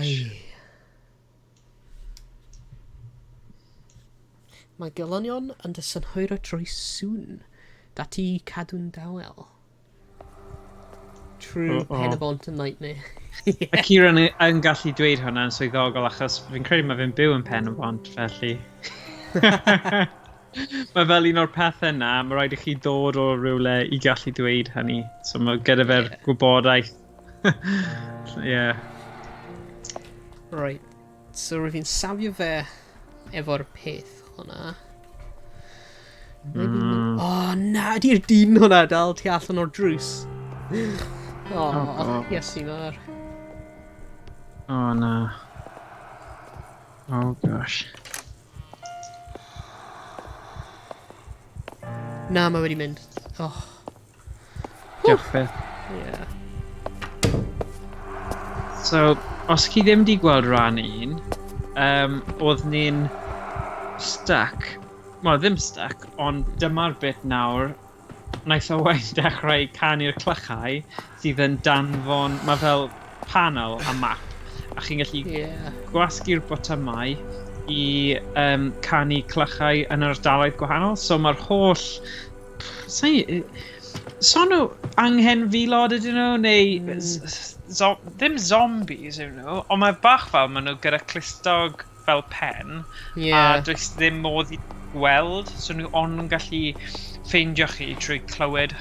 Ai. Mae gelynion yn dy synhwyro drwy sŵn. Dati cadw'n dawel. True oh, oh. Pen-y-bont yn nightmare. Yeah. Mae Kieran yn gallu dweud hwnna'n swyddogol achos fi'n credu mae fe'n byw yn Pen-y-bont, felly. Mae fel un o'r pethau yna, mae rhaid i chi ddod o rywle i gallu dweud hynny. So mae gyda fe'r yeah. gwybodaeth. Yeah. Right. So rwyf fi'n safio fe efo'r peth hwnna. Oh, na, ydy'r dyn hwnna dal tu allan o'r drws. Oh, oh Iesu mawr. Oh, na. Oh, gosh. Na, mae wedi mynd. Oh. Diolch beth. Yeah. So, os chi ddim wedi gweld rhan un, oedd ni'n stuck. Wel, ddim stuck, ond dyma'r bit nawr. Wnaeth Owain dechrau canu'r clychau sydd yn danfon... Mae fel panel a map, a chi'n gallu gwasgu'r botymau i canu clychau yn yr ardaloedd gwahanol. So mae'r holl... Sa'i... So nhw anghenfilod ydyn nhw, neu ddim zombies yw nhw, ond mae bach fel maen nhw gyda clustog fel pen, a does ddim modd i gweld, so nhw ond yn gallu ffeindio chi trwy clywed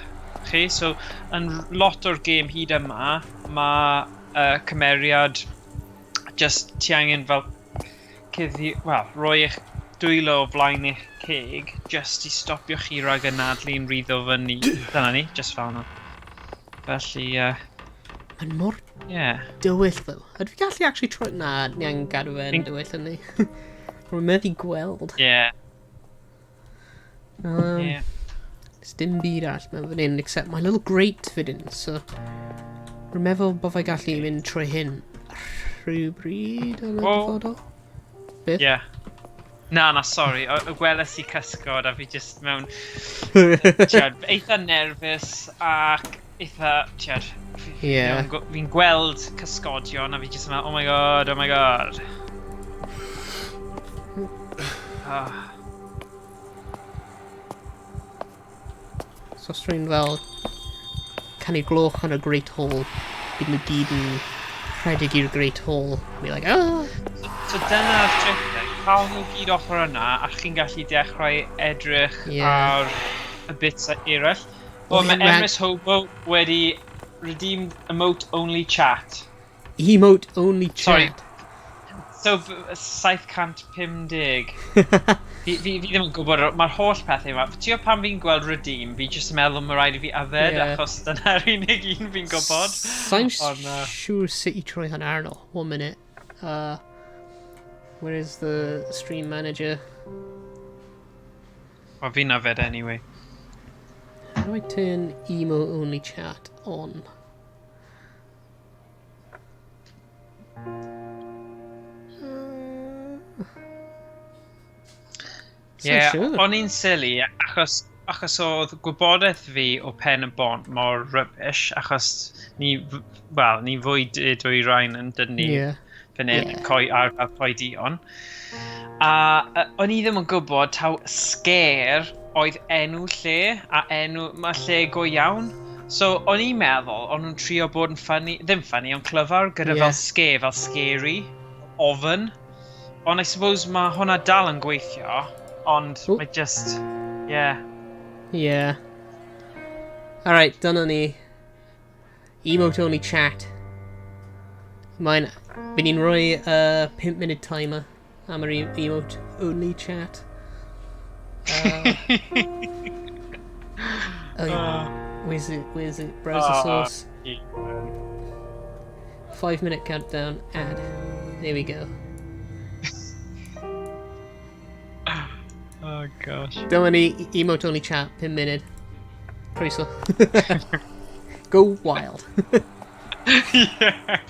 chi. So yn lot o'r gêm hyd yma, mae cymeriad just ti angen fel cuddi, wel, rhoi eich dwylo o flaen eich ceg just i stopio chi rhag anadlu'n rhyddo fyny. Dyna ni, just fel yna. Felly, Mae'n mor dywyll, though. Ydw fi gallu actually troi... Na, ni angen gadw fe yn dywyll yn ni. Rwy'n methu gweld. There's dim byd arall mewn fan hyn, except my little grate fan hyn, so... Rwy'n meddwl bod fe gallu mynd trwy hyn rhywbryd yn y dyfodol. Beth? Yeah. Na, na, sorry. O gweles i cysgod a fi just mewn... Tiad, eitha nervous ac eitha, tiad, fi'n gweld cysgodion a fi just yn meddwl, oh my god, oh my god. Ah. So os rwy'n fel canu gloch yn y Great Hall, bydd nhw gyd yn rhedeg i'r Great Hall. Be like, ah! So dyna'r trick then, cael nhw gyd ochr yna a chi'n gallu dechrau edrych ar y bits eraill. O, O, mae ie, ma' Emrys Hobo wedi redeemed emote only chat. Emote only Sorry. chat. So, 750. Fi ddim yn gwybod, mae'r holl pethau yma. Ti'n gwybod pan fi'n gweld redeem, fi jyst yn meddwl mae rhaid i fi yfed, achos dyna'r unig un fi'n gwybod. Sa'n Ond, siŵr sut i troi hwnna arno. One minute. Where is the stream manager? Wel, fi'n yfed anyway. How do I turn emo only chat on? Sa'n Ie, siŵr. o'n i'n silly, achos oedd gwybodaeth fi o Pen y Bont mor rubbish, achos ni, wel, ni fwy dwy rhain yn dyn ni fan hyn, coi ar fel coi dion. A o'n i ddim yn gwybod taw Scare oedd enw lle, a enw, mae lle go iawn. So, o'n i'n meddwl, o'n nhw'n trio bod yn funny, ddim funny, ond clyfar, gyda fel scare, fel scary, ofn. Ond I suppose mae hwnna dal yn gweithio, ond Ooh. mae just, yeah. Yeah. Alright, dyna ni. Emote only chat. Mae'n... Fy ni'n rhoi 5 minute timer am yr emote only chat. Oh, yeah. Where's it? Where's it? Browser source. 5 minute countdown. Add. There we go. Oh gosh. Dyma ni, emote only chat, 5 munud. Croeso. Go wild. Yeah.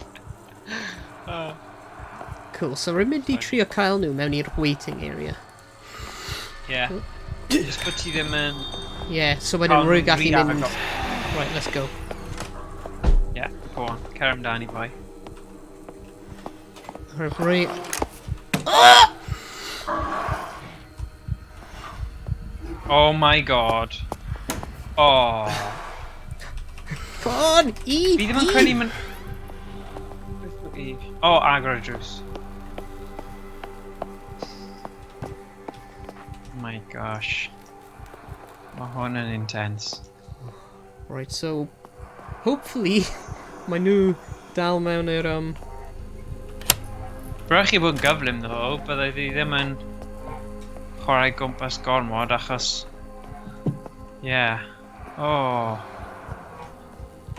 Cool, so rwy'n mynd i trio cael nhw mewn i'r waiting area. Yeah. Just bod ti ddim yn... Yeah, so wedyn Cael rwy'n nhw'n gallu rhy mynd... agos. Right, let's go. Yeah, go on. Cer amdani, boi. Rwy... Oh my god. Oh. Come on, E! Fi ddim yn credu ma'n... E. Oh, agor y drws. Oh my gosh. Mae hwn yn intense. Right, so... Hopefully, mae nhw dal mewn i'r... Rhaid chi bod yn gyflym ddo, byddai fi ddim yn chwarae gwmpas gormod achos... Yeah. Oh.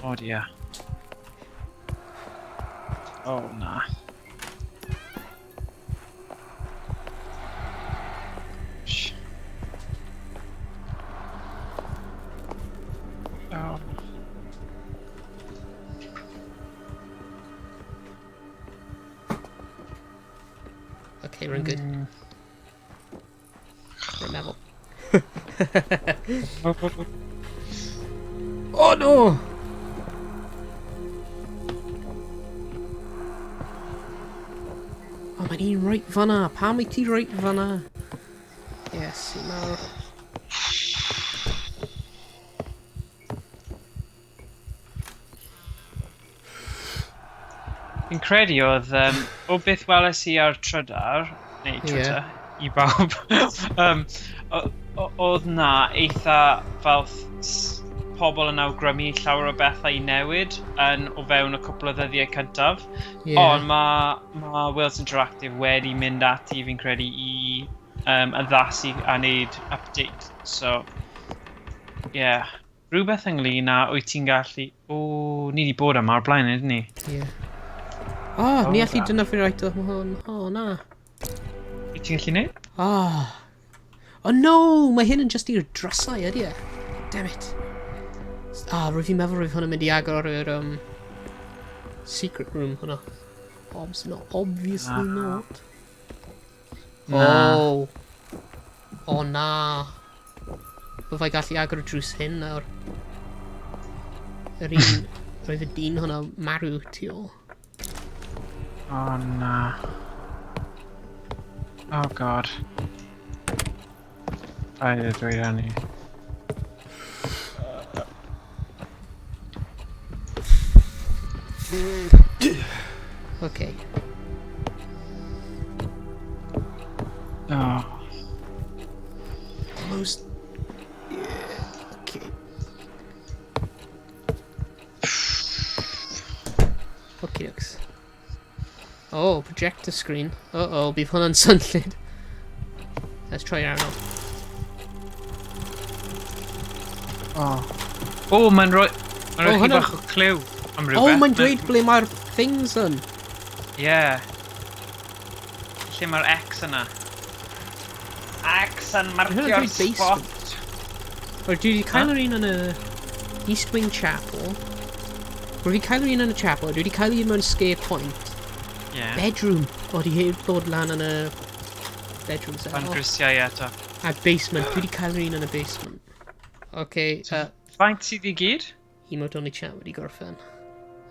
Oh dear. Oh na. Sh. Oh. Okay, rwy'n good. Rwy'n meddwl. Oh no! Oh, mae'n un right fanna. Pam wyt ti right fanna? Yes, i mawr. Fi'n credu oedd, o beth weles i ar Trydar, neu Twitter, i bawb, oedd na eitha fel pobl yn awgrymu llawer o bethau i newid yn o fewn y cwpl o ddyddiau cyntaf. Ond mae Wales Interactive wedi mynd ati, fi'n credu, i addasu a wneud update. So, yeah. Rhywbeth ynglyn â wyt ti'n gallu... O, ni wedi bod yma o'r blaen, ydyn ni? Ie. Oh, ni allu dyna fi right o hwn. O, na. Wyt ti'n gallu neud? Oh. Oh no, mae hyn yn just i'r drysau, ydy e? Damn it. Ah, rwyf fi'n meddwl rwyf hwn yn mynd i agor yr secret room hwnna. Obs not, obviously not. Na. Oh. Oh na. Byddai gallu agor y drws hyn nawr. Yr un... Roedd y dyn hwnna marw tu ôl. Oh na. Oh god. Rhaid i dweud hynny. Okay. Oh. Almost. Yeah. Okay. Okay, dokes. Oh, projector screen. Uh-oh, bydd hwnna'n swnllyd. Let's try it out now. Oh. Oh, mae'n rhoi... Mae'n rhoi Oh, chi hwnna- bach o clue am rhywbeth. Oh, mae'n dweud ble mae'r things yn. Yeah. Lle mae'r X yna? X yn Hwnna'n marcio'r dweud basement. spot. Or dwi wedi cael yr un yn y East Wing Chapel. Rwy wedi cael yr un yn y chapel. Dwi wedi cael un mewn Scare Point. Yeah. Bedroom. O, di heb ddod lan yn y bedroom set. Fan Oh, grisiau eto. a basement. Dwi wedi cael yr un yn y basement. Okay, Faint sydd i gyd? Emote only chat wedi gorffen.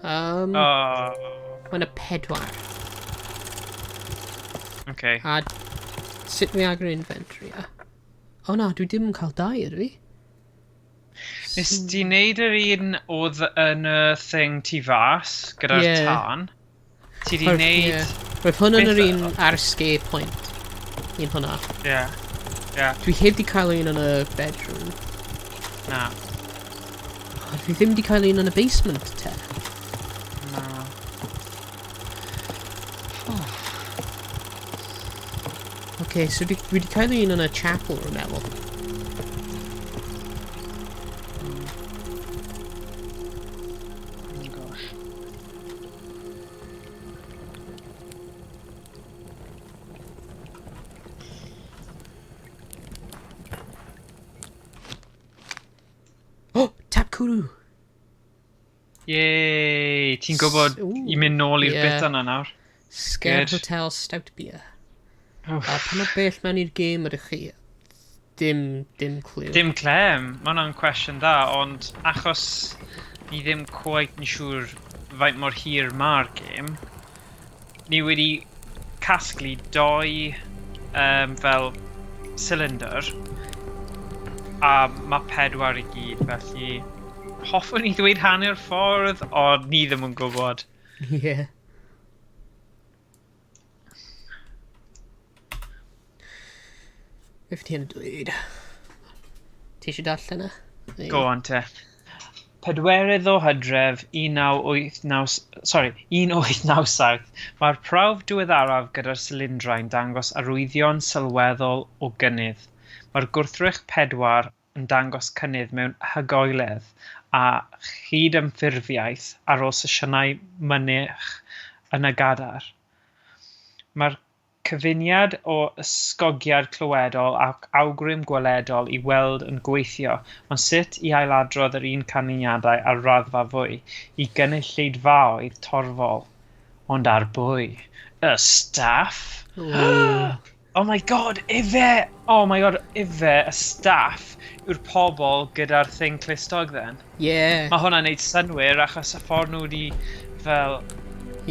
Oh. Mae'n y 4. Okay. A sut dwi agor inventory, a? O na, dwi ddim yn cael 2, ydw i? Nes ti wneud yr un oedd yn y thing tu fas, gyda'r tân? Ti di wneud... Ie. Roedd hwn yn yr Beth- un ar Scare Point. Un hwnna. Ie. Ie. Dwi heb di cael un yn y bedroom. Na. O, dwi ddim di cael un yn y basement, te. Na. Okay, so dwi di cael un yn y chapel, rwy'n meddwl. Oh gosh. Oh, tap cwrw! Yay! Ti'n gwybod Ooh, i mynd nôl i'r ie. bit yna nawr. Scare Good. Hotel Stout Beer. Oof. A pa mor bell mewn i'r gêm ydych chi? Dim clue. Dim clem, mae hwnna'n cwestiwn dda, ond achos ni ddim quite yn siŵr faint mor hir mae'r gêm, ni wedi casglu doi fel cylinder, a mae pedwar i gyd, felly hoffwn i ddweud hanner ffordd, ond ni ddim yn gwybod. Ie. Yeah. Beth ti'n dweud? Ti eisiau darllen e? Go on te. Pedwerydd o Hydref 1989, sorry, 1897, mae'r prawf diweddaraf gyda'r silindrau'n dangos arwyddion sylweddol o gynnydd. Mae'r gwrthrych pedwar yn dangos cynnydd mewn hygoeledd a chydymffurfiaeth ar ôl sesiynau mynych yn y gadair. Mae'r cyfuniad o ysgogiad clywedol ac awgrym gweledol i weld yn gweithio, ond sut i ailadrodd yr un canlyniadau ar raddfa fwy, i gynulleidfaoedd torfol. Ond ar bwy? Y staff? Oh my god, ife! Oh my god, ife, y staff yw'r pobl gyda'r thing clustog then. Yeah. Mae hwnna'n neud synnwyr achos y ffordd nhw wedi fel...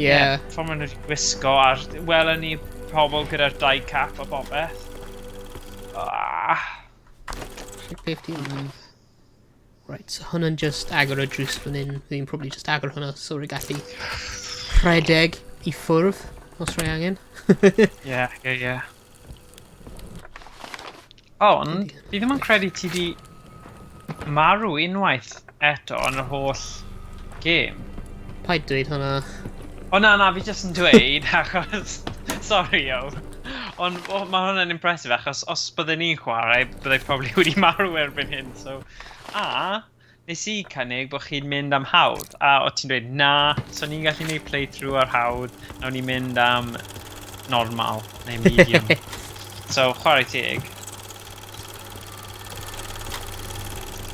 Yeah. Ffordd maen nhw wedi gwisgo a'r... Welon ni pobl gyda'r dau cap a bobeth. Ah. 15. Right, so hwnna'n just agor y drws fan hyn. Fi'n probably just agor hwnna so rwy'n gallu rhedeg i ffwrdd os rhaid angen. Ie. Ond, fi ddim yn credu ti di marw unwaith eto yn yr holl gêm. Paid dweud hwnna. O na, na, fi jyst yn dweud, achos... Sorry, yo. Ond o, mae hwnna'n impressive, achos os bydden ni'n chwarae, byddai probably wedi marw erbyn hyn, so... A, nes i cynnig bod chi'n mynd am hawdd, a o ti'n dweud, na, so ni'n gallu gwneud playthrough ar hawdd, nawn ni mynd am normal, neu medium. So, chwarae teg.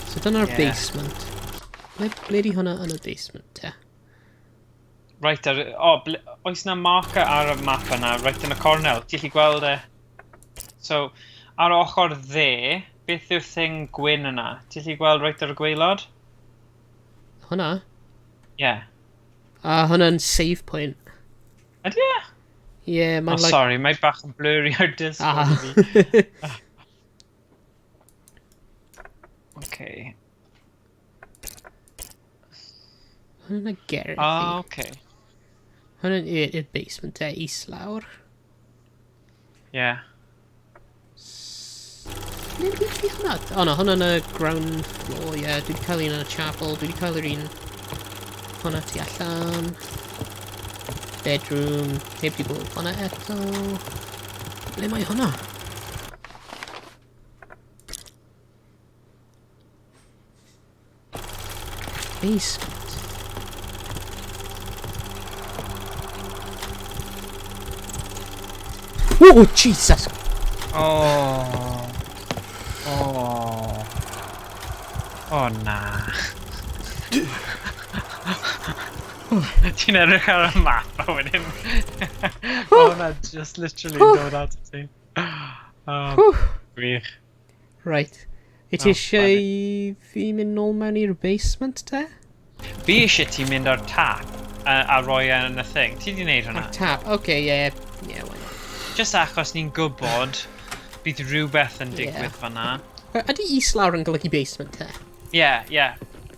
So dyna'r Ie. basement. Ble di hwnna yn y basement, te? Right ar... O, ble, oes na marker ar y map yna, right yn y cornel. Ti'n gallu gweld e? So, ar ochr dde, beth yw'r thing gwyn yna? Ti'n gallu gweld right ar y gwaelod? Hwnna? Ie. Yeah. A hwnna'n save point. Ydy e? Yeah, Oh, mae'n like... sorry, mae bach yn blurry ar Discord Ah. i fi. Okay. Hwnna'n y Gerthy. Ah, okay. Hwnna'n i'r basement te, islawr. Yeah. Ble di di hwnna? O no, hwnna'n y ground floor, ie. Yeah. Dwi wedi cael un yn y chapel, dwi wedi cael yr un hwnna tu allan. Bedroom, heb di bod hwnna eto. Ble mae hwnna? Basement. Oh, Jesus! Oh. Oh. Oh, na. Ti'n edrych ar y map a wedyn... Mae hwnna just literally yn dod at ti. Oh, gwych. Right. I ti Oh, eisiau i fi mynd nôl mewn i'r basement te? Fi eisiau ti mynd ar tap a roi e yn y thing. Ti di wneud hwnna? Ar tap, okay, yeah. Yeah, why not? Just achos ni'n gwybod bydd rhywbeth yn digwydd Ie. fan'na. Ydy islawr yn golygu basement te? Ie, ie.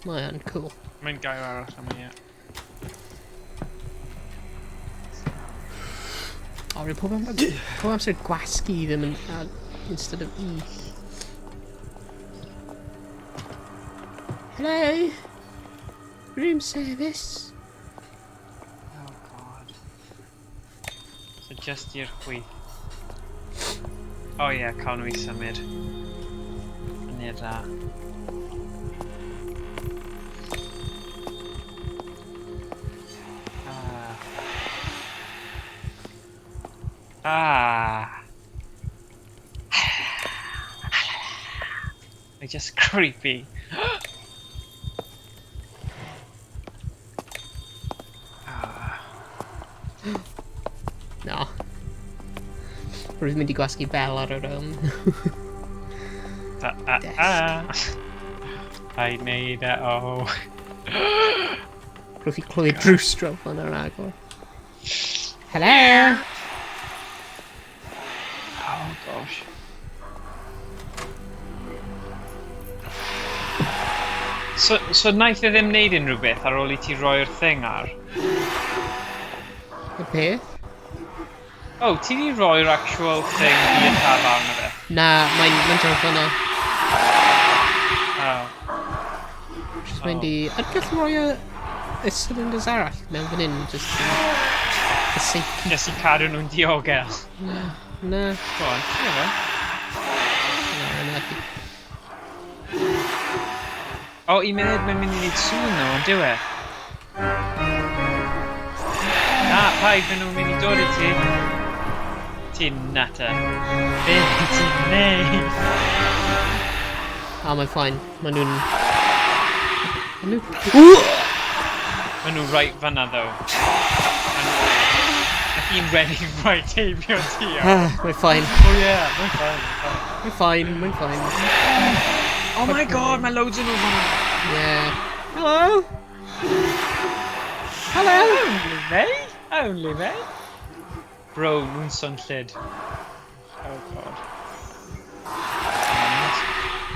Mae o'n cool. Mae'n gair arall am ie. O, rwy'n pob amser gwasgu ddim yn... Instead of E. Hello? Room service? Oh god. So just i'r chwith. O oh, ie, yeah, cael nhw i symud. Syniad da. Ah. Ah. They're just creepy. Ah. No. Rwy'n mynd i gwasgu bell ar yr... Ah, ah, Desk. ah. I made it, oh. Rwy'n fi clywed drws draw fan yr agor. Hello? Gosh. So, so naeth e ddim wneud unrhyw beth ar ôl i ti roi'r thing ar? Y peth? Oh, ti di roi'r actual thing i y tab arno fe? Na, mae'n mae draw fyna. Oh. Just mynd i... I'd gallu rhoi y, y cylinders arall mewn fan hyn, just for safety. Just i cadw nhw'n diogel. Na, na. Go on, trio fe. Na, na. O, un munud, mae'n mynd i wneud sŵn ddo, ond dyw e? Na, paid, maen nhw'n mynd i dod i ti. Ti'n nutter. Be ti'n neud? Ah, mae'n fine. Maen nhw'n... Maen nhw... Maen nhw right fanna, ddo. Nath un ready right heibio ti. Ah, mae'n fine. Oh yeah, mae'n fine, mae'n fine. Mae'n fine, mae'n fine. Oh my god, mae loads o nhw fanna. Yeah. Hello! Hello! Only me? Only me? Bro, nhw'n swnllyd. Oh god.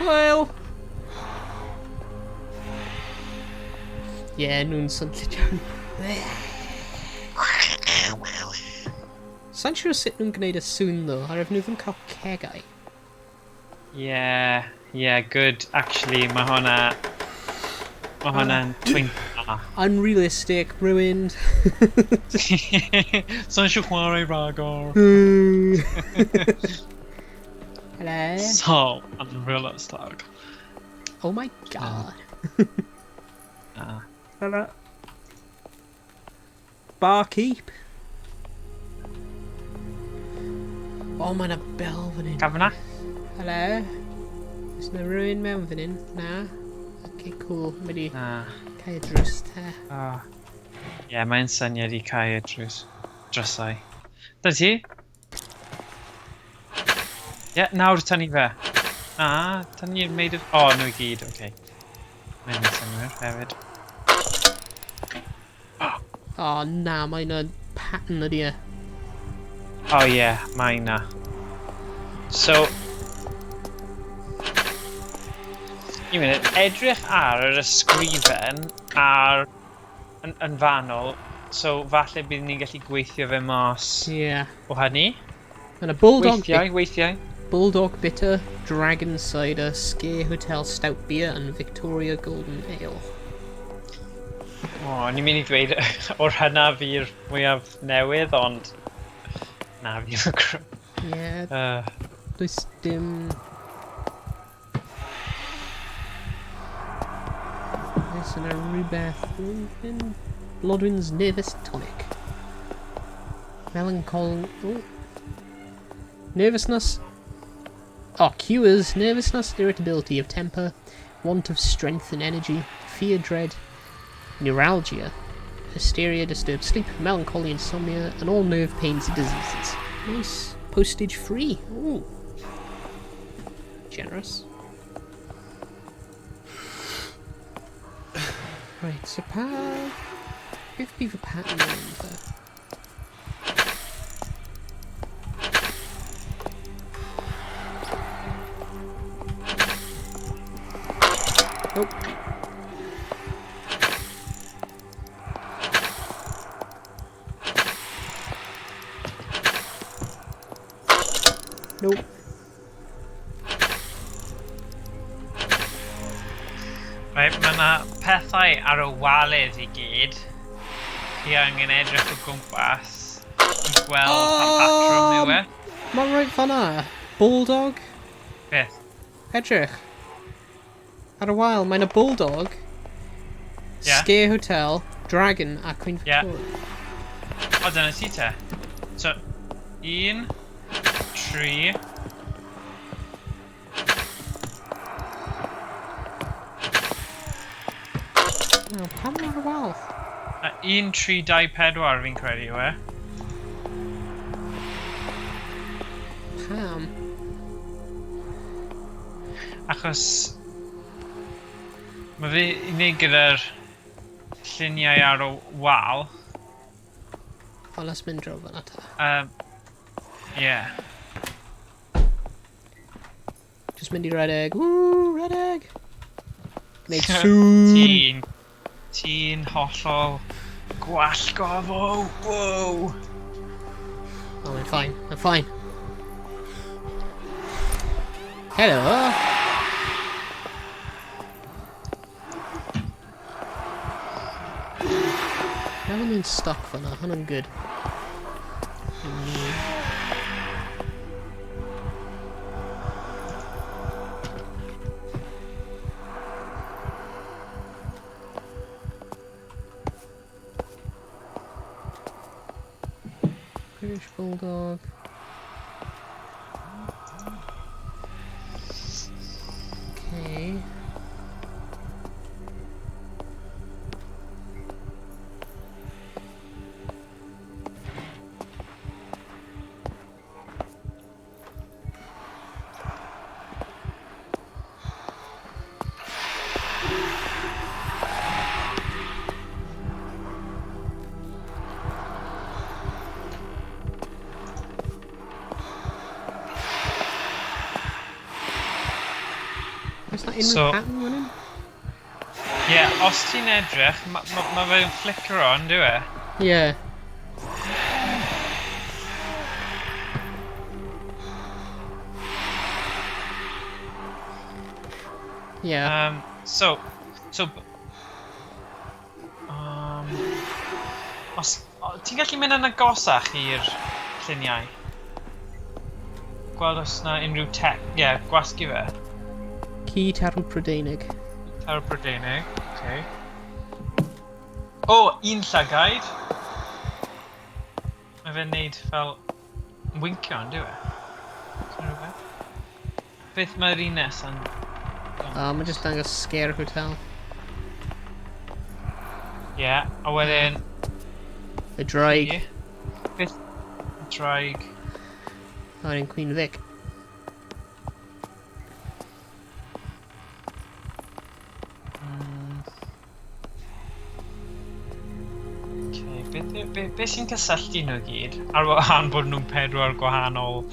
Hwyl! Yeah, nhw'n swnllyd iawn. Sa'n siŵr sut nhw'n gwneud y sŵn ddo, ar nhw ddim cael cegau. Yeah, good. Actually, mae hwnna... Mae hwnna'n pwynt da. Unrealistic, ruined. Sa'n siŵr chwarae ragor. Hello. So unrealistic. Oh my god. Ah. Hello. Barkeep. Oh, mae'n a bell fan hyn. Gafna? Hello. Oes na rhywun mewn fan hyn? Na. Okay, cool. Mynd i Na. cael y drws te. Ah. Ie, yeah, mae'n syniad i cael y drws. Drysau. Da ti? Ie, yeah, nawr tynnu fe. Na, tynnu'r made of... O, oh, nhw i gyd, oce. Okay. Mae'n syniad hefyd. Oh, na, mae'n y pattern ydi e. O oh, ie, yeah, mae na. So... Un munud, edrych ar yr ysgrifen ar yn, yn fanol, so falle bydd ni'n gallu gweithio fe mas Yeah. o hynny. Mae'n a bulldog, Weithiau, weithiau. bulldog bitter, dragon cider, Scare Hotel stout beer, and Victoria Golden Ale. O, o'n i'n mynd i ddweud o'r hynna fi'r mwyaf newydd, ond na fi o'r Yeah, does dim... Oes yna rhywbeth... yn Blodwyn's Nervous Tonic. Melanchol... Oh. Nervousness. Oh, cures nervousness, irritability of temper, want of strength and energy, fear, dread, neuralgia, hysteria, disturbed sleep, melancholy, insomnia, and all nerve pains and diseases. Nice. Postage free. Ooh. Generous. Right, so pa... Beth bydd y pattern yn mynd te? Nope. Nope. Right, mae yna pethau ar y walydd i gyd. Chi angen edrych o gwmpas i gweld pa patrwm yw e. Mae'n reit fanna. Bulldog. Beth? Edrych. Ar y wal, mae'n a bulldog. Ie. Scare Hotel, Dragon a Queen Ie. Victoria. O, dyna ti te. So, 1, 3... Oh, pam ar y wal? 1, 3, 2, 4 fi'n credu yw e. Pam? Achos... Mae fe i wneud gyda'r lluniau ar y wal. O, let's mynd draw fanna ta. Yeah. Just mynd i redeg. Woo, redeg! Gwneud sŵn! Ti'n hollol gwallgofo! Wow! Oh, I'm fine. I'm fine. Hello! Haven't been stuck fyna, hwnna'n good. British Bulldog. Okay. Oes na unrhyw pattern fan hyn? Ie, yeah, os ti'n edrych, mae ma fe'n flickero, yn dyw e? Ie. Yeah. Yeah. So, os, ti'n gallu mynd yn agosach i'r lluniau? Gweld os na unrhyw tech, ie, yeah, gwasgu fe. Ci Tarw Prydeinig. Tarw Prydeinig, okay. O, un llygaid. Mae fe'n neud fel wincio, yn dyw e? Rhywbeth? Beth mae'r un nesa'n... O, mae'n just dangos Scare Hotel. Ie, yeah, a wedyn... Y draig. Ie. Beth... Y draig. A wedyn Queen Vic. Okay, beth sy'n cysylltu nhw gyd? Ar wahân bod nhw'n pedwar gwahanol...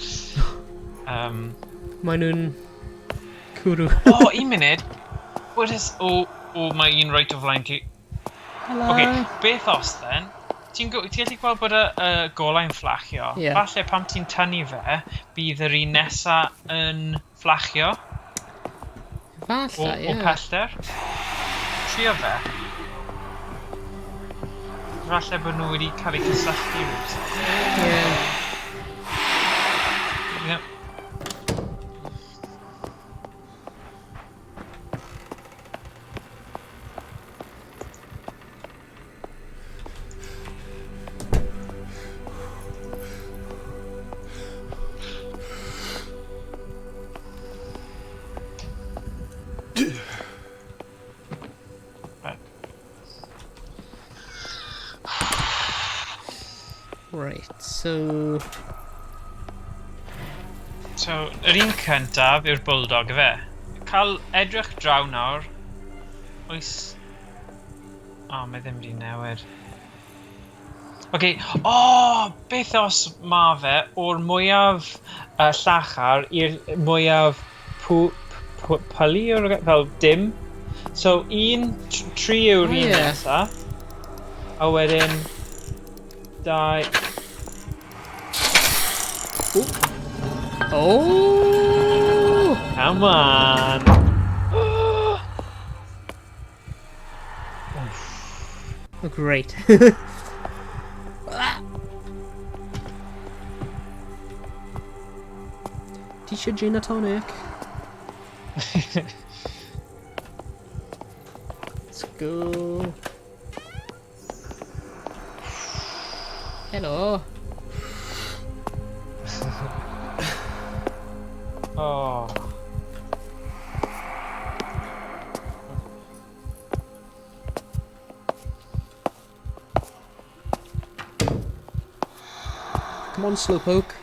Maen nhw'n cwrw. O, un munud! What is... O, mae un right o flaen ti. Hello! Okay, beth os then? Ti'n gallu gweld bod y golau'n fflachio? Yeah. Falle pan ti'n tynnu fe, bydd yr un nesa yn fflachio. Falle, ie. O pellter. Trio fe. Falle bod nhw wedi cael eu cysylltu rhywsut. Ie. Ie. Right, so... So, yr un cyntaf yw'r bulldog, ife? Cael edrych draw nawr, oes... O, mae ddim wedi newid. Oce, o, beth os ma fe o'r mwyaf llachar i'r mwyaf pylu, o'r fel dim. So, un, tri yw'r un nesa, a wedyn... Dau. Ooh. Oh! Come on! Oh, great. Ti eisiau gin a tonic? Let's go. Hello. Oh. Come on, Slowpoke.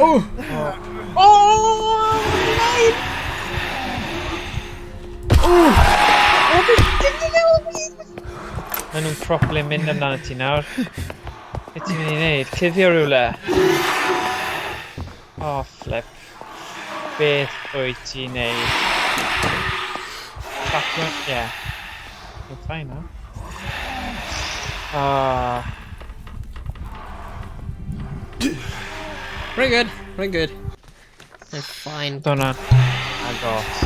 Oh! Oh! Oh! Maen nhw'n properly mynd amdano ti nawr. Beth ti'n mynd i wneud? Cuddio rhywle? Oh, flip. Beth wyt ti'n neud? Trapio? Yeah. You're fine now. Ah. Very good, very good. I'm fine. Dyna. Agos.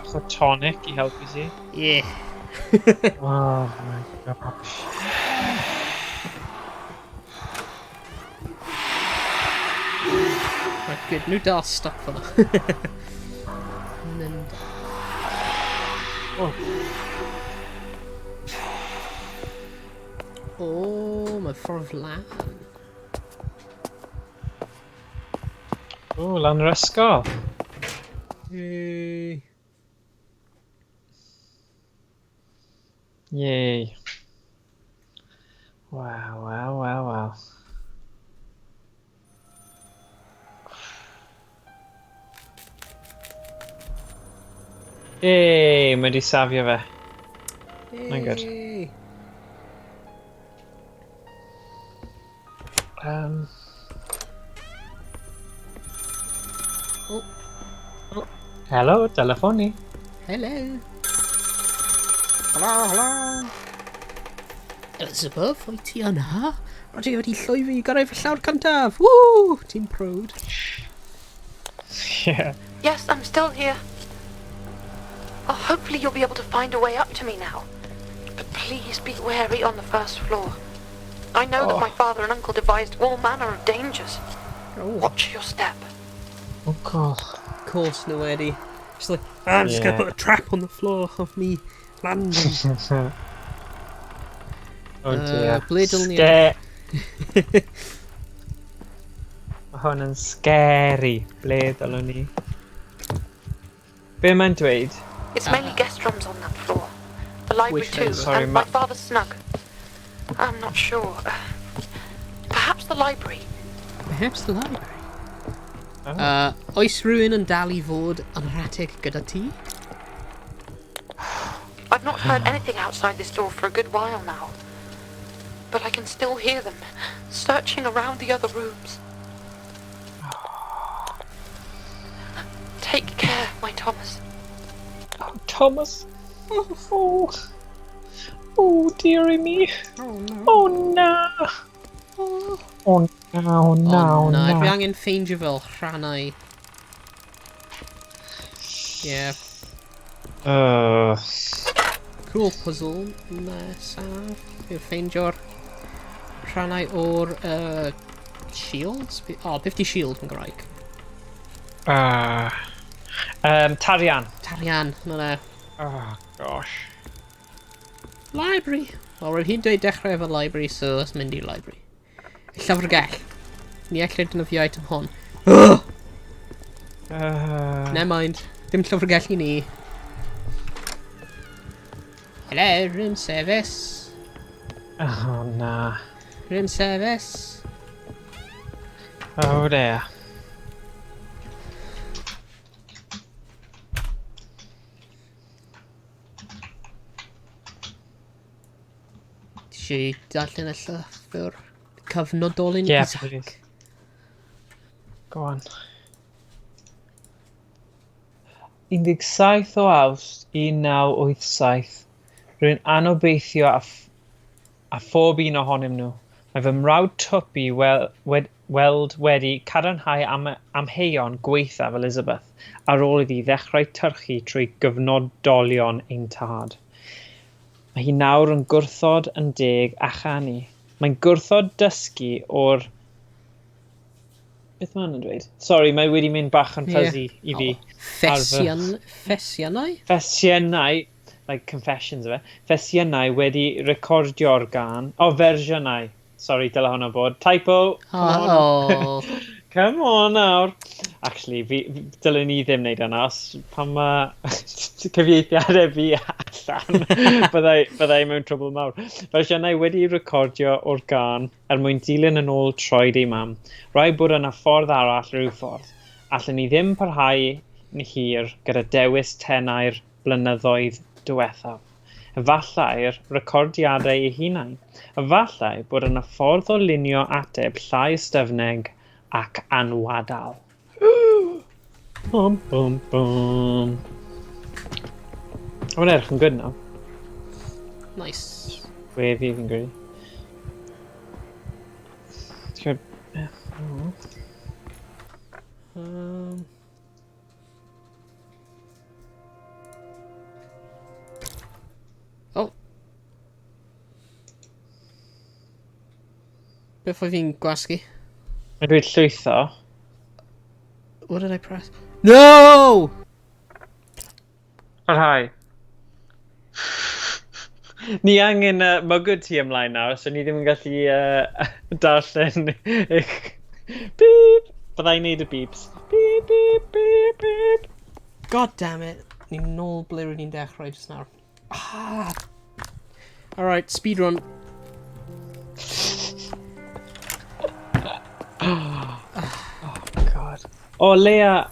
So tonic i helpu ti. Yeah. Oh my gosh. Right, good. Nhw dal stuck fyna. Mynd. Oh. Oh, mae ffordd lan. O, lan yr ysgol. Yay. Yay. Waw, waw, waw, waw. Yay, mae di safio fe. Mae'n good. Yay. Oh. Oh. Hello, telefoni. Hello. Hello, hello. Elizabeth, wyt ti yna? Rydw i wedi llwyddo i gyrraedd y llawr cyntaf. Woo! Ti'n proud. Yeah. Yes, I'm still here. Oh, hopefully you'll be able to find a way up to me now. But please be wary on the first floor. I know that my father and uncle devised all manner of dangers. Oh, Watch your step. Oh, God. of course, no Eddie. Just like, I'm just gonna Yeah. put a trap on the floor of me landing. Oh dear. Ble dylwn ni- Mae hwn yn scary. Ble dylwn ni? Be mae'n dweud? It's mainly guest rooms on that floor. The library Which too, one? Sorry, and ma- my father's snug. I'm not sure. Perhaps the library. Perhaps the library. Oh. Oes rhywun yn dal i fod yn yr atig gyda ti? I've not heard anything outside this door for a good while now. But I can still hear them, searching around the other rooms. Take care, my Thomas. Oh, Thomas. Oh, oh. Oh, dearie me. Oh no. Oh, na. Oh, Oh, no, no, oh, na. no. Dwi angen ffeindio fel rhannau. Yeah. Cool puzzle nesaf. Yw ffeindio'r rhannau o'r shields? Oh, beth di shield yn Gymraeg? Tarian. Tarian, na na. Oh, gosh. Library. Wel, roedd hi'n dweud dechrau efo library, so let's mynd i'r library. Y llyfrgell. Ni ellir defnyddio item hon. Ugh! Never mind. Dim llyfrgell i ni. Hello, room service. Oh, na. Room service. Oh, dear. Ti eisiau darllen y llythyr cyfnodolyn Yeah, Isaac? please. Go on. 17 o Awst 1987. Rwy'n anobeithio a phob un ohonyn nhw. Mae fy mrawd Tuppy weld wedi cadarnhau am amheuon gwaethaf Elizabeth ar ôl iddi ddechrau tyrchu trwy gyfnodolion ein tad. Mae hi nawr yn gwrthod yn deg a chanu. Mae'n gwrthod dysgu o'r... Beth mae hwn yn dweud? Sorry, mae wedi mynd bach yn Ie. fuzzy i fi. Ffesian... Ffesianau? Ffesiynau, like confessions of it, ffesiynau wedi recordio'r gan, o, fersiynau. Sorry, dyle hwnna bod. Typo! Come on. Oh. Come on nawr. Actually, fi, dylen ni ddim wneud yna, os pan mae cyfieithiadau fi allan, byddai, byddai mewn trwbl mawr. Fersiynau wedi recordio o'r gân er mwyn dilyn yn ôl troed ei mam. Rhaid bod yna ffordd arall rhyw ffordd. Allen ni ddim parhau yn hir gyda dewis tenau'r blynyddoedd diwethaf. Efallai'r recordiadau eu hunain. Efallai bod yna ffordd o lunio ateb llai ystyfnig ac anwadal. Bum, bum, bum. Mae'n edrych yn good now. Nice. Wavy fi'n credu. Ti'n gwybod... Oh. Beth oedd fi'n gwasgu? Mae'n dweud llwytho. What did I press? No! Parhau. Ni angen mygwd ti ymlaen nawr, so ni ddim yn gallu darllen eich... Beep! Byddai'n neud y beeps. Beep, beep, beep, beep. God damn it. Ni'n nôl ble rydyn ni'n dechrau just nawr. Ah! Alright, speedrun. Oh, God. O, Lea,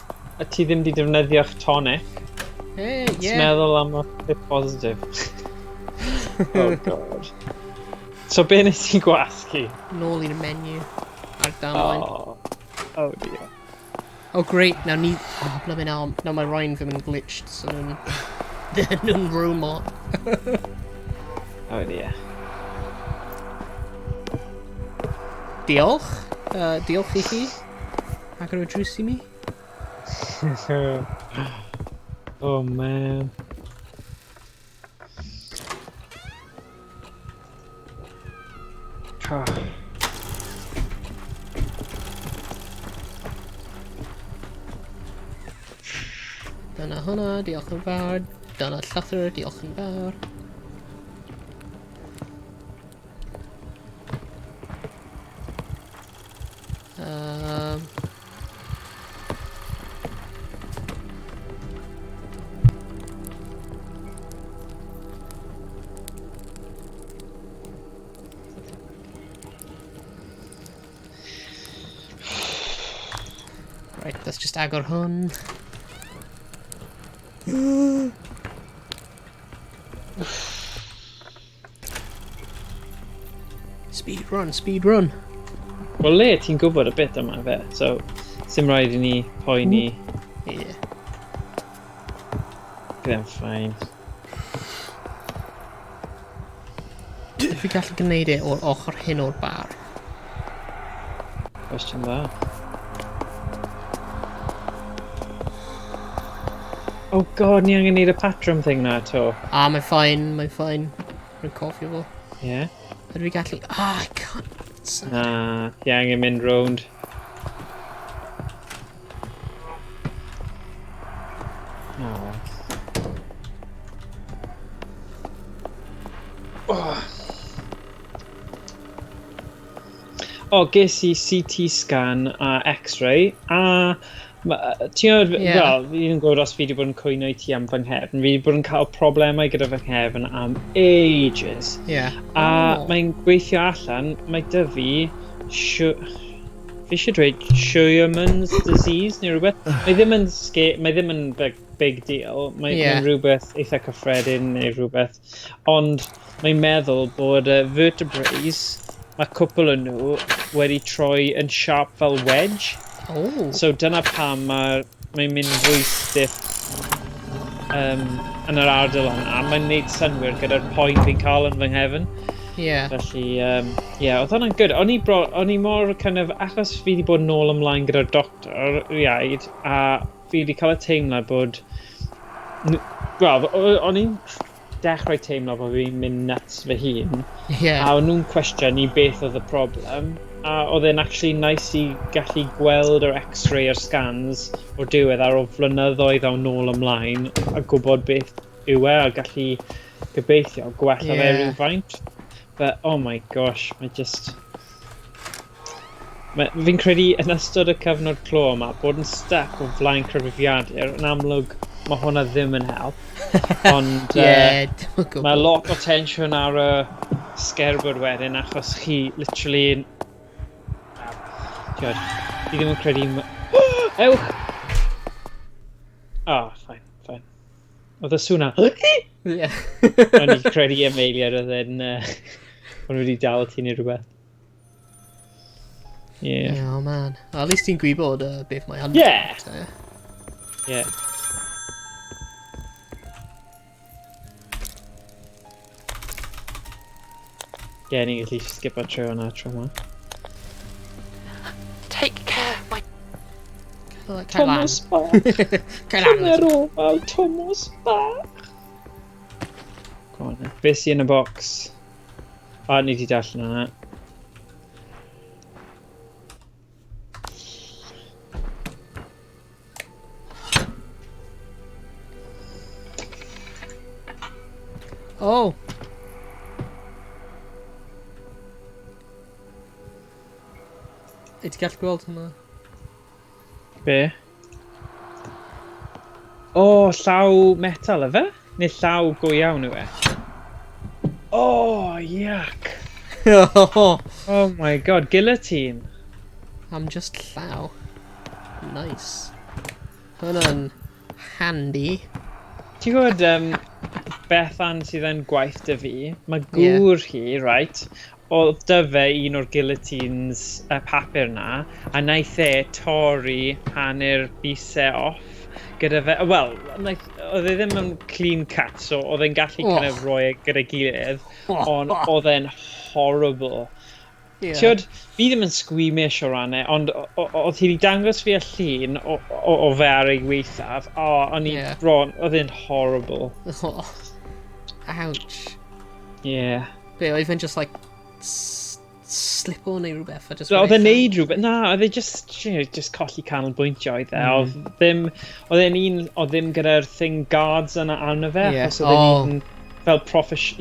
ti ddim wedi defnyddio'ch tonic. Hey, yeah. Meddwl am y peth positif. Oh, God. So, be nes i gwasgu? Nôl i'r menu. Ar damwain. Oh. Oh, dear. Oh, great. Now ni... Oh, blymin arm. Now mae Ryan ddim yn glitched, so nhw'n... nhw'n robot. Oh, dear. Diolch. Diolch i chi. Agor y drws i mi. Oh, man. Dyna hwnna, diolch yn fawr. Dyna llythyr, diolch yn fawr. Right, let's just agor hwn. Speed run, speed run. Wel, le, ti'n gwybod y bit yma fe, so sim rhaid i ni poeni. Yeah. Bydd e'n fine. Fi gallu gwneud e o'r ochr hyn o'r bar. Cwestiwn dda. Oh God, ni angen neud y patrwm thing na to. Ah, mae'n fine, mae'n fine. Rwy'n cofio fo. Yeah. Ydw i gallu... Ah, I can't... Na, ti angen mynd rownd. Oh. Oh. O, ges i CT scan a X-ray, a ti'n gwybod, Yeah. wel, fi ddim yn gwybod os fi wedi bod yn cwyno i ti am fy nghefn, fi wedi bod yn cael problemau gyda fy nghefn am ages. Yeah. A Oh. mae'n gweithio allan, mae dy fi, fi eisiau dweud Scheuermann's disease neu rhywbeth. Mae ddim yn, mae ddim yn big, big deal, mae Yeah. mae'n rhywbeth eitha cyffredin neu rhywbeth. Ond mae'n meddwl bod y vertebrae, mae cwpl o nhw wedi troi yn sharp fel wedge. Oh. So dyna pam mae'n mynd fwy stiff yn yr ardal yna. A mae'n neud synnwyr gyda'r poen fi'n cael yn fy nghefn. Yeah. Felly, yeah, oedd hwnna'n good. O'n i, bro, o'n i mor kind of, achos fi wedi bod nôl ymlaen gyda'r doctor iaid, a fi wedi cael y teimlad bod... Wel, o'n i'n dechrau teimlo bod fi'n mynd nuts fy hun. Yeah. A o'n nhw'n cwestiynu beth oedd y problem. A oedd e'n actually nice i gallu gweld yr x-ray a'r scans o'r diwedd ar ôl flynyddoedd o nôl ymlaen a gwybod beth yw e a gallu gobeithio gwella fe Yeah. rhywfaint. But oh my gosh, mae just... Fi'n credu yn ystod y cyfnod clo yma, bod yn stuck o flaen cyfrifiadur, yn amlwg mae hwnna ddim yn help. Ond yeah, uh, mae lot o tensiwn ar y sgerbwd wedyn, achos chi literally... Tiod, fi ddim yn credu... Ewch! Oh, fine, fine. Oedd y sŵn na... Yeah. O'n i'n credu am eiliad oedd e'n... O'n wedi dal ti neu rhywbeth. Yeah. Yeah, oh man. At least ti'n gwybod beth mae hynny. Yeah! Yeah. Yeah, ni'n gallu skipo trwy hwnna tro yma. Take care, my... Thomas bach. Cymer ofal, Thomas bach. Go on, beth sy'n yn y box? O, ni wedi darllen hwnna. Oh! Ei, ti'n gallu gweld hwnna? Be? O, llaw metal efe? Neu llaw go iawn yw e? Oh, yuck. Oh my god, guillotine. I'm just llaw. Nice. Hwnna'n handy. Ti'n gwybod Bethan sydd yn gwaith dy fi, mae gŵr hi, right, oedd dy fe un o'r guillotines y papur na, a naeth e torri hanner bysau off gyda fe, wel, oedd e ddim yn clean cut, so oedd e'n gallu kind of roi e gyda'i gilydd, ond oedd e'n horrible. Yeah. Tiod, fi ddim yn squeamish o ran e, ond oedd hi wedi dangos fi y llun o fe ar ei weithaf, o, o'n i bron, oedd e'n horrible. Oh. Ouch. Yeah. Be, oedd e'n just like slip o neu rhywbeth? A just So, oedd e'n neud rhywbeth, na, oedd e just, you know, just colli canolbwyntio oedd e. Oedd ddim, oedd e'n un, oedd ddim gyda'r thing guards yna arno fe, achos oedd e'n un fel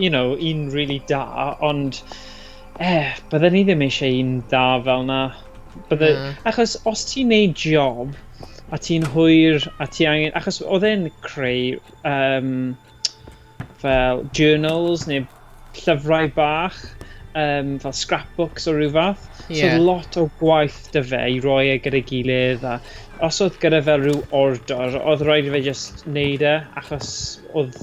you know, un really da, ond bydden ni ddim eisiau un da fel na. Bydde, achos os ti'n neud job a ti'n hwyr a ti angen, achos oedd e'n creu fel journals neu llyfrau bach, fel scrapbooks o ryw fath. Yeah. So lot o gwaith dy fe i roi e gyda'i gilydd, a os oedd gyda fel rhyw order, oedd rhaid i fe just neud e, achos oedd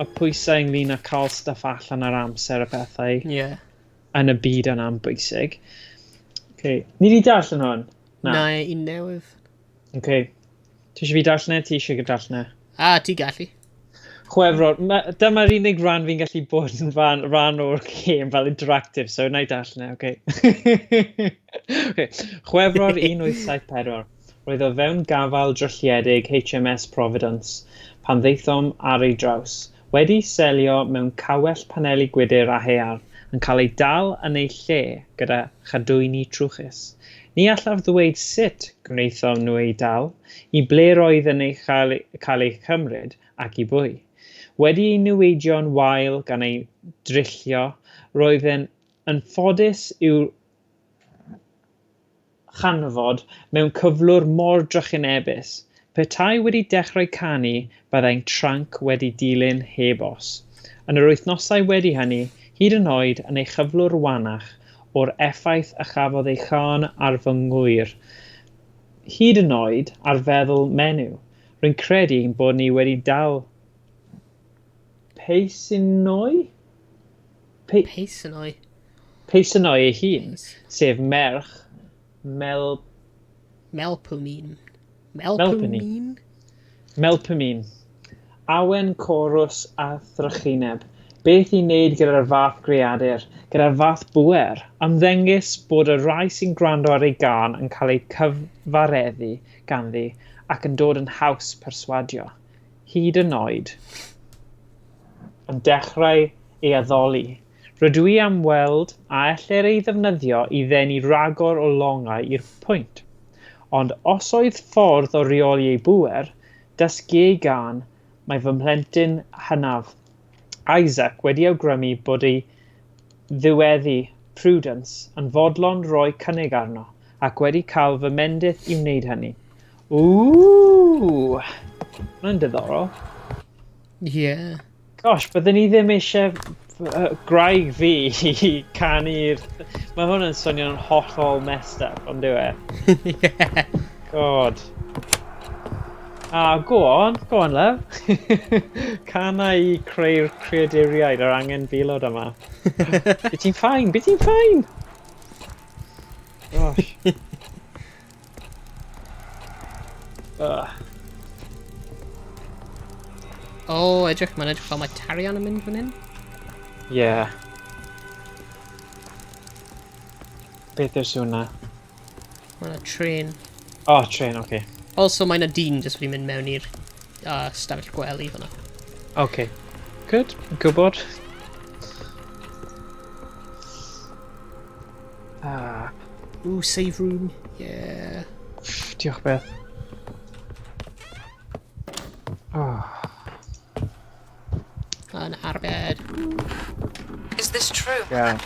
y pwysau ynglyn â cael stuff allan ar amser a pethau yn y byd yna'n bwysig. Okay. Ni wedi darllen hwn? Na, un newydd. Okay. Ti eisiau fi darllen e? Ti eisiau darllen e? Ah, ti gallu. Chwefror, dyma'r unig rhan fi'n gallu bod yn rhan o'r gêm fel interactive, so na i darllen e, okay. Okay. Chwefror 1874, roedd o fewn gafael drylliedig HMS Providence pan ddaethom ar ei draws, wedi selio mewn cawell paneli gwydr a haearn, yn cael ei dal yn ei lle gyda chadwyni trwchus. Ni allaf ddweud sut gwnaethom nhw ei dal, i ble roedd yn ei cael ei chymryd ac i bwy. Wedi ei niweidio'n wael gan ei drillio, roedd yn anffodus i'w chanfod mewn cyflwr mor drychinebus. Petai wedi dechrau canu, byddai'n tranc wedi dilyn heb os. Yn yr wythnosau wedi hynny, hyd yn oed yn ei chyflwr wanach o'r effaith a chafodd ei chân ar fy ngwyr, hyd yn oed ar feddwl menyw. Rwy'n credu ein bod ni wedi dal Peisinoi? Peisinoi. Peisinoi ei hun, sef merch Melpomene. Melpomene? Melpomene. Awen, corws a thrychineb. Beth i wneud gyda'r fath greadur, gyda'r fath bŵer? Ymddengys bod y rhai sy'n gwrando ar ei gân yn cael eu cyfareddu ganddi ac yn dod yn haws perswadio. Hyd yn oed yn dechrau ei addoli. Rydw i am weld a ellir ei ddefnyddio i ddenu ragor o longau i'r pwynt. Ond os oedd ffordd o reoli ei bŵer, dysgu ei gân, mae fy mhlentyn hynaf, Isaac, wedi awgrymu bod ei ddiweddu, Prudence, yn fodlon rhoi cynnig arno. ac wedi cael fy mendith i wneud hynny. Ooh! Hwnna'n diddorol. Yeah. Gosh, byddwn ni ddim eisiau graig fi i canu'r... Mae hwn yn swnio'n hollol messed up, ond dyw e? Yeah. God. Ah, go on, go on, love. Cana i creu'r creaduriaid a'r angenfilod yma. Bydd ti'n fine, bydd ti'n fine! Gosh. Ugh. O, oh, edrych, mae'n edrych fel mae tarian yn mynd fan hyn. Yeah. Beth yw'r sŵn na? Mae yna trên. Oh, trên, oce. Okay. Also, mae yna dyn jyst wedi mynd mewn i'r stafell gwely fyna. Okay. Good, gwybod. Ah. Ooh, save room. Yeah. Diolch beth. Oh. Yn arbed. Is this true? Yeah.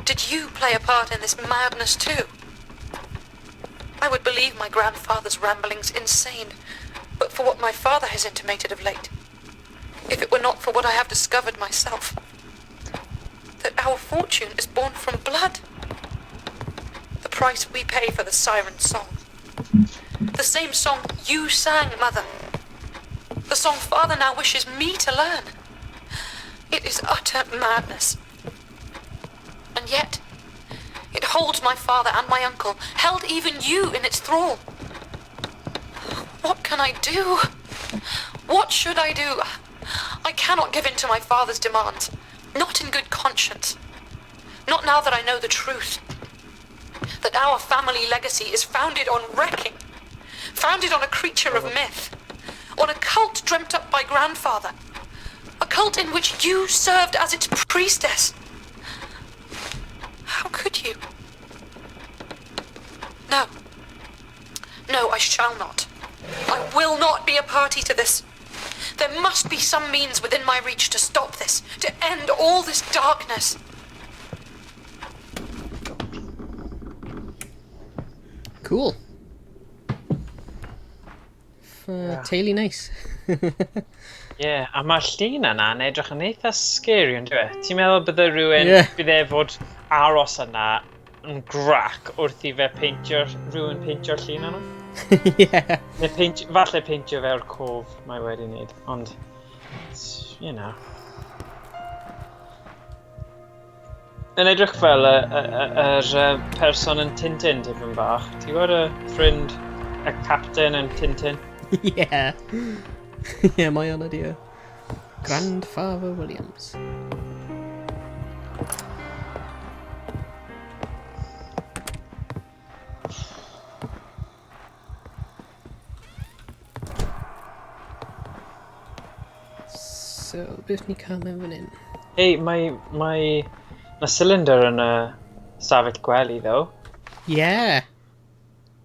Did you play a part in this madness too? I would believe my grandfather's ramblings insane, but for what my father has intimated of late. If it were not for what I have discovered myself, that our fortune is born from blood. The price we pay for the siren song. The same song you sang, Mother. The song Father now wishes me to learn. It is utter madness. And yet, it holds my father and my uncle, held even you in its thrall. What can I do? What should I do? I cannot give in to my father's demands. Not in good conscience. Not now that I know the truth. That our family legacy is founded on wrecking. Founded on a creature of myth. On a cult dreamt up by grandfather. A cult in which you served as its priestess. How could you? No. No, I shall not. I will not be a party to this. There must be some means within my reach to stop this, to end all this darkness. Cool. Yeah. Teulu nice. Ie, yeah, a mae'r llun yna yn edrych yn eitha scary, yn dwi? Ti'n meddwl bydde rhywun, bydde fod aros yna yn grac wrth i fe peintio, rhywun peintio'r llun yna? Yeah. Neu peint, falle peintio fe o'r cof mae wedi wneud, ond, you know. Yn edrych fel y, y, y, yr person yn Tintin tipyn bach. Ti'n gwybod y ffrind, y captain yn Tintin? Yeah. Yeah, mae o'n idea. Grandfather Williams. So, beth ni cael mewn fan hyn? Hei, mae cylinder yn y stafell gwely, though. Yeah.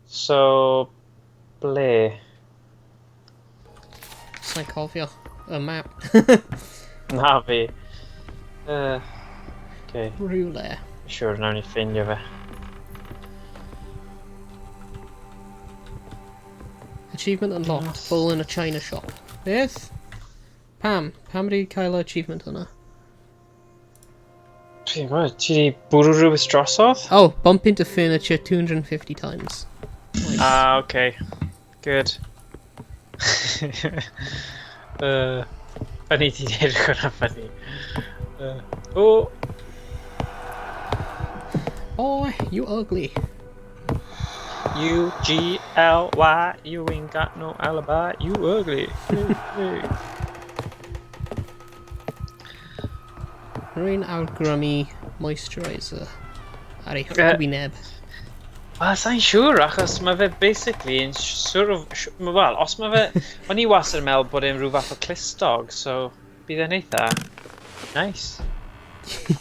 So, ble? Sa'n cofio y map. Na fi. Okay. Rhywle. Siwr, nawn ni ffeindio fe. Achievement unlocked. Bull in a china shop. Beth? Pam? Pam wedi cael y achievement hwnna? Ti'n gwybod, ti wedi bwrw rhywbeth drosodd? Oh, bump into furniture 250 times. Nice. Ah, okay. Good. Funny ti edrych hwnna funny. Oh, Oh, you ugly. U G L Y, you ain't got no alibi, you ugly. Hey, hey. Rwy'n awgrymu moisturiser ar eich wyneb. Wel, sa'n siŵr, achos mae fe basically yn sort of... Wel, os mae fe... O'n i wastad yn meddwl bod e'n rhyw fath o clustog, so bydd e'n eitha nice.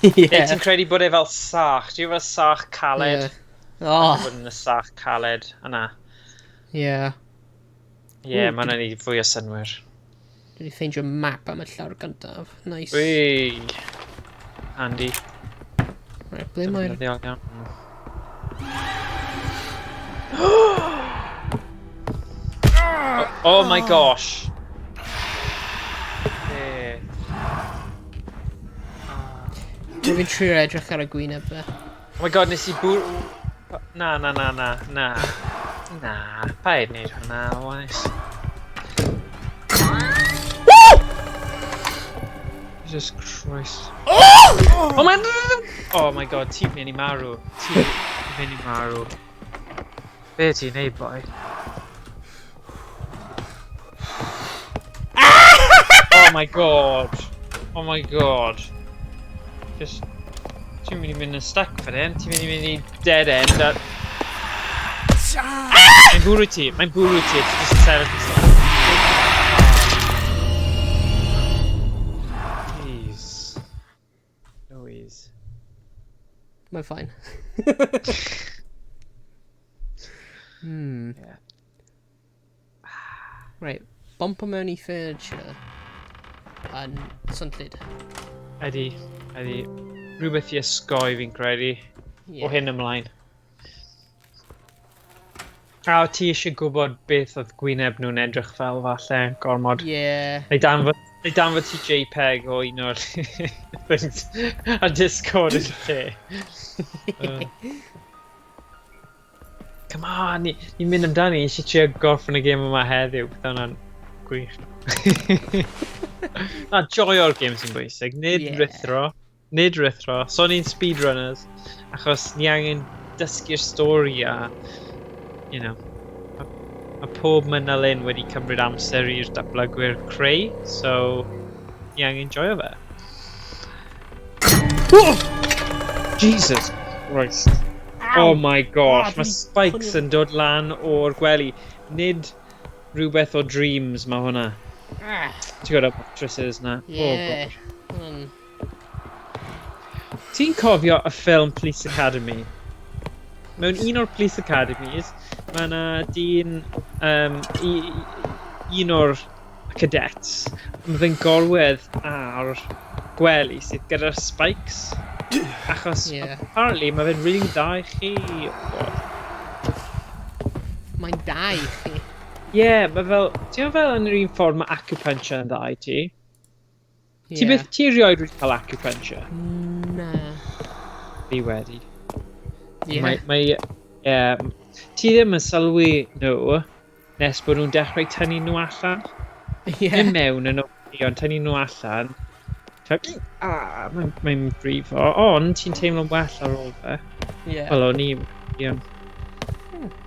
Neu ti'n credu bod e fel sach? Ti'n fel sach caled? Yeah. Oh, Bod yn y sach caled yna. Yeah. Ie, yeah, Ooh, mae'n ei fwy o synwyr. Dwi wedi ffeindio map am y llawr gyntaf. Nice. Wei! Handy. Right, ble mae'r Defnyddiol iawn. Oh my gosh. Eh. Rwy'n fi'n trio edrych ar y gwyneb fe. Oh my god, nes i bwr... Na, na, na, na, na. Na, paid wneud hwnna, oes. Jesus Christ. Oh my... Oh my god, ti'n mynd i marw. Ti'n mynd i marw. Be ti'n neud, boi? Oh my god. Oh my god. Just... Ti'n mynd i mynd yn stuck fan hyn. Ti'n mynd i mynd i dead end a... Mae'n bwrw ti, mae'n bwrw ti, it's just sefyll yn stuck. Jeez. Louise. Mae'n fine. Yeah. Right, bumpo mewn i furniture yn swnllyd. Ydy, ydy. Rhywbeth i osgoi fi'n credu. Yeah. O hyn ymlaen. A o ti eisiau gwybod beth oedd gwyneb nhw'n edrych fel falle, gormod. Yeah. Neu danfod, neu danfod ti JPEG o un o'r things ar Discord yn lle. Come on, ni'n mynd amdani, eisiau trio gorffen y gêm yma heddiw, bydd hwnna'n gwych. Na, joio'r gêm sy'n bwysig, nid Yeah. rithro, nid rithro. So ni'n speedrunners, achos ni angen dysgu'r stori a, you know, ma pob manylyn wedi cymryd amser i'r datblygwyr creu, so ni angen joio fe. Jesus Christ. Oh my gosh, Ah, mae dwi spikes yn dod lan o'r gwely. Nid rhywbeth o Dreams mae hwnna. Ah, Ti'n gwybod y mattresses na? yeah. Oh gosh. Hwnna'n- Ti'n cofio y ffilm Police Academy? Mewn un o'r Police Academies, mae yna dyn, un o'r cadets, mae fe'n gorwedd ar gwely sydd gyda'r spikes. Achos Yeah. apparently mae fe'n really dda i chi. Mae'n da i chi. Ie, yeah, mae fel, ti'n fel yn yr un ffordd mae acupuncture yn dda i ti? Yeah. Ti byth, ti erioed wedi cael acupuncture? Na. Fi wedi. Yeah. Mae, yeah, ti ddim yn sylwi nhw nes bod nhw'n dechrau tynnu nhw allan. Yeah. Ddim mewn yn oce, ond tynnu nhw allan. Ah, mae'n brifo, ond ti'n teimlo'n well ar ôl fe. Yeah. Wel, o'n i, ie.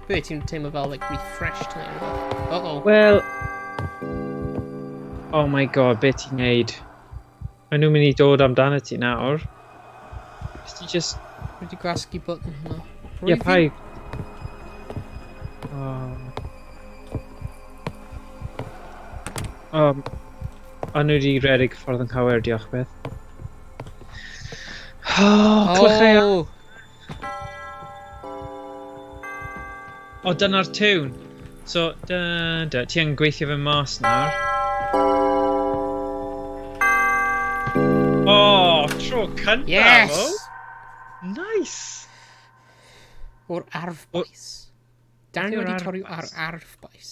Be, ti'n teimlo fel, like, refreshed neu rhywbeth? Uh-oh. Wel... Oh my god, be ti'n neud? Maen nhw'n mynd i dod amdano ti nawr. Nes ti just... Rwy wedi gwasgu button hwnna. Ie, pai... Oh. Oh, o'n nhw wedi redeg ffordd yn cywir, diolch beth. Oh, clychau. Oh! O, dyna'r tune. So, da, da, ti yn gweithio fe mas nawr. Oh, tro cyntaf, Yes! o. Nice! O'r arfbais. Darren yw'r wedi torri ar arfbais?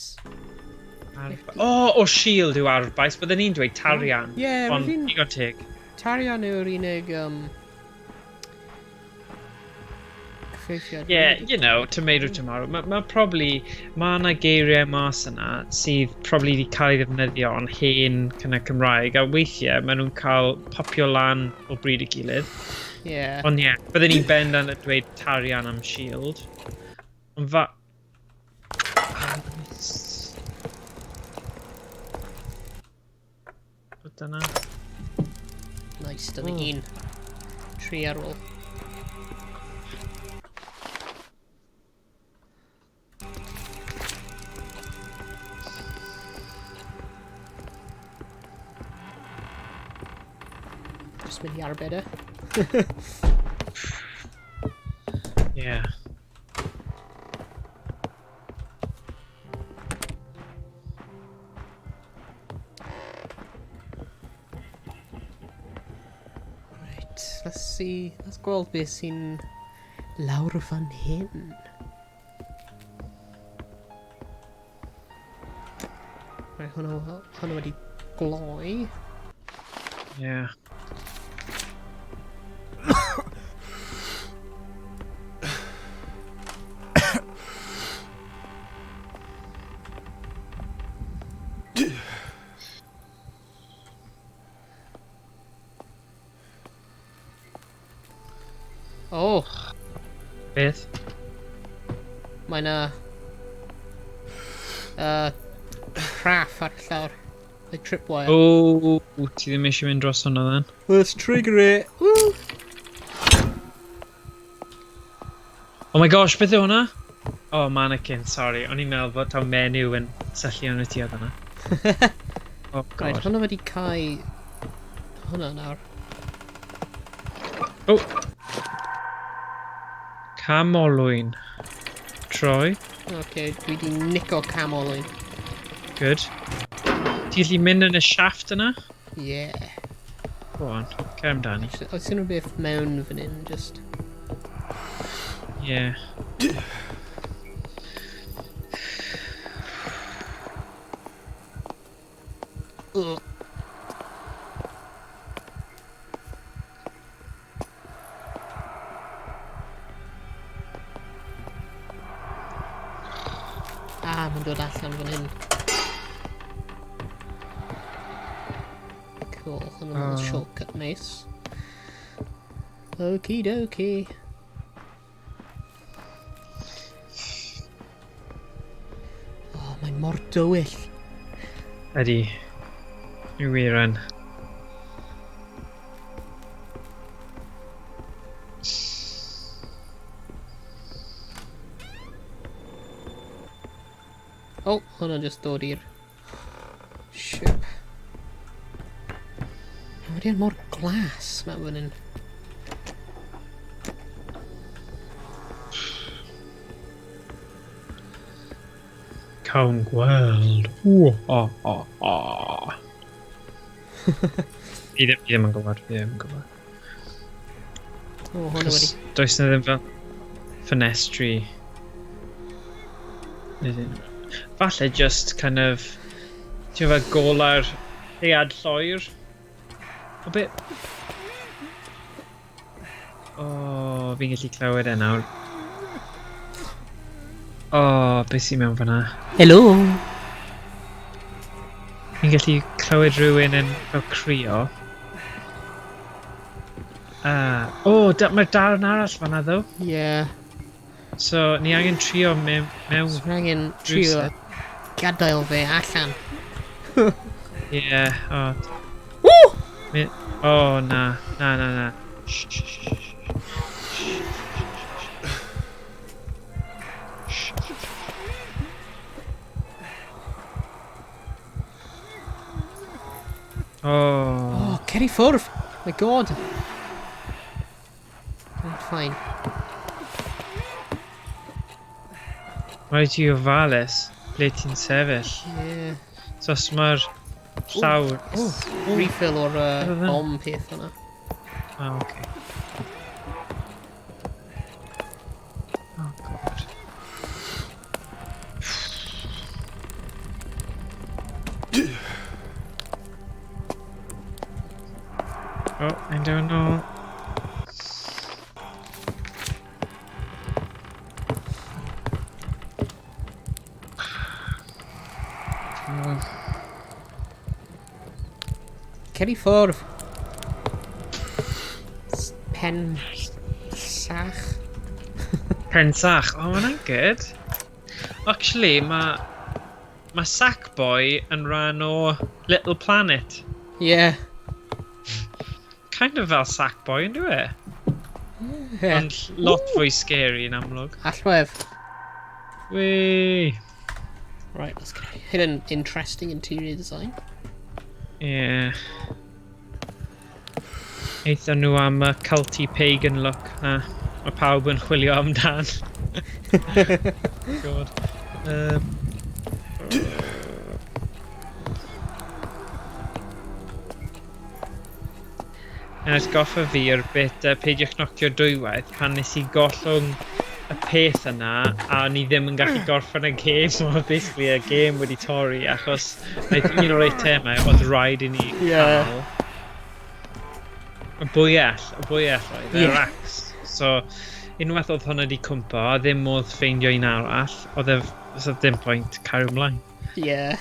arfbais. O, oh, o shield yw arfbais. Bydden ni'n dweud tarian. Ie, Ond rwy'n- digon teg. Tarian yw'r unig, cyfieithiad. Yeah, you know, tomato, tomato. Mae ma probably, mae yna geiriau mas yna sydd probably wedi cael ei ddefnyddio yn hen kind of Cymraeg, a weithiau maen nhw'n cael popio lan o bryd i gilydd. Yeah. Ond ie, yeah, bydden ni'n bendant yn dweud tarian am shield. Ond fa... Ah, But dyna. Nice, dyna un. Tri ar ôl. Just mynd i arbed e. Yeah. Right, let's see. Let's gweld beth sy'n lawr o fan hyn. Right, hwnna wedi gloi. Yeah. Oh. Beth? Mae na craff ar y llawr. Like tripwire. Oh, ti ddim eisiau mynd dros hwnna then. Let's trigger it. Woo! Oh my gosh, beth yw hwnna? Oh, mannequin, sorry. O'n i'n meddwl bod taw menyw yn syllu arno ti oedd hwnna. Oh god. Right, hwnna wedi cau hwnna nawr. Oh! Camolwyn. Troi. Okay, dwi di nico camolwyn. Good. Ti'n gallu mynd yn y shaft yna? Yeah. Go on, cer amdani. Oes unrhyw beth mewn fan hyn, just... Yeah. Ugh. Ah, mae'n dod allan fan hyn. Cool, hwnna'n little shortcut nice. Okie dokie. Oh, mae'n mor dywyll. Ydy. Yw wir yn. Oh, hwnna just dod i'r ship. Mae wedi mor glas mewn fan hyn. Cawn gweld. Ww, o, o, o. Fi ddim yn gwybod, fi ddim yn gwybod. O, hwnna wedi. Does na ddim fel ffenestri. Falle just kind of, ti'n fel gola'r lleuad lloer. O be? O, fi'n gallu clywed e nawr. O, beth sy'n mewn fyna? Helo! Fi'n gallu clywed rhywun yn fel crio. O, mae'r darn arall fan'na ddo. Yeah. So, ni angen trio mewn... So, ni angen trio gadael fe allan. Yeah, o. Woo! O, na, na, na, na. Shh, shh, shh, shh, shh. Oh. Oh, cer i ffwrdd! My god! Right, fine. Rhaid ti ofalus ble ti'n sefyll. Yeah. So os mae'r llawr... Oh, refill o'r bomb peth yna. Oh, okay. Oh, god. Oh, I don't know. Cer i ffwrdd. Pen sach. Pen sach. Oh, ma' hwnna'n good. Actually, mae Sackboy yn rhan o Little Planet. Yeah. Kind of fel Sackboy, yn dyw e? Yeah. Ond lot fwy scary yn amlwg. Allwedd. Wee! Right, let's get hit an interesting interior design. Yeah. Aethon nhw am y culty pagan look na. Mae pawb yn chwilio amdan. God. Yn atgoffa fi o'r bit peidiwch nocio dwywaith pan nes i gollwng y peth yna, a ni ddim yn gallu gorffen y gêm, so basically y gêm wedi torri, achos wnaeth un o'r eitemau oedd rhaid i ni cael. Y bwyell oedd, yr axe. So, unwaith oedd hwnna wedi cwmpo, a ddim modd ffeindio un arall, oedd e, so dim pwynt cario ymlaen. Yeah.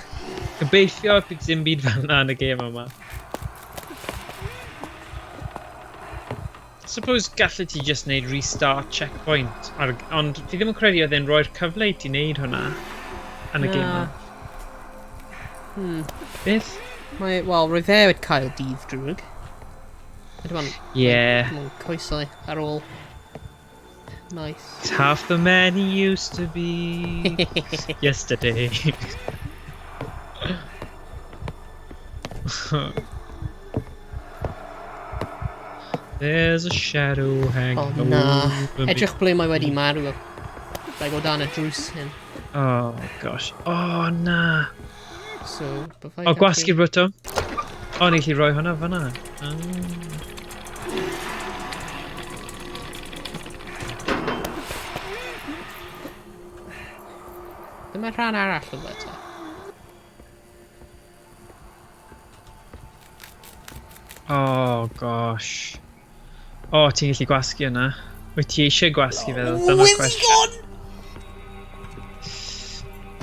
Gobeithio bydd dim byd fel yna yn y gêm yma. Suppose gallet ti just neud restart checkpoint, ar, ond fi ddim yn credu oedd e'n rhoi'r cyfle i ti wneud hwnna yn y gêm yma. Beth? Mae, wel, roedd e wedi cael dydd drwg. Ydw i'n Yeah. Coesau ar ôl. Nice. It's half the man he used to be yesterday. There's a shadow hanging Oh na. over me. Edrych ble mae wedi marw. Like o dan y drws hyn. Oh gosh. Oh na. So, byddai Oh, gwasgu'r bwtwm. O, ni'n gallu rhoi hwnna fyna. Oh. Dyma rhan arall o fe te. Oh gosh. O, oh, ti'n gallu gwasgu yna. Wyt ti eisiau gwasgu fe? Dyna'r Where's he cwestiwn. gone?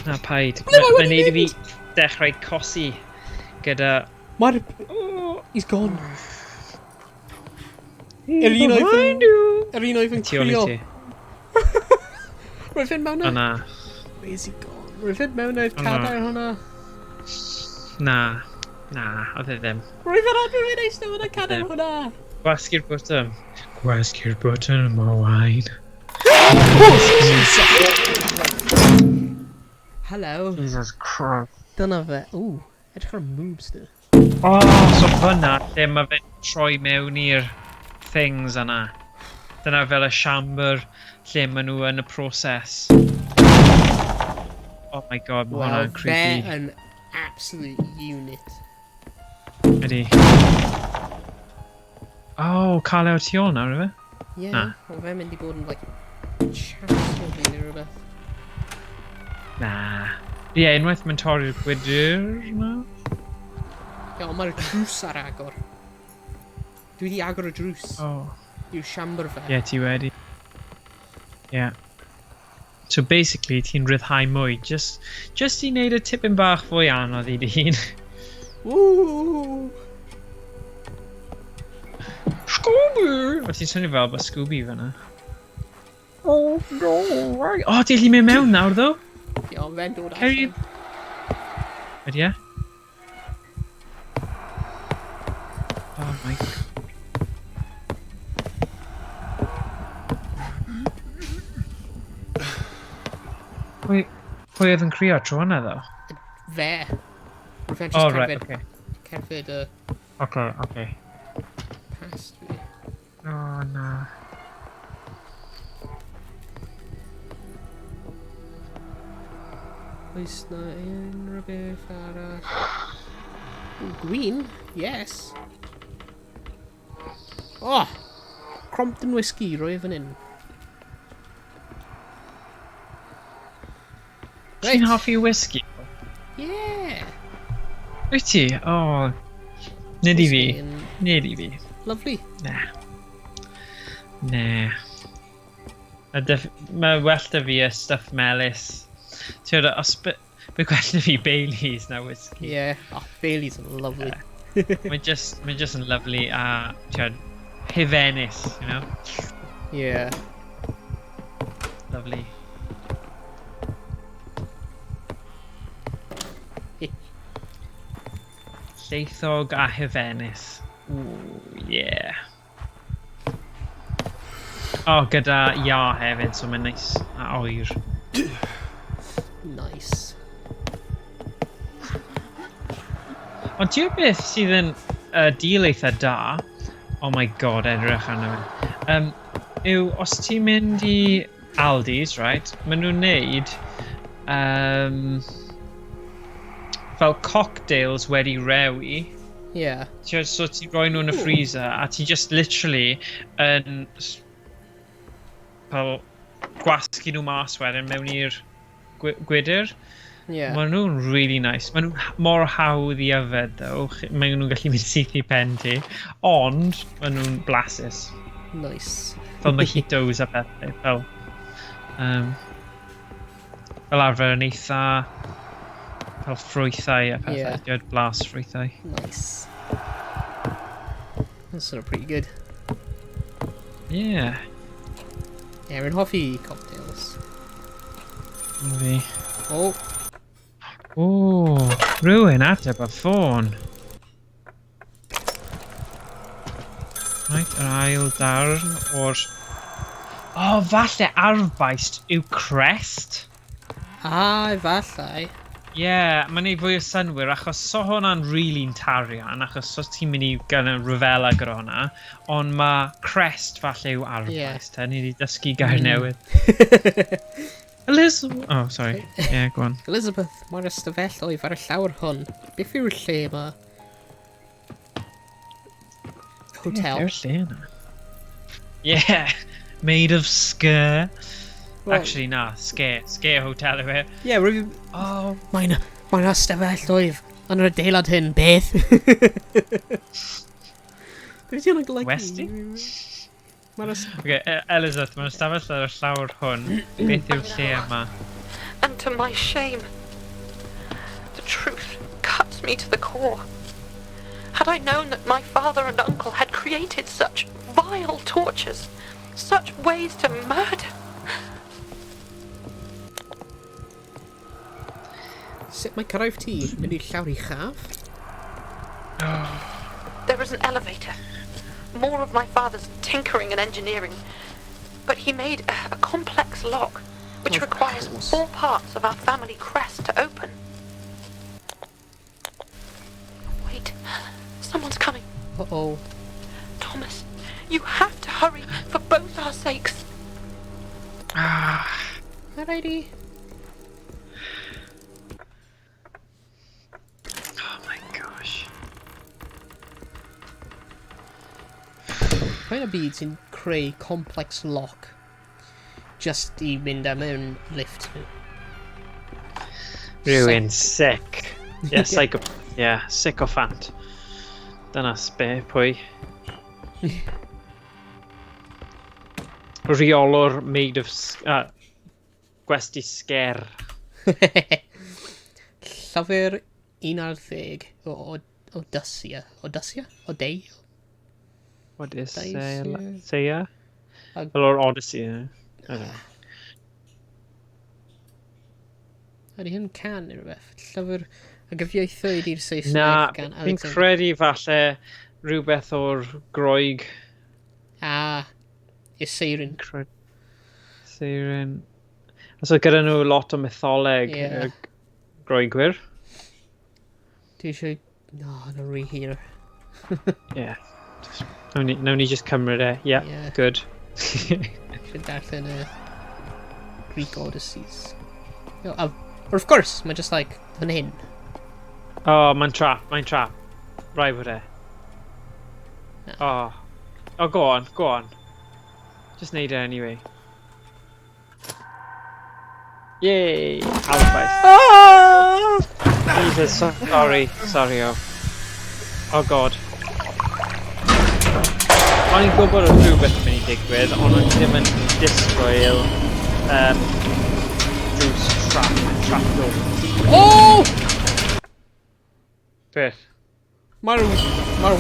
Na, paid. Ble mae Mae'n wedi neud i fi dechrau cosi gyda... Mae'r... Oh, He's gone. he's Yr un oedd yn- behind you. Yr un oedd yn Tu ôl i crio. ti. Roedd fe'n mewn O y... na. Where's he gone? Roedd fe'n mewn i'r O, na. cadair hwnna. Na. Na, oedd e ddim. Roedd fe'n adfer fe'n eistedd yn y cadair Ddim. hwnna. Gwasgu'r bwtwm. Gwasgu'r bwtwm, Owain. Hello. Jesus Christ. Dyna fe. Ooh, edrych ar moves dwi. Oh, so hwnna lle mae fe'n troi mewn i'r things yna. Dyna fel y siambr lle maen nhw yn y proses. Oh my god, mae Wel, hwnna'n fe creepy. yn absolute unit. Ydy. Oh, cael e o'r tu ôl nawr, ife? Yeah, Na. ond fe'n mynd i bod yn, like, chancellor fi neu rhywbeth. Na. Ie, yeah, unwaith mae'n torri'r gwydr na. Ie, ond mae'r drws ar agor. Dwi wedi agor y drws Oh. i'w siambr fe. Ie, yeah, ti wedi. Ie. Yeah. So basically, ti'n rhyddhau mwy. Just i wneud y tipyn bach fwy anodd i dy hun. Woo! Scooby! O, ti'n swnio fel bod Scooby fyna. Oh, no. Right. Oh, ti'n gallu mynd mewn nawr, ddo? Ie, ond fe'n dod Carry... allan. Ydy e? Oh my god. Pwy oedd yn crio tro hwnna, ddo? Fe. Roedd fe'n just Oh, right, cerdded, okay. cerdded y Okay, okay. past fi. Oh, na. Oes na unrhyw beth arall? Ooh, green? Yes. Oh! Crompton Whiskey, roi e fan hyn. Ti'n hoffi whisky? Yeah! Wyt ti? Oh. Nid i fi. Whisky yn Nid i fi. Lovely. Na. Na. Mae well da fi y stuff melys. Ti'n gwybod, os mae gwell da fi Baileys na whisky. Yeah. Oh, Baileys yn lovely. Mae just, mae just yn lovely a, ti'n gwybod, hifenus, you know? Yeah. Lovely. Lleithog a hifenus. Ooh, yeah. Oh, gyda iâ hefyd, so mae'n neis a oer. Nice. Ond ti'n gwybod beth sydd yn deal eitha da? Oh my god, edrych arno fe. Yw, os ti'n mynd i Aldi's, right, maen nhw'n neud fel cocktails wedi rewi. Yeah. Ti'n gwbod, so ti'n rhoi nhw yn y freezer a ti just literally yn fel gwasgu nhw mas wedyn mewn i'r gwydr. Yeah. Maen nhw'n really nice. Maen nhw mor hawdd i yfed, though. Maen nhw'n gallu mynd syth i pen ti. Ond, maen nhw'n blasus. Nice. Fel mojitos a pethau. Fel, fel arfer yn eitha fel ffrwythau a pethau. Yeah. Dweud blas ffrwythau. Nice. That's sort of pretty good. Yeah. Yeah, rwy'n hoffi cocktails. Fi. Oh, O, rhywun ateb y ffôn. Right, yr ail darn o'r... O, oh, falle arfbaist yw crest. Ah, efallai. Ie, yeah, mae'n neud fwy o synwyr achos so hwnna'n really'n tarian achos os ti'n mynd i gyda rhyfela gyda hwnna, ond mae crest falle yw arfbaist, yeah. Ni wedi dysgu gair newydd. Elizabeth... Oh, sorry. Yeah, go on. Elizabeth, mae'r ystafelloedd ar y llawr hwn. Beth yw'r lle yma? Hotel. Yw'r lle yna? Yeah, made of scare. Well- Actually, na, scare. Scare hotel yw e. Yeah, rwy'n... Oh, Mae'n mae ystafelloedd yn yr adeilad hyn, beth? Beth ti'n golygu? Westy? Mae'r ys... Okay, Elizabeth, mae'n ystafell ar y llawr hwn. Beth yw'r lle yma? And to my shame, the truth cuts me to the core. Had I known that my father and uncle had created such vile tortures, such ways to murder. Sut mae cyrraedd ti? Mynd i'r llawr uchaf? There is an elevator. More of my father's tinkering and engineering. But he made a complex lock, which Of requires course. 4 parts of our family crest to open. Wait, someone's coming. Uh-oh. Thomas, you have to hurry for both our sakes. Alrighty. Oh my gosh. Mae'n y byd sy'n creu complex lock just i mynd am mewn lift. Rhywun sick. Yeah, psycho... Yeah, sycophant. Dyna sbe, pwy. Rheolwr made of... Gwesti sger. Llyfr 11 o Odyssia. Odyssia? Odei? What is Odysseia? Seiya? Fel o'r Odyssey, eh? I don't know. Ydy hyn can neu rhywbeth? Llyfr a gyfieithwyd i'r Saesneg Na, gan fi'n Alexander... credu falle rhywbeth o'r Groeg. Ah, i'r Seirin. Seirin. So gyda nhw lot o mytholeg Ie. Groegwyr. Dwi eisiau... No, na rhy hir. Yeah. Nawn ni just cymryd e. Yeah, Ie. good. Eisiau darllen y Greek Odysseys. Oh, of course, mae just like, fan hyn. Oh, mae'n trap, mae'n trap. Rai bod e. Na. Oh. Oh, go on, go on. Just neud e anyway. Yay! Alfaith. Ah! Jesus, sorry, sorry, oh. Oh god. O'n i'n gwybod oedd rhywbeth yn mynd i digwydd, ond o'n i ddim yn disgwyl drws trap, trap door. Oh! Beth? Mae'r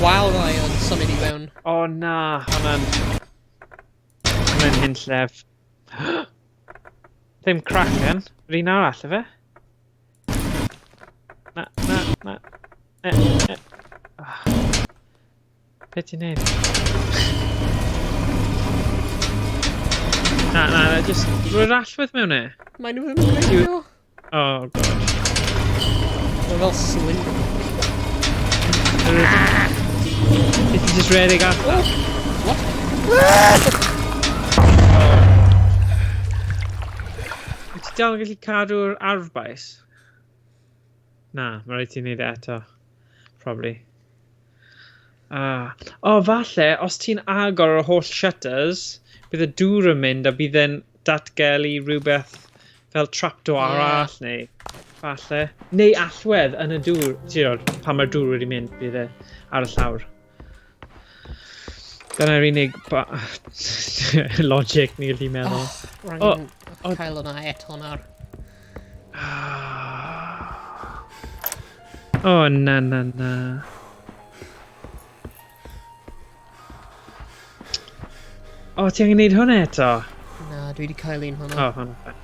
wild eye yn symud i fewn. O na, hwnna'n hunllef. Ddim Kraken, yr un arall, ife? Na, na, na. E, e. Ah. Be ti'n neud? Na, na, na, just rwy'r allwedd mewn e. Mae nhw ddim yn gweithio. Oh, god. Mae fel cylinder. Ti just redeg allan? What? Wyt ti dal yn gallu cadw'r arfbais? Na, mae rhaid ti wneud e eto. Probably. Ah. O, falle, os ti'n agor yr holl shutters, bydd y dŵr yn mynd a bydd e'n datgelu rhywbeth fel trapdoor arall neu falle. Neu allwedd yn y dŵr. Ti'n gwybod, pan mae'r dŵr wedi mynd, bydd e ar y llawr. Dyna'r unig logic ni'n gallu meddwl. Oh, rhaid oh, cael hwnna eto nawr. Oh, na, na, na. O, ti angen gwneud hwnna eto? Na, dwi wedi cael un hwnna. O, hwnna.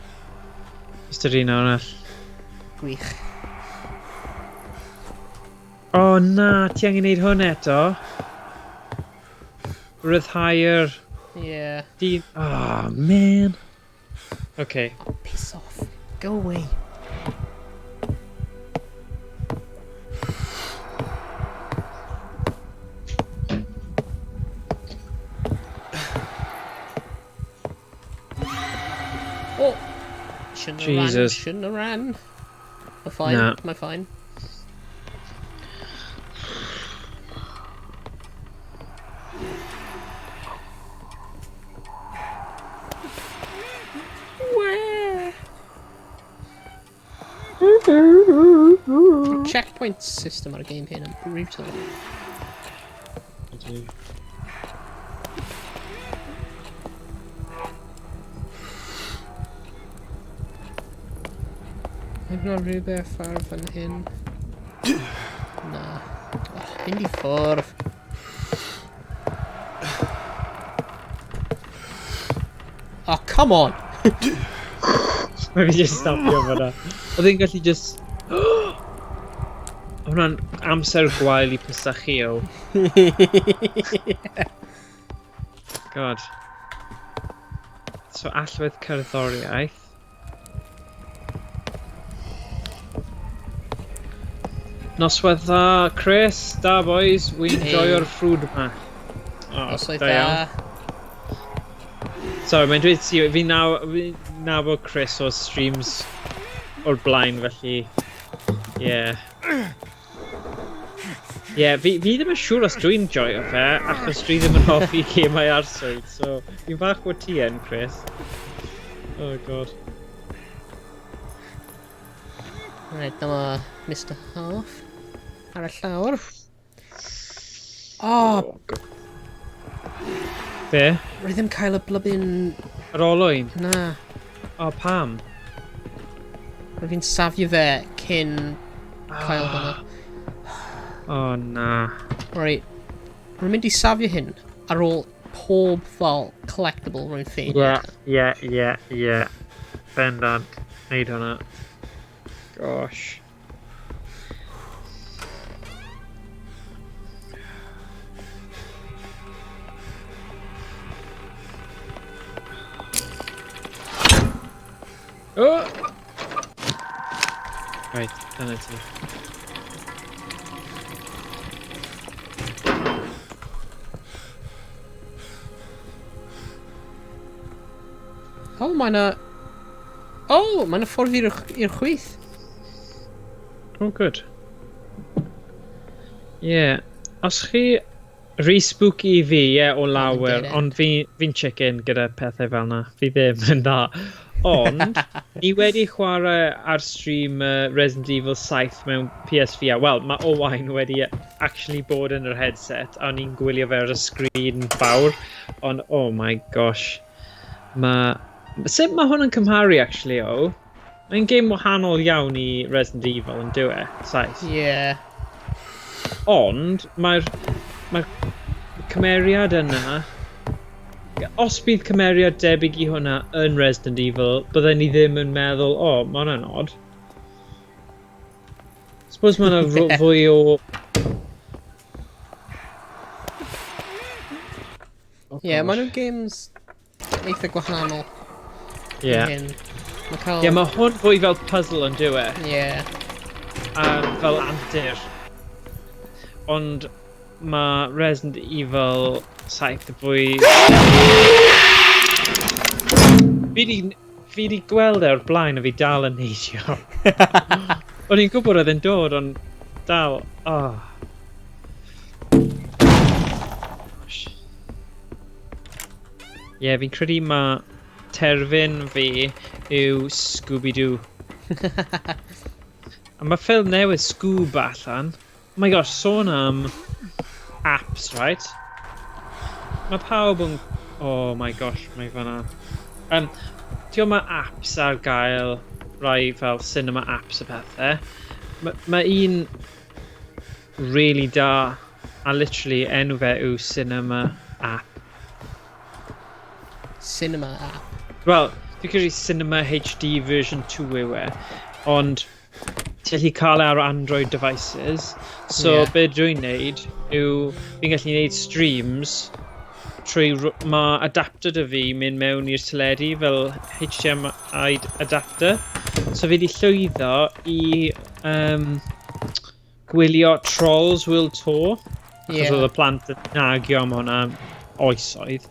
Just yr un arall. Gwych. O, na, ti angen gwneud hwn eto. Rhyddhau'r... Yeah. Dyn... Oh, man. Okay. Oh, piss off. Go away. Oh! Shouldn't have ran. Jesus. Shouldn't have ran. Am fine. Na. Am I fine? Where? The checkpoint system ar y game hyn yn brutal. Mae hwnna rhywbeth ar fan hyn. Na. Oh, mynd i ffwrdd. Oh, come on! Mae fi just stopio fyna. Oedd hi'n gallu just... Hwna'n amser gwael i pistachio. God. So allwedd cerddoriaeth. Noswaith dda, Chris. Da, boys. Wi'n Hey. joio'r ffrwd yma. Oh, Noswaith da iawn. dda. Sorry, mae'n dweud ti, fi naw, fi nabod Chris o streams o'r blaen, felly... Yeah. Yeah, fi ddim yn siŵr os dwi'n joio fe, achos dwi ddim yn hoffi gemau arswyd, so fi'n falch bod ti yn, Chris. Oh god. Right, dyma Mr Half ar y llawr. Oh, God. Be? rwy ddim cael y blybyn... Yr olwyn? Na. O, oh, pam? Rwy fi'n safio fe cyn cael hwnna. O, oh, na. Right. Rwy'n mynd i safio hyn ar ôl pob fel collectible rwy'n ffeindio. Ie, ie, ie, ie. Bendant. Neud hwnna. Gosh. Oh! Right, dyna ti. Oh, mae 'na... Oh, mae 'na ffordd i'r i'r chwith. Oh, good. Yeah. Os chi... Rhy spooky i fi, ie, yeah, o lawer, dead end. ond fi'n fi chicken gyda pethau fel na. Fi ddim yn dda. Ond, ni wedi chwarae ar stream Resident Evil 7 mewn PSVR. Wel, mae Owain wedi actually bod yn yr headset, a ni'n gwylio fe ar y sgrin fawr. Ond, oh my gosh. Mae... Sut mae hwn yn cymharu, actually, o? Mae'n game wahanol iawn i Resident Evil yn dyw e, 7. Yeah. Ond mae'r cymeriad yna, os bydd cymeriad debyg i hwnna yn Resident Evil, bydden ni ddim yn meddwl, o, oh, mae hwnna'n odd. Suppose mae yna fwy o... Oh, Yeah, gosh. maen nhw'n games eitha gwahanol. Yeah. Hyn. Mae cael... Yeah, mae hwn fwy fel puzzle yn dyw e, Yeah. a fel antur. Ond mae Resident Evil 7 fwy... Fi di gweld e o'r blaen a fi dal yn neidio. O'n i'n gwybod oedd e'n dod, ond dal... Oh. Gosh. Ie, yeah, fi'n credu mae terfyn fi yw Scooby-Doo. A mae ffilm newydd Scoob allan. Oh my gosh, sôn am apps, right? Mae pawb yn... Oh my gosh, mae fan'na. Ti'n gwybod mae apps ar gael, rai fel cinema apps a pethau. Mae un really da, a literally enw fe yw Cinema App. Cinema app. Wel, dwi'n credu Cinema HD version 2 yw e, ond ti'n gallu cael e ar Android devices. So be dwi'n neud yw fi'n gallu neud streams trwy mae adapter 'da fi mynd mewn i'r teledu fel HDMI adapter. So fi wedi llwyddo i gwylio Trolls World Tour. Achos oedd y plant yn nagio am hwnna oesoedd.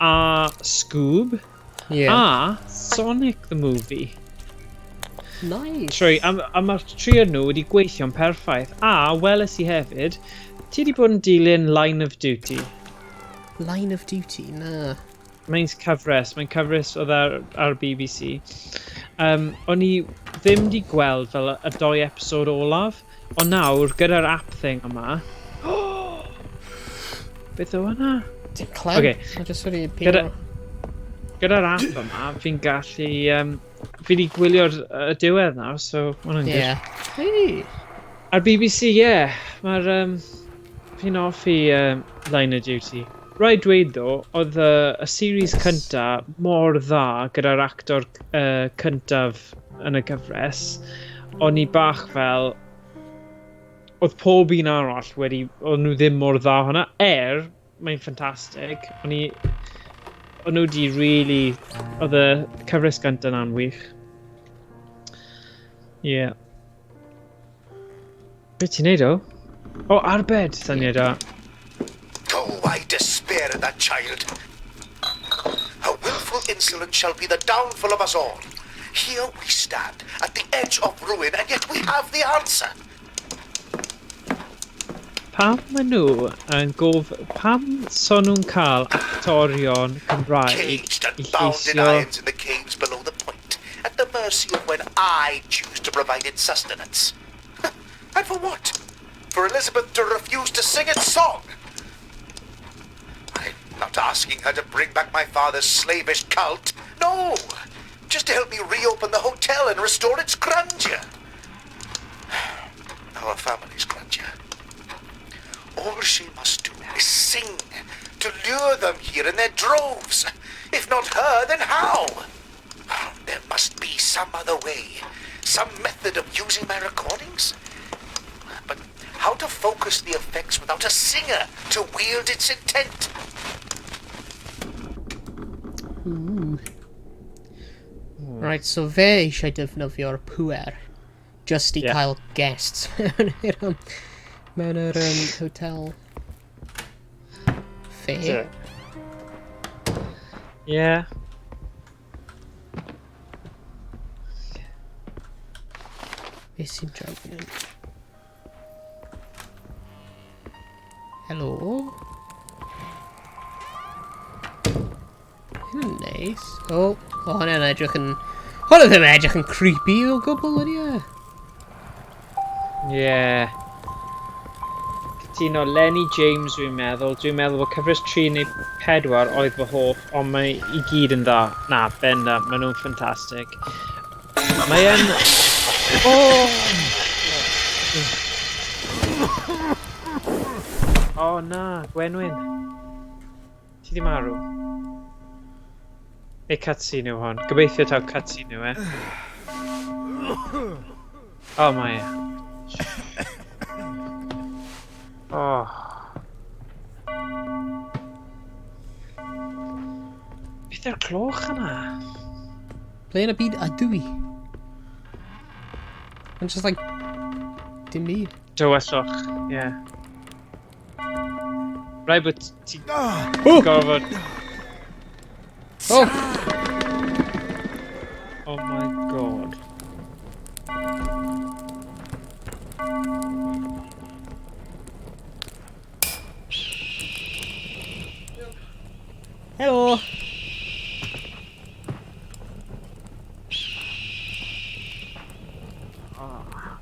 A Scoob. A Sonic the Movie. Nice. Trwy, a mae'r tri o'n nhw wedi gweithio'n perffaith. A weles i hefyd, ti wedi bod yn dilyn Line of Duty. Line of Duty, na. Mae'n cyfres oedd ar BBC. O'n i ddim wedi gweld fel y doi episod olaf, ond nawr, gyda'r app thing yma... Beth o hwnna? Ti'n clem? Ocê. Mae jyst wedi pino. Gyda'r app yma, fi'n gallu... fi wedi gwylio'r diwedd nawr, so ma' hwnna'n good. Hey. Ar BBC, ie. Yeah, mae'r... fi'n hoffi Line of Duty. Rhaid dweud ddo, oedd y series cynta mor dda gyda'r actor cyntaf yn y gyfres. O'n i bach fel... Oedd pob un arall wedi... Oedd nhw ddim mor dda hwnna. Er, mae'n ffantastig. O'n i... O'n nhw wedi really... Oedd y cyfres gyntaf na'n wych. Ie. Yeah. Be ti'n neud o? O, arbed, syniad da. Oh, I despair at that child. Her willful insolence shall be the downfall of us all. Here we stand, at the edge of ruin, and yet we have the answer. Pam maen nhw yn gof... Pam so nhw'n cael actorion Cymraeg Caged i and bound in lleisio... irons in the caves below the point, at the mercy of when I choose to provide its sustenance. And for what? For Elizabeth to refuse to sing its song? I'm not asking her to bring back my father's slavish cult. No! Just to help me reopen the hotel and restore its grandeur. Our family's grandeur. All she must do is sing to lure them here in their droves. If not her, then how? There must be some other way, some method of using my recordings. But how to focus the effects without a singer to wield its intent? Ooh. Right, so fe eisiau defnyddio'r pwer just i cael guests mewn yr hotel. Fe. Yeah. Beth sy'n draw fan hyn? Helo? Hyn yn neis. O, oh, hwnna'n edrych yn... Hwnna ddim edrych yn creepy o gwbl ydi e? Yeah. Cytuno, Lenny James dwi'n meddwl. Dwi'n meddwl bod cyfres 3 neu 4 oedd fy hoff, ond mae i gyd yn dda. Na, bendant, maen nhw'n ffantastig. Mae yn... Oh! Oh na, Gwenwyn. Ti di marw? Neu cutscene yw hon. Gobeithio taw cutscene yw e. Oh, mae e. Oh. Beth yw'r cloch yna? Ble yn y byd ydw i? I'm just like... Dim byd. Tywyllwch, ie. Yeah. Rhaid bod ti Oh! gorfod... Oh! Oh my God. Helo!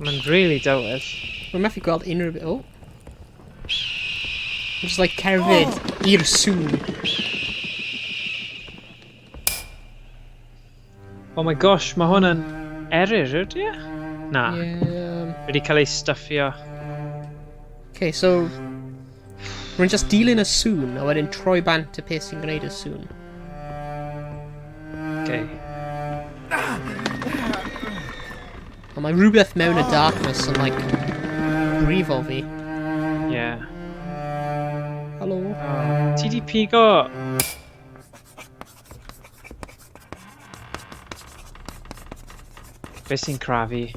Mae'n really dywyll. Rwy'n methu gweld unrhyw beth. Oh. I'm just like cerdded i'r sŵn. Oh my gosh, mae hwn yn eryr, ydy e? Na. Yeah. Wedi cael ei stuffio. Okay, so... Rwy'n just dilyn y sŵn, a wedyn troi bant y peth sy'n gwneud y sŵn. Okay. Ond mae rhywbeth mewn y darkness yn, like, brifo fi. Yeah. Helo? Oh. Ti di pigo... Be sy'n crafu?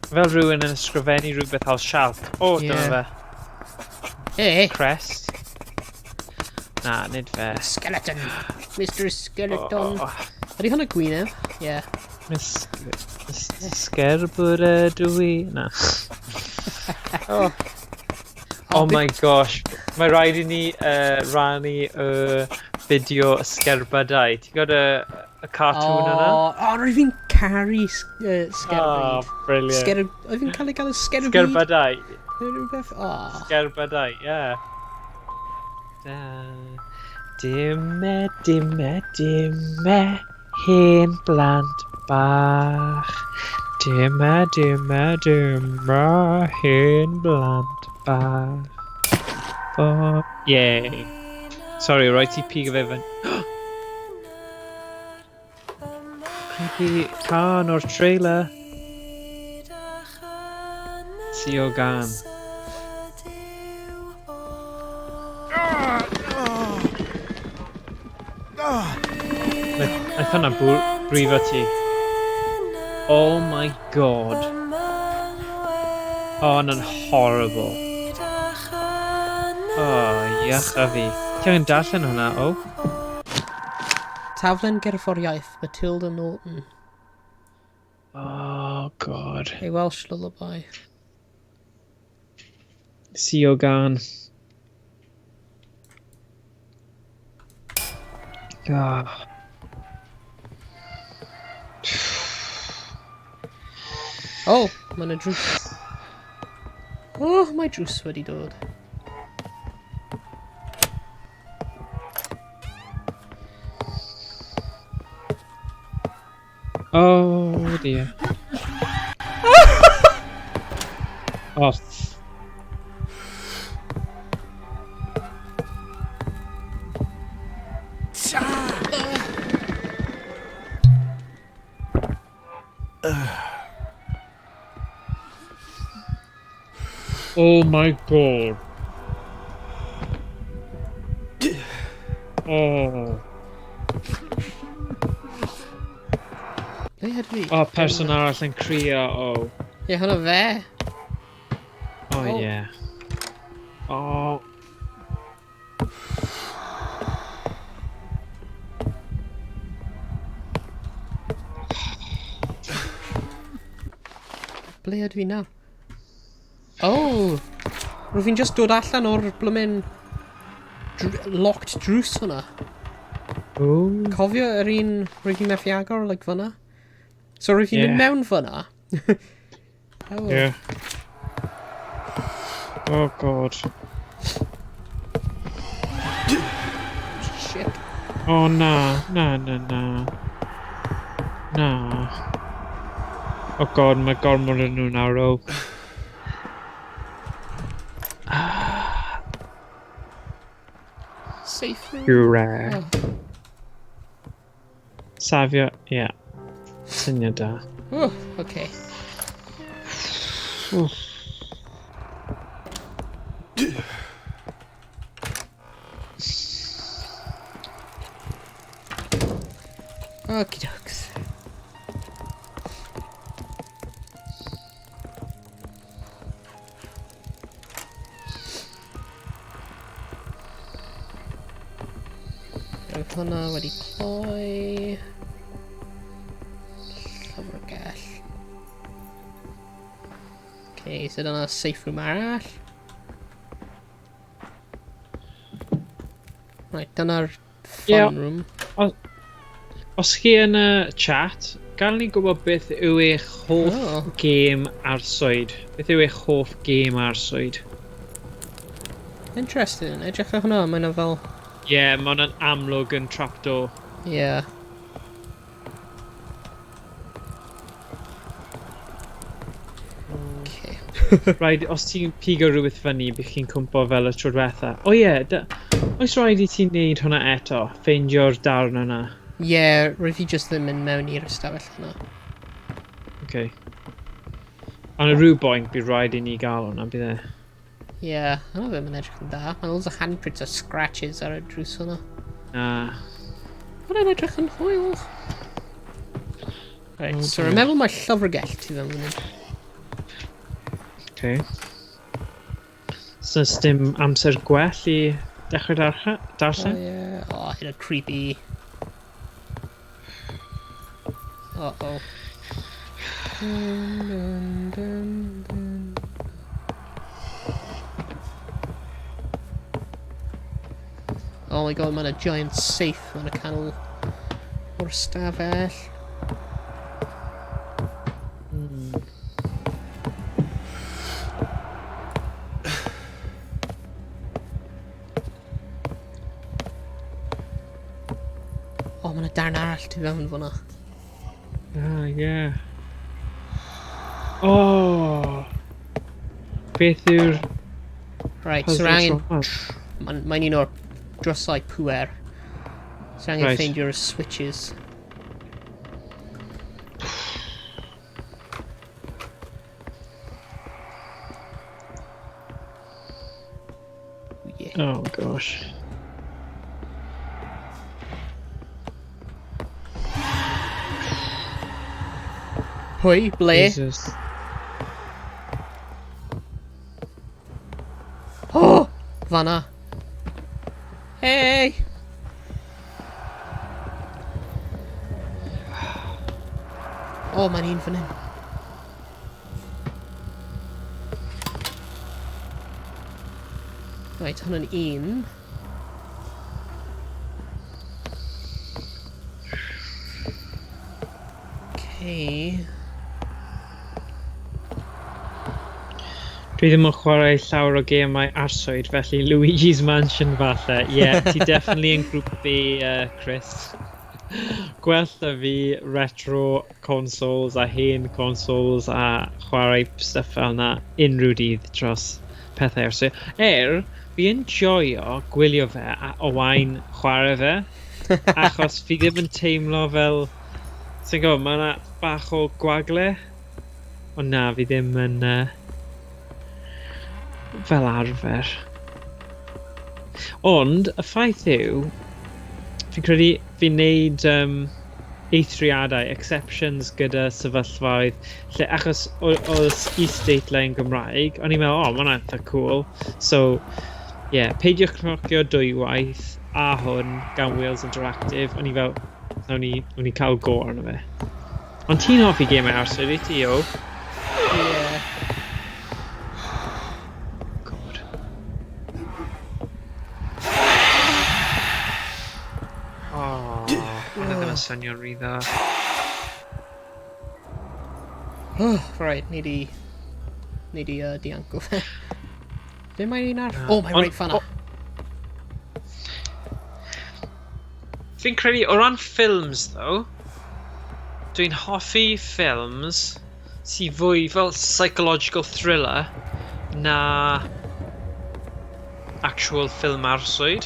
Fel rhywun yn ysgrifennu rhywbeth al sialc. O, oh, dyma Ie. fe. Hey, Crest. Na, nid fe. skeleton! Mr. Skeleton. Oh, Ydy hwnna gwyneb? Yeah. Miss... Mr. Sgerbwr ydw i? Na. Oh. Oh my gosh. Mae rhaid i ni rannu y fideo ysgerbydau. Ti'n gwybod y cartoon yna? Oh, oh, rwy'n fi'n caru sgerbyd. Oh, brilliant. Sgerb... Oedd fi'n cael ei gael y sgerbyd? Sgerbydau. Neu rhywbeth? Oh. Sgerbydau, ie. Da. Dime, dime, dime, hen blant bach. Dime, dime, dime, hen blant bach. Oh, yay. Sorry, rhaid ti pigo fe fyny. Creepy can o'r trailer. See o gan. Naeth hwnna brifo ti. Oh my god. Oh, hwnna'n horrible. Oh, iach a fi. Ti angen darllen hwnna, o? Taflen gerddoriaeth Matilda Norton. Oh god. A Welsh lullaby. See o gan. Ah. Oh, mae yna drws. Oh, mae drws wedi dod. Oh dear. Oh. Oh my god. Oh. Ble ydw i? Oh, person arall yn crio, oh. Ie, hwnna fe. Oh, Oh. yeah. Oh. Ble ydw i nawr? Oh! Rwy'n fi'n just dod allan o'r blymyn locked drws hwnna. Ooh. Cofio yr un rwy'n fi'n methu agor, like fyna? So rwy'n fi'n mynd Yeah. mewn fyna. Oh. Yeah. Oh god. Shit. Oh na, na, na, na. Na. Oh god, mae gormod yn nhw nawr, oh. Safe room. Hooray. Oh. Safio, ie. Yeah. Syniad da. Oh, okay. Oof. Okie dokes. Roedd hwnna wedi cloi. Llyfrgell. Okay, so dyna safe room arall. Right, dyna'r fun Ie. room. Os chi yn y chat, Gael ni gwybod beth yw eich hoff gêm arswyd. Beth yw eich hoff gêm arswyd? Interesting. Edrych ar hwnna, mae'n fel... Ie, yeah, mae hwnna'n amlwg yn trapdoor. Ie. Yeah. Okay. Rhaid, os ti'n pigo rhywbeth fyny, bydd chi'n cwmpo fel y tro diwetha. O ie, oes rhaid i ti wneud hwnna eto? Ffeindio'r darn yna? Ie, yeah, rwyf i just ddim mynd mewn i'r ystafell yna. Okay. Ond ar rhyw bwynt, bydd rhaid i ni gael hwnna, bydd e? Ie, yeah, hwnna ddim yn edrych yn dda. Mae loads o handprints a scratches ar y drws hwnna. Na. Hwnna'n edrych yn hwyl. Right, so rwy'n meddwl mae llyfrgell ti fewn fan hyn. Okay. So dim amser gwell i dechrau darllen? Oh, yeah. Oh, hynna creepy. Uh-oh. Dun, dun, dun, dun. Oh my god, mae'n a giant safe yn y canol o'r stafell. Oh, mae'n darn arall tu fewn fyna. Ah, yeah. Oh! Beth yw'r Right, so puzzle angen... tro yma? Mae'n mae un o'r drysau pŵer. So angen Right. ffeindio'r switches. Yeah. Oh gosh. Pwy? Ble? Jesus. Oh! Fanna. Hey! Oh, mae'n un fan hyn. Right, hwn yn un. Okay. Dwi ddim yn chwarae llawer o gemau arswyd, felly Luigi's Mansion falle. Ie, yeah, ti definitely yn grŵp fi, Chris. Gwell na fi retro consoles a hen consoles a chwarae stuff fel na unrhyw dydd dros pethau arswyd. Fi yn joio gwylio fe a Owain chwarae fe, achos fi ddim yn teimlo fel... Ti'n gwybod, mae yna bach o gwagle, ond na, fi ddim yn... fel arfer. Ond, y ffaith yw, fi'n credu fi'n neud eithriadau, exceptions gyda sefyllfaoedd, lle achos oedd isdeitlau yn Gymraeg, o'n i'n meddwl, oh, ma' hwnna'n eitha cool. So, yeah, peidiwch cnocio dwywaith a hwn gan Wales Interactive, o'n i fel, nawn ni cael go arno fe. Ond ti'n hoffi gemau arswyd, wyt ti, o? Yeah. God. Oh, hwnna ddim yn swnio'n rhy dda. Oh, right, ni di dianco fe. Ble mae'n un arall? Oh, mae'n reit fanna. Fi'n credu, o ran ffilms, though, dwi'n hoffi ffilms sy'n fwy fel psychological thriller na actual ffilm arswyd.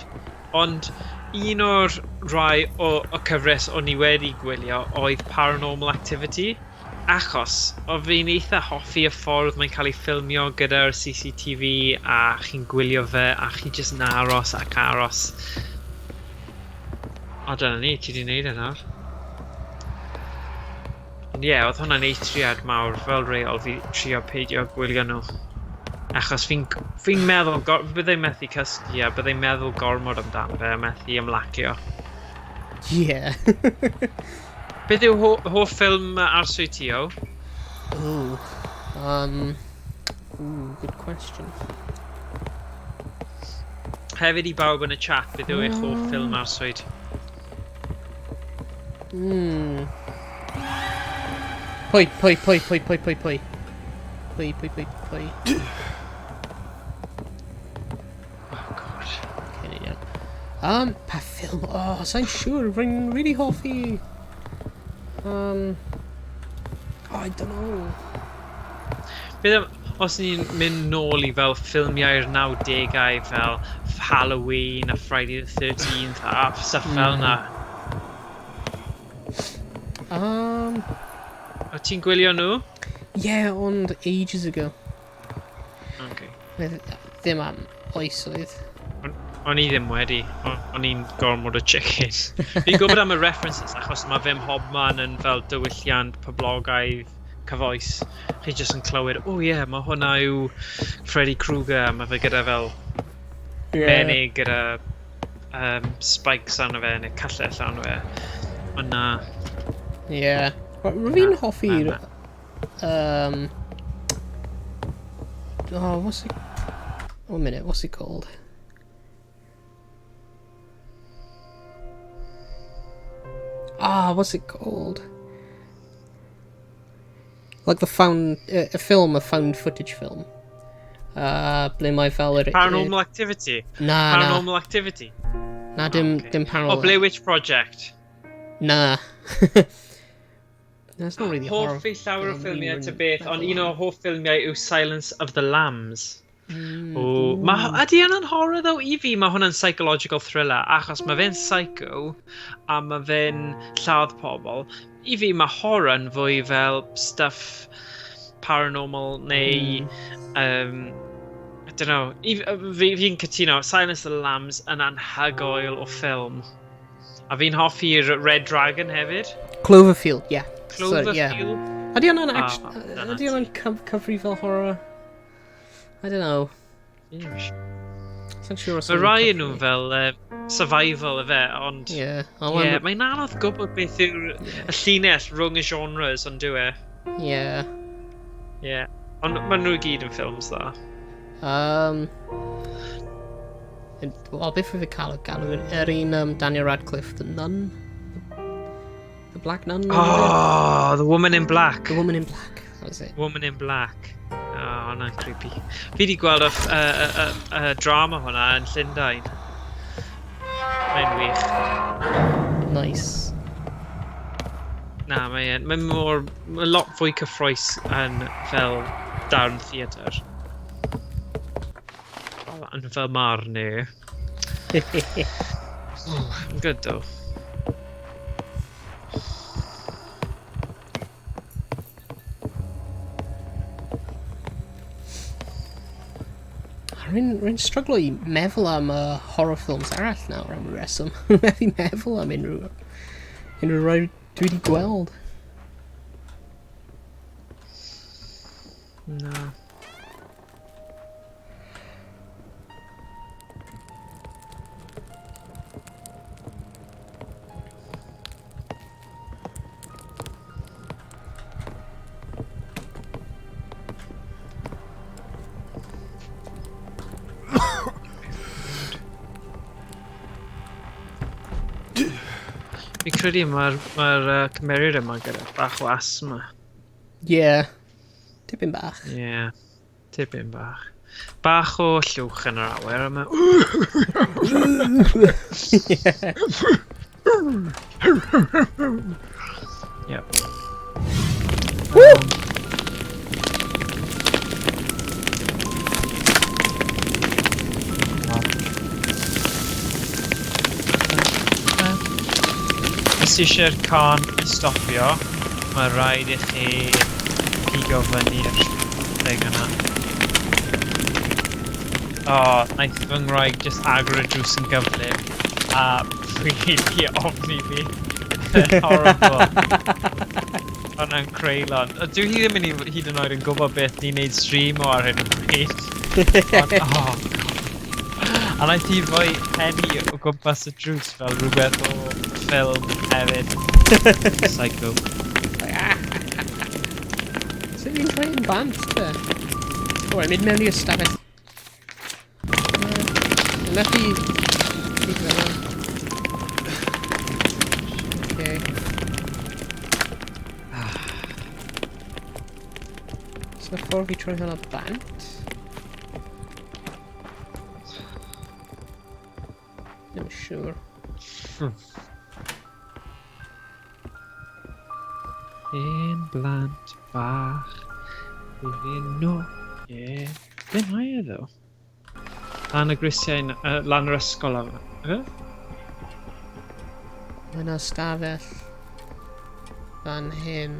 Ond un o'r rhai o cyfres o'n i wedi gwylio oedd Paranormal Activity, achos o fi'n eitha hoffi y ffordd mae'n cael ei ffilmio gyda'r CCTV a chi'n gwylio fe a chi jyst yn aros ac aros. O, dyna ni, ti di wneud e nawr. Ond ie, oedd hwnna'n eithriad mawr fel reol fi trio peidio gwylio nhw. Achos fi'n fi meddwl, byddai'n methu cysgu a byddai'n meddwl gormod amdano fe a methu ymlacio. Yeah. Beth yw hoff ffilm arswyd ti, o? Ooh. Ooh, good question. Hefyd i bawb yn y chat, beth yw eich hoff ffilm arswyd? Pwy, pwy, pwy, pwy, pwy, pwy, pwy? Pwy, pwy, pwy, pwy? Oh, God. Okay, ni'n iawn. Pa ffilm? Oh, sa'n siŵr. Rwy'n really hoffi... Oh, I don't know. Beth am, os ni'n mynd nôl i fel ffilmiau'r 90au fel Halloween a Friday the 13th a stuff fel na. O ti'n gwylio nhw? Yeah, ond ages ago. Okay. Ddim am oesoedd. O'n i ddim wedi. O'n i'n gormod o chicken. Fi'n gwybod am y references achos mae fe mhobman yn fel diwylliant poblogaidd cyfoes. Chi jyst yn clywed, oh yeah, mae hwnna yw Freddy Krueger, mae fe gyda fel menig gyda spikes arno fe neu cyllell arno fe. Ond na. Yeah. Rwy'n hoffi'r... Na, Oh, what's it... One minute, what's it called? Ah, what's it called? Like the found... a film, a found footage film. Ble mae fel yr... Paranormal Activity. Na, na. Paranormal Activity. Na, dim, Okay. dim paranormal. Oh, Blair Witch Project. Na. That's not really horror. Hoffi llawer o film, ffilmiau fi'n ta beth, ond un o meddwl. hoff ffilmiau yw Silence of the Lambs. O, ma, ydy hwnna'n horror though? I fi mae hwnna'n psychological thriller, achos mae fe'n psycho a mae fe'n lladd pobl. I fi mae horror yn fwy fel stuff paranormal neu... I don't know. Fi'n cytuno, Silence of the Lambs yn anhygoel o ffilm. A fi'n hoffi'r Red Dragon hefyd. Cloverfield, yeah. So, yeah. Cloverfield. Ydy hwnna'n Ah, actually... dyna Ydy hwnna'n cyfri fel horror? I don't know. Sa'n siŵr os Mae hwnna'n rai cyfri. nhw fel survival efe, ond... Yeah. Yeah, mae'n anodd gwybod beth yw'r y llinell rhwng y genres, ond dyw e. Yeah. Yeah. Ond maen nhw i gyd yn ffilms dda. Wel, beth fydd y cael o galw? Yr un Daniel Radcliffe, The Nun? The Black Nun? Oh, The Woman in Black. The Woman in Black, that was it. Woman in Black. Oh, hwnna'n creepy. Fi di gweld y drama hwnna yn Llundain. Mae'n wych. Nice. Na, mae'n mae mor... Mae lot fwy cyffrous yn fel darn theatr. Yn fel marn i. Good though. Rwy'n stryglo i meddwl am horror films arall nawr am reswm. Rwy'n methu meddwl am unrhyw rai dwi wedi gweld. Na. Fi'n credu mae'r cymeriad yma gyda bach o asthma. Yeah. Tipyn bach. Ie, yeah, tipyn bach. Bach o llwch yn yr awyr yma. Yep. Woo! Os ti eisiau'r can i stopio, mae rhaid i chi pigo fyny'r thing yna. O, oh, naeth fy ngwraig just agor y drws yn gyflym a really ofni fi. Horrible. Hwnna'n creulon. Dwi hi ddim yn hyd yn oed yn gwybod beth ni'n neud stream o ar hyn o bryd. Ond, oh, God. A naeth hi rhoi penny o gwmpas y drws fel rhywbeth o ffilm hefyd. Psycho. Sut fi'n troi yn bant, te? O, mynd mewn i'r ystafell. Methu... pigo fe. Okay. Oes yna ffordd i troi hwnna bant? Ddim yn siŵr. Un blant bach iddyn nhw. Ie. Ble mae e ddo? Lan y grisiau, lan yr ysgol yma. Ife? Mae yna stafell fan hyn.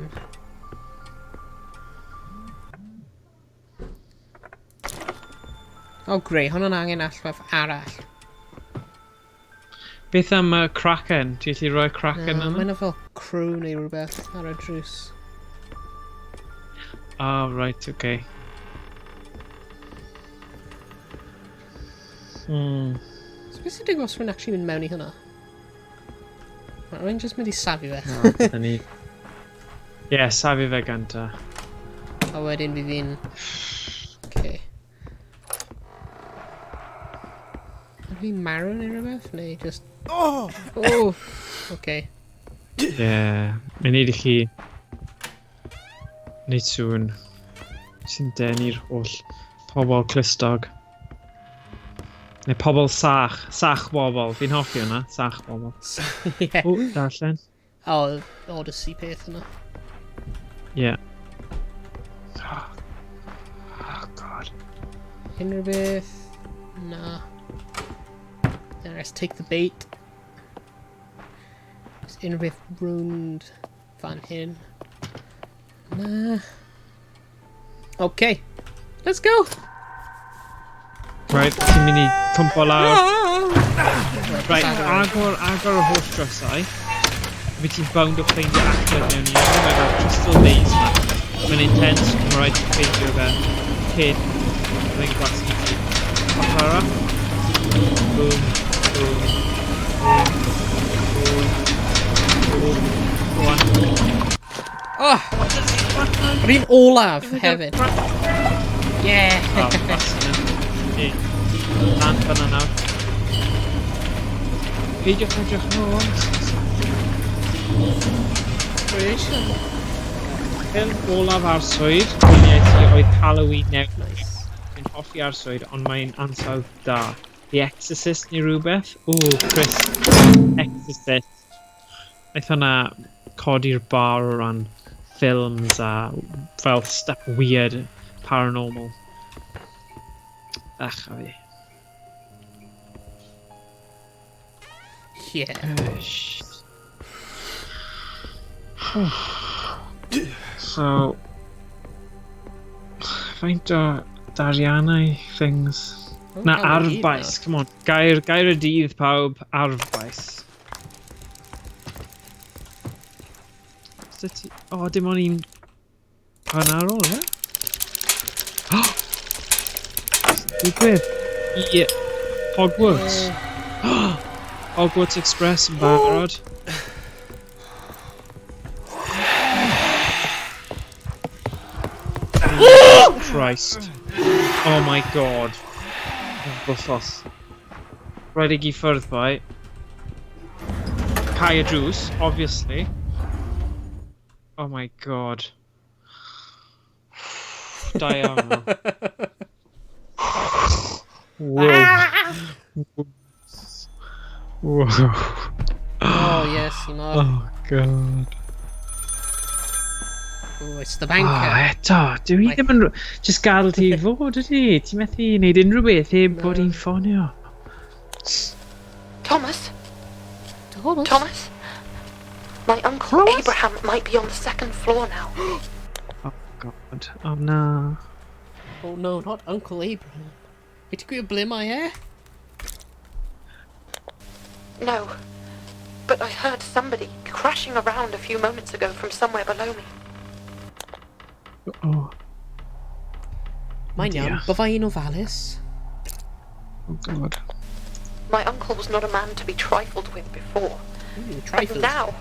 Oh greu, hwnna'n angen allwedd arall. Beth am y Kraken? Ti'n gallu rhoi Kraken Na, yna? Mae yna fel crew neu rhywbeth ar y drws. Ah, right, okay. So beth sy'n digwydd os rwy'n actually mynd mewn i hwnna? Mae rwy'n just mynd i safio fe. No, bydden ni... Ie, yeah, safu fe gynta. A wedyn bydd fi'n... Okay. Ydw fi'n marw neu rhywbeth? Neu just... Oh! Oh! Okay. Ie, yeah, mae'n neud i chi... Neud sŵn sy'n denu'r holl pobl clustog. Neu pobl sach. Sach bobl. Fi'n hoffi hwnna. Sach bobl. Yeah. O, darllen. Oh, Odyssey peth yna. Ie. Yeah. Oh, oh god. Unrhyw beth? Na. Now let's take the bait. Just unrhyw beth rownd fan hyn. Na. Okay. Let's go! Right, ti'n mynd i cwmpo lawr. Right, Agor. agor y holl drysau. Fi ti'n bound o ffeindio allwedd mewn i un. Mae fel Crystal Maze ma. Mae'n intense, mae'n rhaid i ffeindio fe cyn mae'n gwasgu ti. Ochr arall. Boom, boom, boom, boom, boom. Go on. Oh! Yr un olaf hefyd. Yeah! Oh, that's it. Lan fyna nawr. Peidiwch edrych nôl. Creation. Ffilm olaf arswyd, gwyliau ti oedd Halloween newydd. Nice. Dwi'n hoffi arswyd, ond mae'n ansawdd da. The Exorcist neu rhywbeth? O, Chris. Exorcist. Naeth hwnna codi'r bar o ran ffilms a fel stuff weird, paranormal. Ach, a fi. Yeah. So, faint o dariannau things? Oh, Na, cael nhw gyd arfbais, come on. Gair y dydd pawb, arfbais. Oes 'da ti... O, dim ond un hwnna ar ôl, ie? Digwydd. I Hogwarts. Hogwarts Express yn barod. Christ. Oh my god. Bwthos. Rhaid i gi ffwrdd, boi. Cau y drws, obviously. Oh my god. Da iawn. Whoa. Whoa. Oh, yes, you know. Oh god. Oh, it's the banker. Oh, eto, dwi Mae- ddim yn... Just gadael ti i fod, ydy? Ti'n methu wneud unrhyw beth heb bod hi'n ffonio. Thomas? Thomas? Thomas? My uncle Thomas? Abraham might be on the second floor now. Oh god, oh na. Oh no, not Uncle Abraham. Wyt ti'n gwybod ble mae e? No. But I heard somebody crashing around a few moments ago from somewhere below me. Oh, Mae'n iawn, Dear. bydda i'n ofalus. oh god. My uncle was not a man to be trifled with before. Ooh, And trifles. now,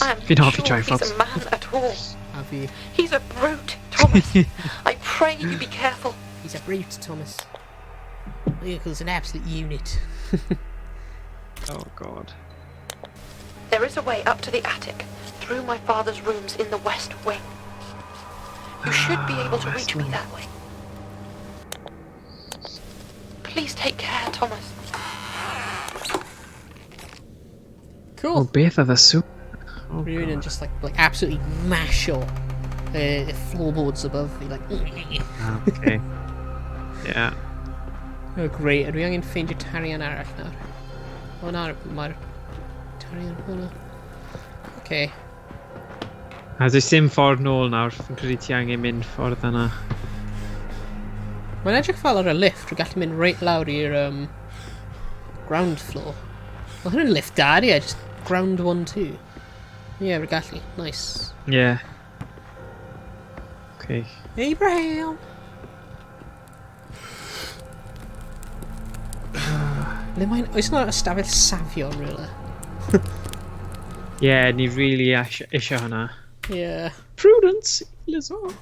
I am Fi'n hoffi sure trifles. he's a man at all. A fi. He's a brute, Thomas. I pray you be careful. He's a brute, Thomas. My uncle's an absolute unit. Oh god. There is a way up to the attic, through my father's rooms in the west wing. You should be able to reach me that way. Please take care, Thomas. Cool. O, beth oedd y sŵn? Oh, Rhywun yn just like absolutely masho the floorboards above fi, like... Okay. Yeah. Oh, great. Ydw i angen ffeindio tarian arall nawr? O, na, mae'r tarian hwnna. Okay. A does dim ffordd nôl nawr, fi'n credu ti angen mynd ffordd yna. Mae'n edrych fel ar y lift, rwy'n gallu mynd reit lawr i'r ground floor. Mae hwn yn lift da, ie, just ground 1, 2. Ie, yeah, rwy'n gallu. Nice. Yeah. Okay. Abraham! Le mae'n... Oes yna ystafell safio yn rhywle? Yeah, ni really eisiau hwnna. Yeah. Prudence, Elizabeth.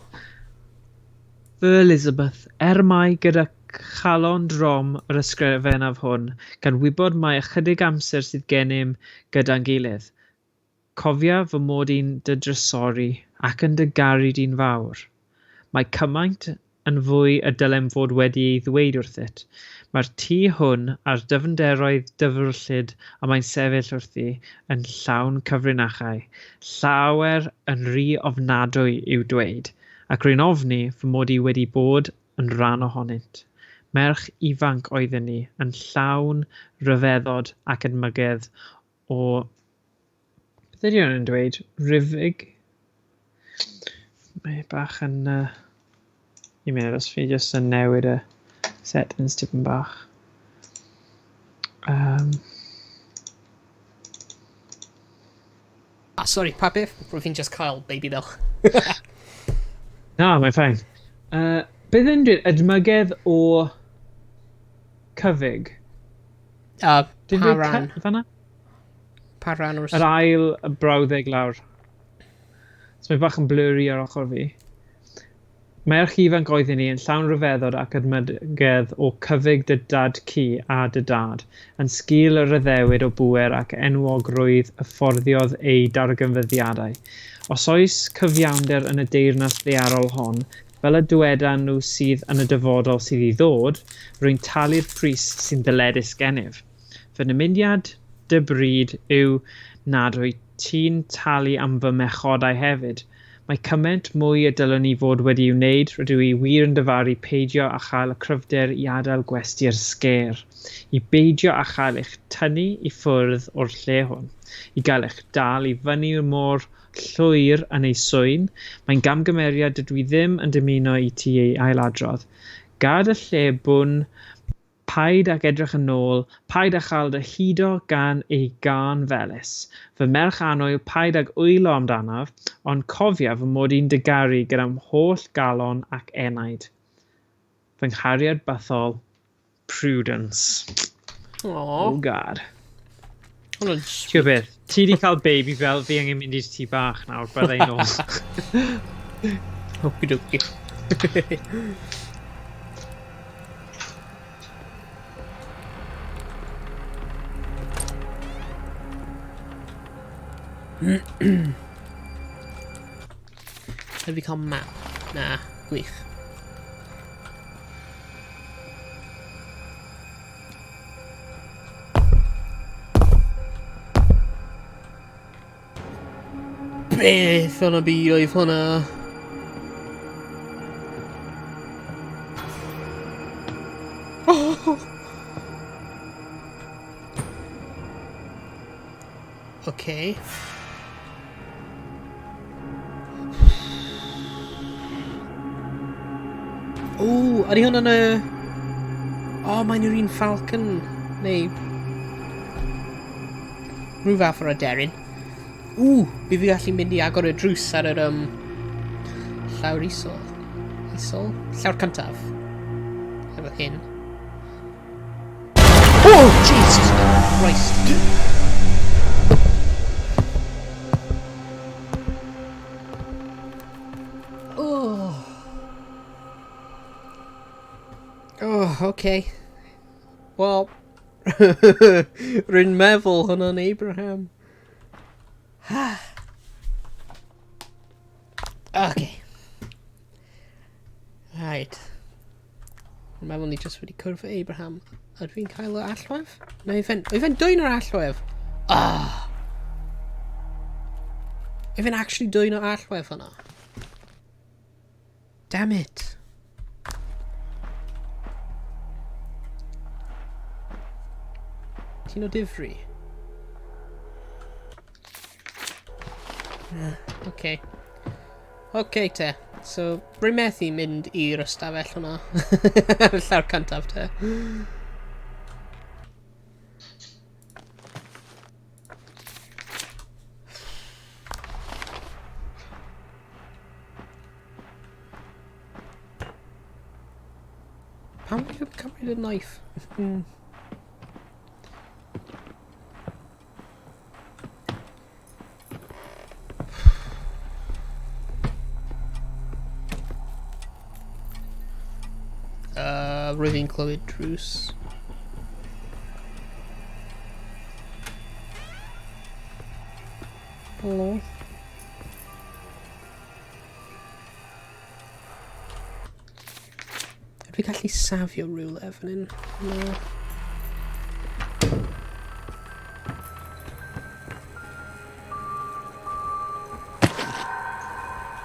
Fy Elizabeth, er mai gyda chalon drom yr ysgrifennaf hwn, gan wybod mai ychydig amser sydd gennym gyda'n gilydd. Cofia fy mod i'n dy drysori ac yn dy garu di'n fawr. Mae cymaint yn fwy y dylem fod wedi ei ddweud wrthyt. Mae'r tŷ hwn a'r dyfnderoedd dyfrllyd a mae'n sefyll wrthi yn llawn cyfrinachau, llawer yn rhy ofnadwy i'w dweud, ac rwy'n ofni fy mod i wedi bod yn rhan ohonynt. Merch ifanc oeddwn ni, yn llawn rhyfeddod ac edmygedd o... Beth ydy hwn yn dweud? Rifig? Mae bach yn... Un munud, os fi jyst yn newid y settings tipyn bach. Ah, sorry, pa beth? Rwy'n fi'n just cael baby bell. Na, mae'n fine. Beth yn dweud? Edmygedd o cyfig? Pa ran? Fan'na? Pa ran o'r... Yr ail brawddeg lawr. So mae bach yn blurry ar ochr fi. Merch ifanc oeddwn ni yn llawn rhyfeddod ac edmygedd o cyfig dy dad cu a dy dad, yn sgil yr addewid o bŵer ac enwogrwydd y fforddiodd ei darganfyddiadau. Os oes cyfiawnder yn y deyrnas ddaearol hon, fel y dywedan nhw sydd yn y dyfodol sydd i ddod, rwy'n talu'r pris sy'n ddyledus gennyf. Fy nymuniad dy bryd yw nad wyt ti'n talu am fy mechodau hefyd. Mae cymaint mwy y dylwn i fod wedi'i wneud, rydw i wir yn dyfaru peidio â chael y cryfder i adael gwesty'r sgêr, i beidio â chael eich tynnu i ffwrdd o'r lle hwn, i gael eich dal i fyny mor llwyr yn ei swyn, mae'n gamgymeriad dydw i ddim yn dymuno i ti ei ailadrodd. Gad y lle bwn, paid ag edrych yn ôl, paid â chael dy hudo gan ei gân felys. Fy merch annwyl, paid ag wylo amdanaf, ond cofia fy mod i'n dy garu gyda'm holl galon ac enaid. Fy nghariad bythol, Prudence. Aww. Oh God. Hwnna'n Ti'n beth, ti di cael baby fel fi angen mynd i'r tŷ bach nawr, bydda i nôl. Okie dokie. Ydw fi cael map? Na, gwych. Beth yn y byd oedd hwnna? Oh! Okay. O, ydy hwn yn y... O, mae'n yr un Falcon, neu... Rhyw fath o'r aderyn. Ww, bydd fi gallu mynd i agor y drws ar yr llawr isol. Isol? Llawr cyntaf. Efo hyn. Oh, Jesus Christ! Oh. Oh, okay. Well, rwy'n meddwl hwnna'n Abraham. Okay. Right. Rwy'n meddwl ni jyst wedi cwrdd Abraham. Ydw fi'n cael y allwedd? Na, i fe'n... I fe'n dwyn yr allwedd! Ah! I fe'n actually dwyn yr allwedd hwnna. Damn it. Ti'n o difri? Okay. Okay te. So, rwy'n methu mynd i'r ystafell hwnna. Ar y llawr cyntaf te. Pam fi ddim cymryd y knife? Rwyf i'n clywed drws. Helo. Ydw i gallu safio rhywle fan hyn? No.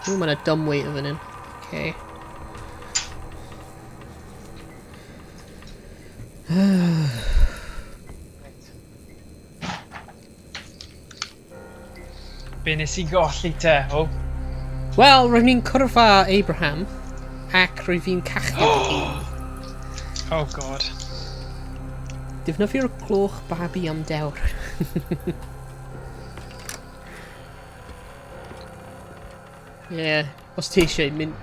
Ww, mae yna dumb waiter fan hyn. Okay. Be nes i golli te, o? Wel, rwy'n ni'n cwrdd â Abraham, ac rwy'n fi'n cachu fy hun. Oh god. Defnyddio'r gloch babi am dewr. Ie, yeah, os ti eisiau mynd...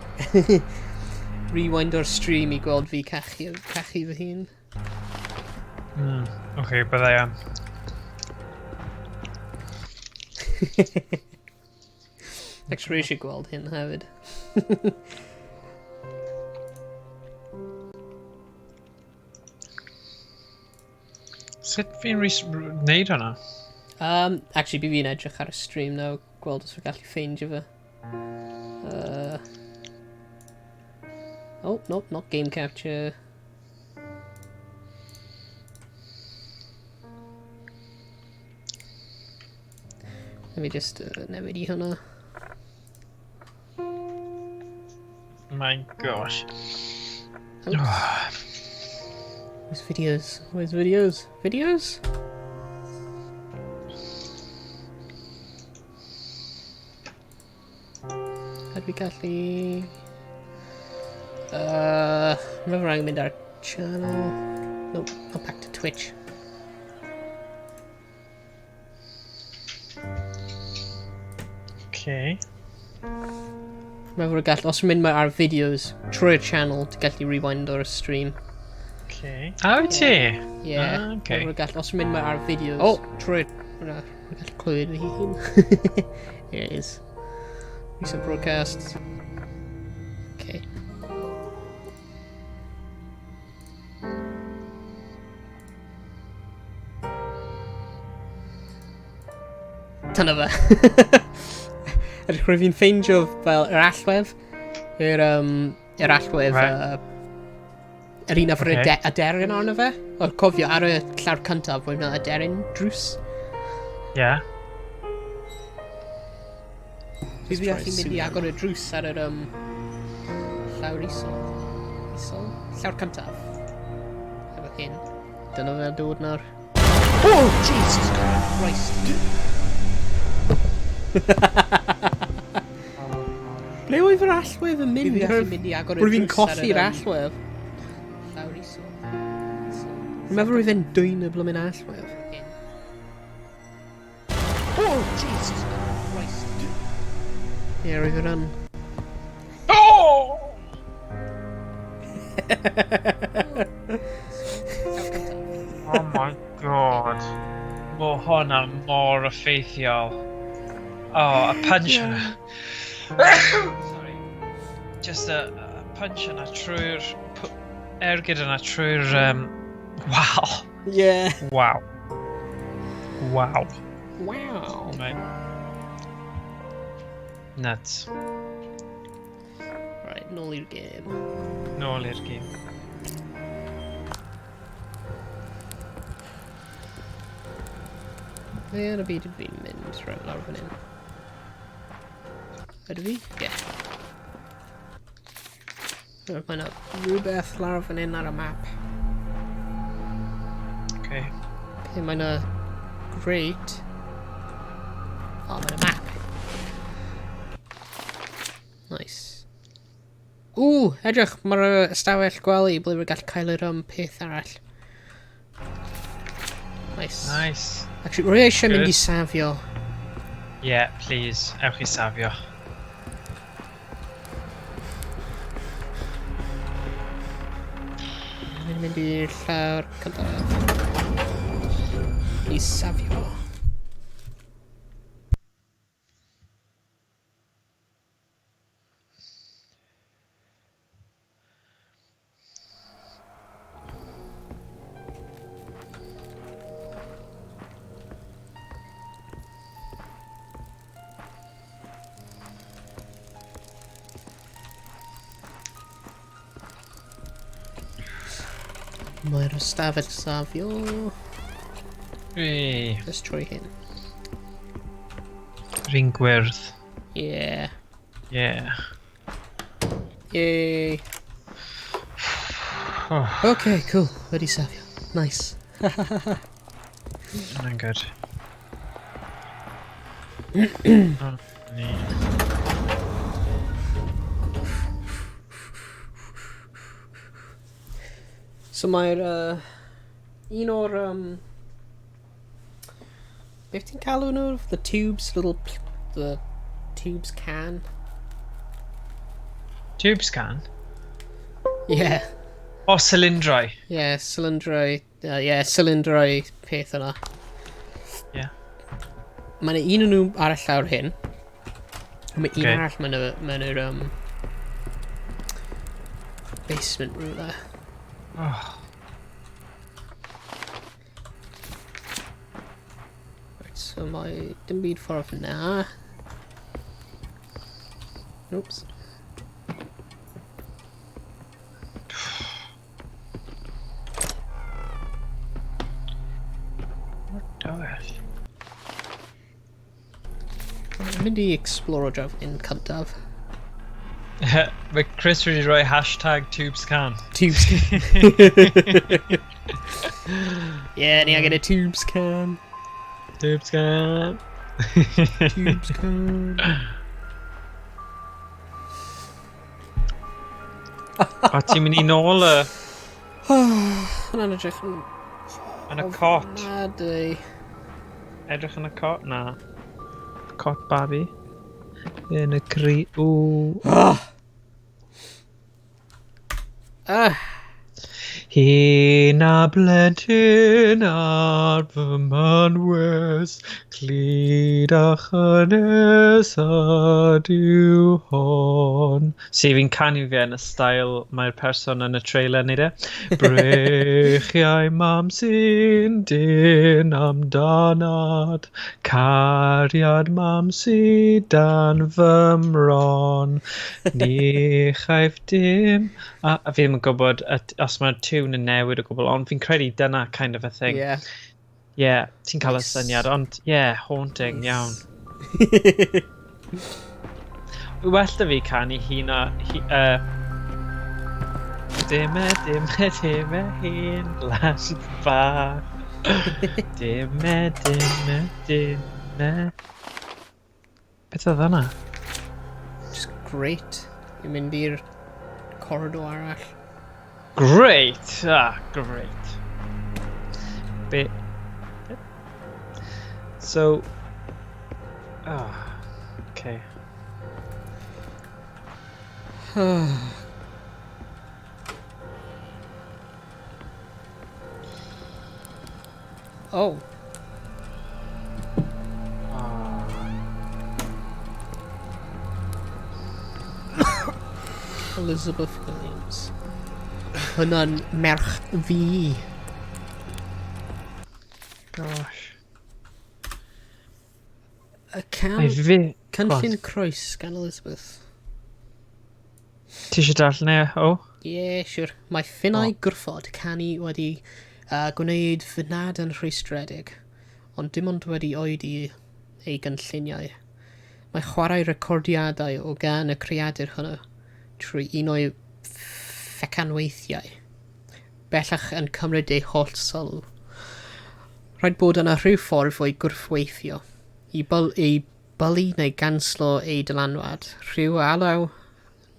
Rewind o'r stream i gweld fi cachu, cachu fy hun. Oce, okay, byddai am. Actually, rwy eisiau gweld hyn hefyd. Sut fi'n wneud hwnna? Actually, by fi'n edrych ar y stream nawr, gweld os fi'n gallu ffeindio fe. Oh, nope, not game capture. Let me just newid i hwnna. My gosh. Oops. Where's videos? Where's videos? Videos? Ydw i gallu... Mae'n rhaid mynd ar channel. Nope, I'll back to Twitch. Okay. Mae'n fawr gall, os mynd ar videos trwy'r channel, ti'n gallu rewind o'r stream. Okay. A wyt ti? Yeah. Ah, okay. Mae'n gall, os mynd ar videos oh. Trwy'r... Hwna, rwy'n gallu clywed fy hun. Here it is. Recent broadcasts. Okay. Dyna fe. Edrych rwy'n fi'n ffeindio fel yr allwedd. Yr, yr allwedd... Right. Yr un efo'r Okay. aderyn arno fe. O'r cofio, ar y llawr cyntaf, roedd yna aderyn drws. Yeah. Fi fi allu mynd i agor y drws ar yr llawr isol. Isol? Llawr cyntaf. Efo hyn. Dyna fe dod nawr. Oh, Jesus Christ! Ble oedd yr allwedd yn mynd? Fi allu mynd i agor y drws ar yr... Rwy'n colli'r allwedd. Llawr isol. Rwy'n meddwl roedd e'n dwyn y blymyn allwedd. Oh, Jesus Christ! Ie, yeah, roedd yr yn... Oh! Oh my god. Mae hwnna mor effeithiol. Oh, a punch yna. Sorry. Just a punch yna trwy'r... Ergyd yna trwy'r... Wow. Yeah. Wow. Wow. Wow. Right. Nuts. Right. Right, nôl i'r gêm. Nôl i'r gêm. Ble yn y byd ydw i'n mynd? Right, lawr fan hyn. Ydw i? Ie. Yeah. Mae yna rhywbeth lawr fan hyn ar y map. Okay. Okay, mae yna great. O, oh, mae yna map. Nice. Ww, edrych, mae'r ystafell gwely ble rwy'n gallu cael yr peth arall. Nice. Nice. Actually, rwy eisiau mynd Good. i safio. Yeah, please. Ewch i safio. Rwy'n mynd i'r llawr cyntaf. I safio. Mae'r ystafell safio. Wee. Let's try hyn. Rhyn gwyrdd. Yeah. Yeah. Yay. Oh, Okay, cool. Wedi safio. Nice. hwnna'n good. Oh, ni. So mae'r un o'r beth ti'n cael nhw? The tubes, little the tubes can. Tube scan? Yeah. O, cylindrau. Yeah, cylindrau. Yeah, cylindrau peth yna. Yeah. Mae yna un o'n nhw ar y llawr hyn. A mae un Okay. arall mewn yr basement rhywle. Oh. Right, so mae dim byd ffordd na. Oops. What dyll. Mae'n mynd i explore draw yn cyntaf. Mae Chris wedi rhoi hashtag tubescan. Tubes can. Yeah, ni angen y tubes can. Tubes can. Tubes can. O, ti'n mynd i nôl y... Hwna'n edrych yn Yn y cot. ofnadwy. Edrych yn y cot? Na. Cot babi. Yn y cri... Ww. Ah, Hun a blentyn ar fy mynwes, clyd a chynnes ydyw hon. Si, fi'n canu fe yn y style mae'r person yn y trailer neud e. Breichiau mam sy'n dyn amdanad, cariad mam sy dan fy mron. Ni chaiff dim... A fi ddim yn gwybod os mae'r tune yn newid o gwbl, ond fi'n credu dyna kind of a thing. Yeah. Yeah, ti'n cael y Nice. syniad, ond yeah, haunting, Nice. iawn. Well da fi canu hi na... Hi, Dim e, dim e, dim e, hen blant bach. Dim e, dim e, dim e. Beth oedd hwnna? Just great. I mynd i'r corridor arall. Great! Ah, great. Be... So... Ah, okay. Oh. Ah. Elizabeth Williams. Hwnna'n merch fi. Gosh. Y cam... Mae fi... Cynllun Croes gan Elizabeth. Ti eisiau darllen e, o? Ie, yeah, siwr. Mae ffinnau oh. gwrthod canu wedi gwneud fy nad yn rhwystredig, ond dim ond wedi oedi ei gynlluniau. Mae chwarae recordiadau o gan y creadur hwnnw trwy un o'i fecanweithiau bellach yn cymryd ei holl sylw. Rhaid bod yna rhyw ffordd o'i gwrthweithio, i, byl, i bylu neu ganslo ei dylanwad, rhyw alaw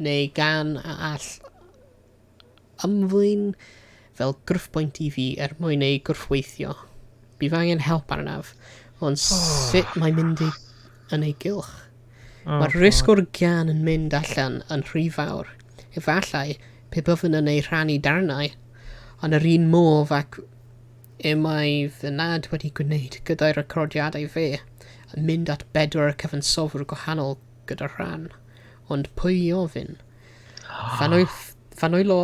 neu gan a all ymddwyn fel gwrthbwynt i fi er mwyn ei gwrthweithio. Bydd angen help arnaf, ond sut mae mynd i, yn ei gylch? Oh, Mae'r risg o'r gan yn mynd allan yn rhy fawr. Efallai, pe byddwn yn ei rhannu darnau, ond yr un modd ac y mae fy nad wedi gwneud gyda'i recordiadau fe, yn mynd at bedwar cyfansoddwr gwahanol gyda rhan. Ond pwy i ofyn? Fan o'i... Fan o'i lo...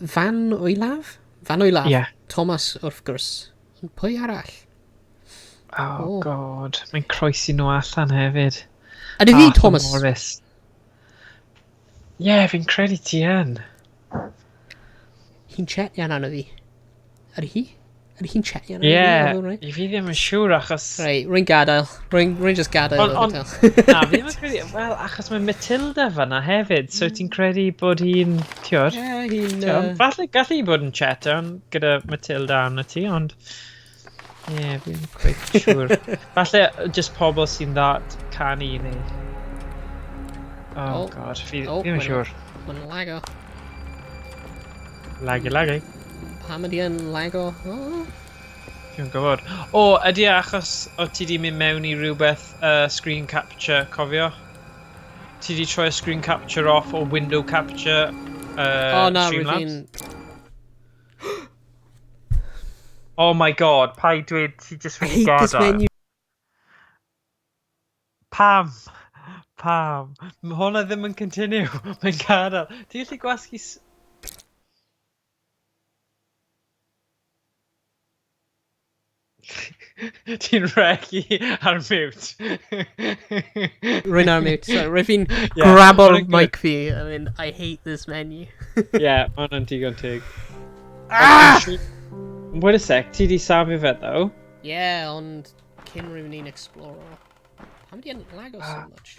Fan o'i laf? Fan o'i laf? Yeah. Thomas, wrth gwrs. Ond pwy arall? Oh, oh. God. Mae'n croesi nhw allan hefyd. Ydy fi, Thomas? Morris. Ie, yeah, fi'n credu ti yn. Hi'n chat-ian arno fi. Ydy hi? Ydy hi'n chat-ian arno fi? Ie, i fi ddim yn siŵr achos... Reit, rwy'n gadael. Rwy'n rwy just gadael. On, na, fi ddim yn credu... Wel, achos mae Matilda fanna hefyd, so ti'n credu bod hi'n... Tiwr? Ie, hi'n... Falle gallu hi bod yn chat-ian gyda Matilda arno ti, ond... Ie, yeah, fi'n quite siŵr. Falle just pobl sy'n dda canu neu... Oh, oh god, fi oh, ddim yn siŵr. Mae'n lago. Lagi, lagi. Pam ydi yn lago? Oh. Fi'n gwybod. O, ydy e achos o ti di mynd mewn i rhywbeth screen capture, cofio? Ti di troi screen capture off o window capture oh, na, Streamlabs? Oh my god, paid dweud ti just wedi gadael. Pam? Pam? Mae hwnna ddim yn continue. Mae'n gadael. Ti'n gallu gwasgu... Ti'n regu ar mute. Rwy'n ar mute, sorry. Rwy'n fi'n yeah, grab o'r mic fi. I mean, I hate this menu. Yeah, mae hwnna'n digon teg. Ah! Wait a sec, ti di safio fe though? Yeah, ond cyn rhywun ni'n explore. Pam di yn lago so much?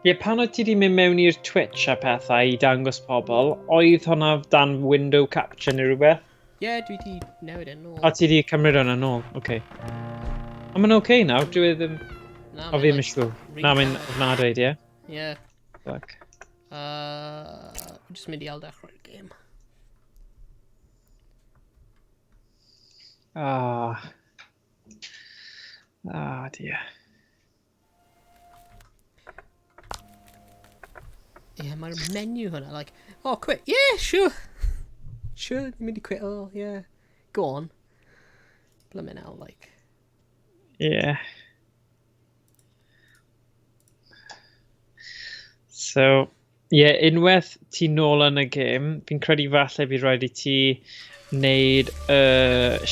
Ie, yeah, pan oedd ti di mynd mewn i'r Twitch a pethau i dangos pobl, oedd hwnna dan window capture neu rhywbeth? Ie, yeah, dwi di newid e nôl. A ti di cymryd hwnna nôl, oce. Okay. Ond mae'n oce okay nawr, dwi e ddim... Na, o fi ddim yn siŵr. Na, mae'n ofnadwy, ie? Ie. Fuck. Just mynd i ail-dechrau'r game. Ah. Ah, dear. Yeah, mae'r menu hwnna, like, oh, quit, yeah, sure. Sure, ni'n mynd i quit, oh, yeah. Go on. Blymin' hell, like. Yeah. So, yeah, unwaith ti nôl yn y gêm, fi'n credu falle bydd rhaid i ti wneud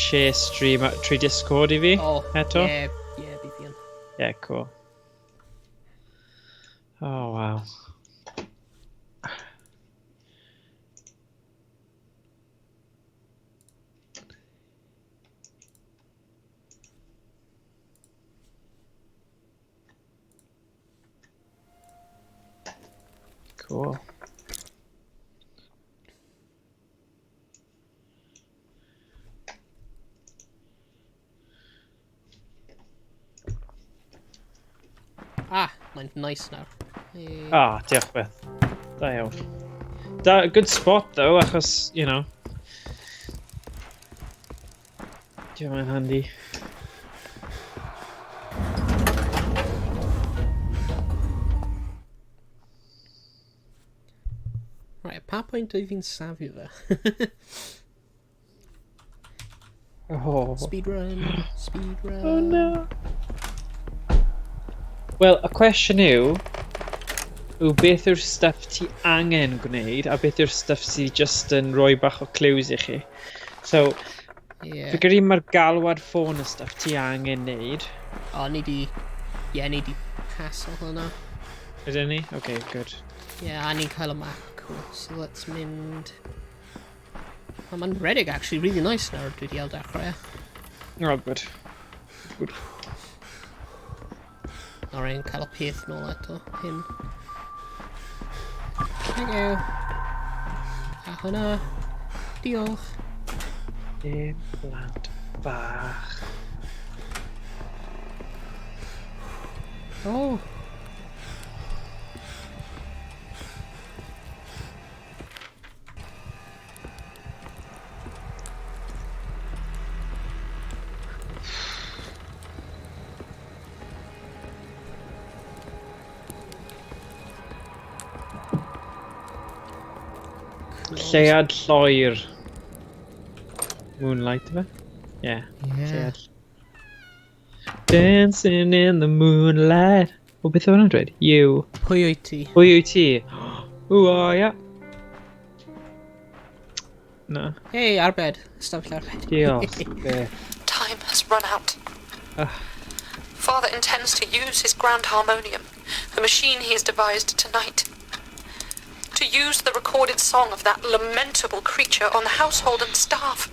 share stream trwy Discord i fi oh, eto. Yeah, yeah, bydd fi yn. Yeah, cool. Oh, wow. Cool. Ah, mae'n nice nawr. Ah, diolch beth. Da iawn. Da, good spot though, achos, you know. Diolch yn handy. Right, pa pwynt oedd fi'n safio fe? Oh. Speedrun, speedrun. Oh no. Wel, y cwestiwn yw beth yw'r stuff ti angen gwneud a beth yw'r stuff sydd just yn rhoi bach o clues i chi. So, yeah. Fi credu mae'r galwad ffôn y stuff ti angen wneud. O, ni di... Ie, ni di paso hwnna. Ydyn ni? Okay, good. Yeah, a ni'n cael y map, cool. So let's mynd... Oh, mae'n redig actually really nice nawr dwi wedi ail dechrau. Oh, good. Good. Nawr ein cael y peth nôl eto, hyn. Thank you. A hwnna. Diolch. Dim plant bach. Oh. Lleuad lloer. Moonlight, ife? Yeah. Yeah. Lleuad. Dancing in the moonlight. O, beth oedd hwnna'n dweud? You. Pwy wyt ti? Pwy wyt ti? Who are ya? Na. Hey, arbed. Stafell arbed. Diolch. Be? Time has run out. Ugh. Father intends to use his grand harmonium, the machine he has devised tonight. To use the recorded song of that lamentable creature on the household and staff.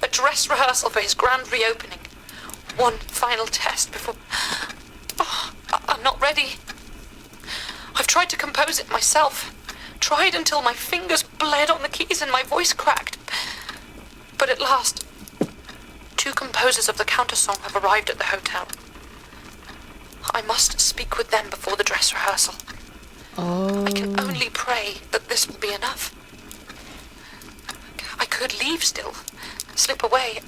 A dress rehearsal for his grand reopening. One final test before. Oh, I'm not ready. I've tried to compose it myself. Tried until my fingers bled on the keys and my voice cracked. But at last, two composers of the countersong have arrived at the hotel. I must speak with them before the dress rehearsal. Oh. I can only pray that this will be enough. I could leave still, slip away.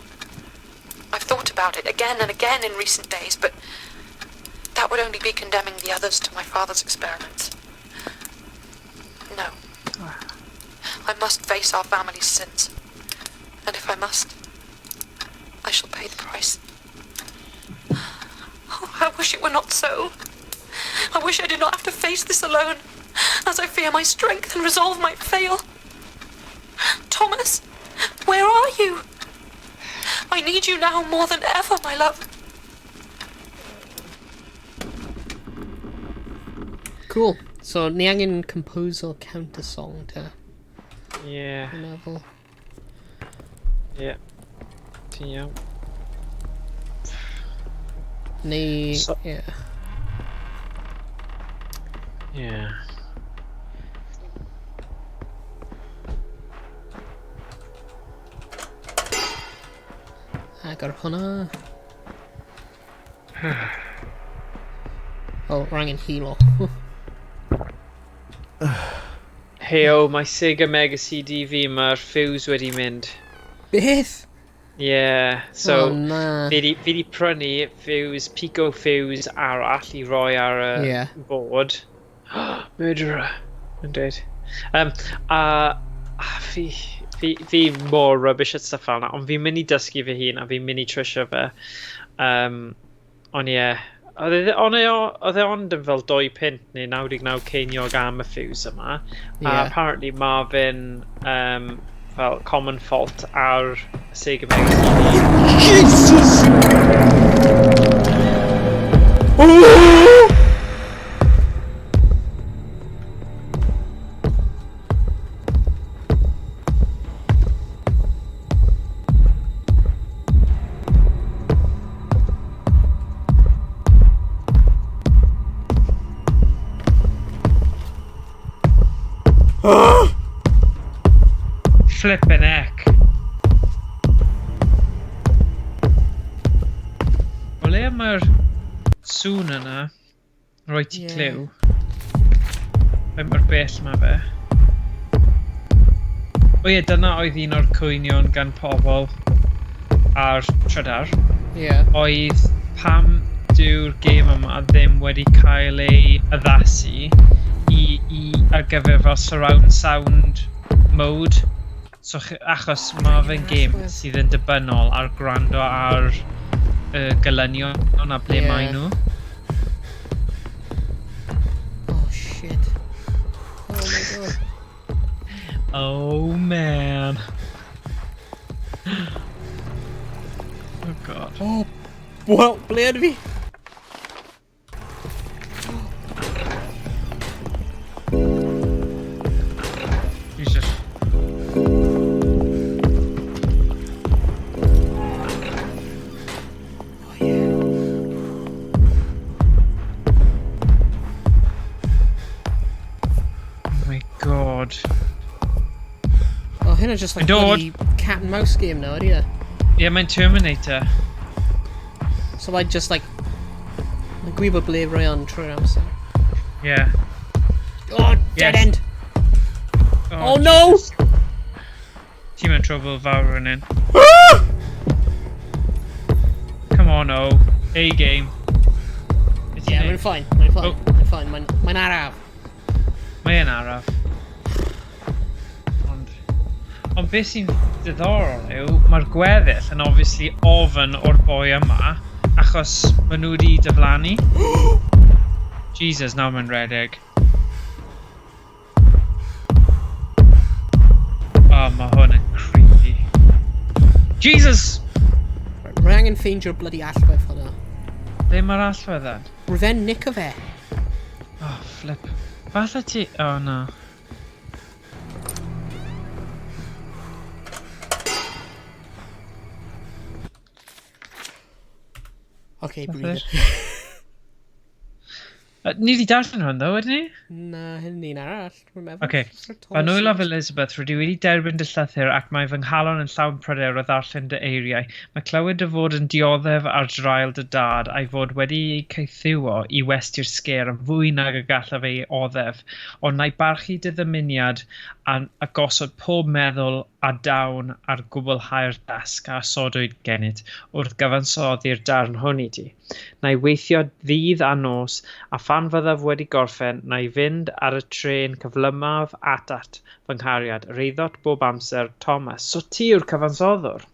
I've thought about it again and again in recent days, but that would only be condemning the others to my father's experiments. No. I must face our family's sins. And if I must, I shall pay the price. Oh, I wish it were not so. I wish I did not have to face this alone, as I fear my strength and resolve might fail. Thomas, where are you? I need you now more than ever, my love. Cool. So, ni angen composer counter song te. Yeah. Dwi'n meddwl. Yeah. Ti'n iawn. Neu... Yeah. Yeah. Agor hwnna. Oh, rhaid angen healo. Heyo, mae Sega Mega CD fi, mae'r fuse wedi mynd. Beth? Yeah, so oh, na. fi di prynu fuse, Pico fuse arall i roi ar y board. Murderer, yn dweud. A fi mor rubbish at stuff fel 'na, ond fi'n mynd i dysgu fy hun a fi'n mynd i trwsio fe. Ond ie, yeah, oedd e ond yn fel 2 punt neu 99 ceiniog am y fuse yma. A apparently mae fe'n fel common fault ar Sega Mega CD. Jesus! Oh! Flippin' heck. O le mae'r sŵn yna roi ti cliw? Faint mor bell mae fe? O ie, dyna oedd un o'r cwynion gan pobl ar Trydar. Oedd pam dyw'r gêm yma ddim wedi cael ei addasu i ar gyfer fel surround sound mode. So, achos mae fe'n gêm sydd yn dibynnol ar gwrando ar y gelynion a ble mae nhw. Oh shit. Oh my god. Oh man. Oh god. Oh, well, ble ydw fi? God. Oh, hynna just like Dod. bloody cat and mouse game now, ydy e? Yeah, mae'n Terminator. So I just like... Mae'n gwybod ble roi on trwy'r amser. Yeah. Oh, dead Yes. end! Oh, no! Jesus. Ti'n mewn trouble fawr fan hyn. Come on, oh. A game. Be ti'n Yeah, neud? mae'n fine, mae'n fine, Oh. mae'n fine, mae'n araf. Mae e'n araf. Ond... Ond beth sy'n diddorol yw, mae'r gweddill yn obviously ofn o'r boi yma, achos maen nhw wedi diflannu. Jesus, nawr mae'n redeg. Oh, mae hwn yn creepy. Jesus! Right, rwy angen ffeindio'r bloody allwedd hwnna. Ble mae'r allwedd then? Rwy fe'n nico fe. Oh, flip. Falle ti... Oh, no. Okay, Falle. breather. Ni wedi darllen hwn, ddo, wedyn ni? Na, hyn un arall, rwy'n meddwl. Ocê. Sir Fy Thomas nwylof Hughes. Elizabeth, rydw i wedi derbyn dy llythyr ac mae fy nghalon yn llawn pryder o ddarllen dy eiriau. Mae clywed dy fod yn dioddef ar draul dy dad a'i fod wedi ei caethiwo i westy'r sgêr yn fwy nag y gallaf ei oddef, ond na'i barchu dy ddymuniad a gosod pob meddwl a dawn ar gwblhau'r dasg a osodwyd gennyt wrth gyfansoddi'r darn hwn i ti. Na i weithio ddydd a nos, a phan fyddaf wedi gorffen, na i fynd ar y trên cyflymaf at at fy nghariad, yr eiddot bob amser, Thomas. So ti yw'r cyfansoddwr?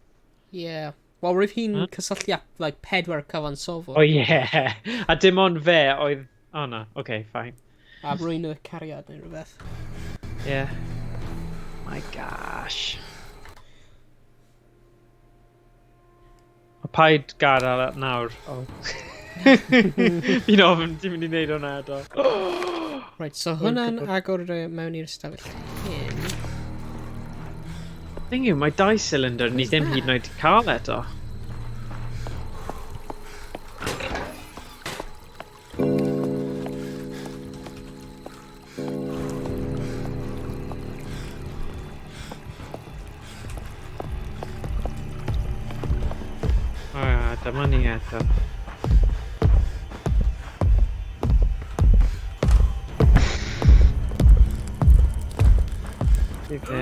Yeah. Wel, roedd hi'n cysylltu â, like, pedwar cyfansoddwr. O oh, ie. A dim ond fe oedd... O oh, na, oce, okay, fine. A rwy'n y cariad neu rhywbeth. Yeah. My gosh. O paid gadael e nawr. Oh. Fi'n ofn ti'n mynd i wneud hwnna eto. Right, so hwnna'n agor mewn i'r stafell hyn. Thing yw, mae dau cylinder ni ddim hyd yn oed cael eto. Ah, dyma ni eto. Ife.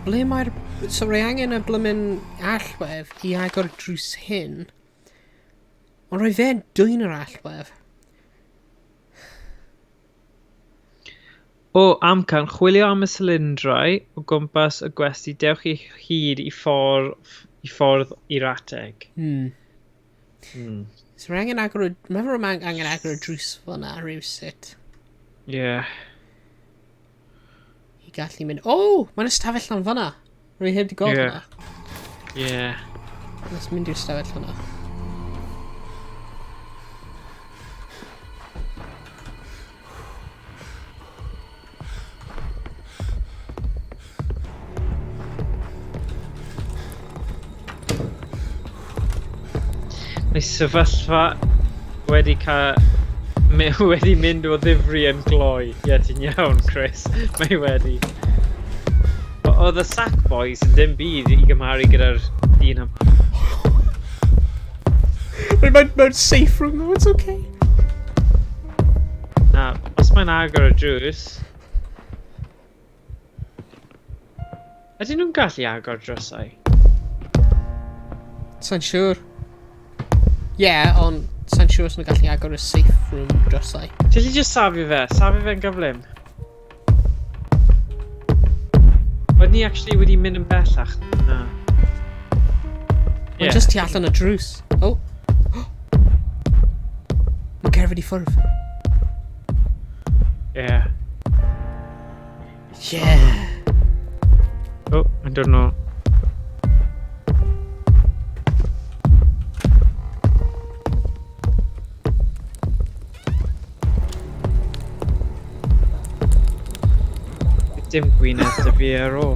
Ble mae'r... So rwy angen y blymyn allwedd i agor drws hyn. Ond rwy fe'n dwyn yr allwedd. O amcan, chwilio am y silindrau o gwmpas y gwesty, dewch i hyd i ffordd i'r ateg. So rwy angen agor y... Meddwl rwy angen agor y drws fyna rhywsut. Yeah. I gallu mynd... Oh! Mae'n ystafell lan fyna! Rwy heb di gweld Ie. hwnna. Yeah. Let's mynd i'r stafell hwnna. Mae sefyllfa wedi cael... wedi mynd o ddifri yn gloi. Ie, yeah, ti'n iawn, Chris. Mae wedi. Oedd y Sack Boys yn dim byd i gymharu gyda'r dyn yma. Mae'n mewn safe room though, it's okay. Na, os mae'n agor y drws... Ydyn nhw'n gallu agor drysau? Sa'n siŵr. Yeah, ond sa'n siŵr os nhw'n gallu agor y safe room drysau. Ti'n gallu just safio fe? Safio fe'n gyflym. Oedden ni actually wedi mynd yn bellach? Na. Mae'n just tu allan y drws. Oh. Mae'n cerdded i ffwrdd. Yeah. Yeah. Oh, I don't know. Dim gwynedd dy fi ar ôl.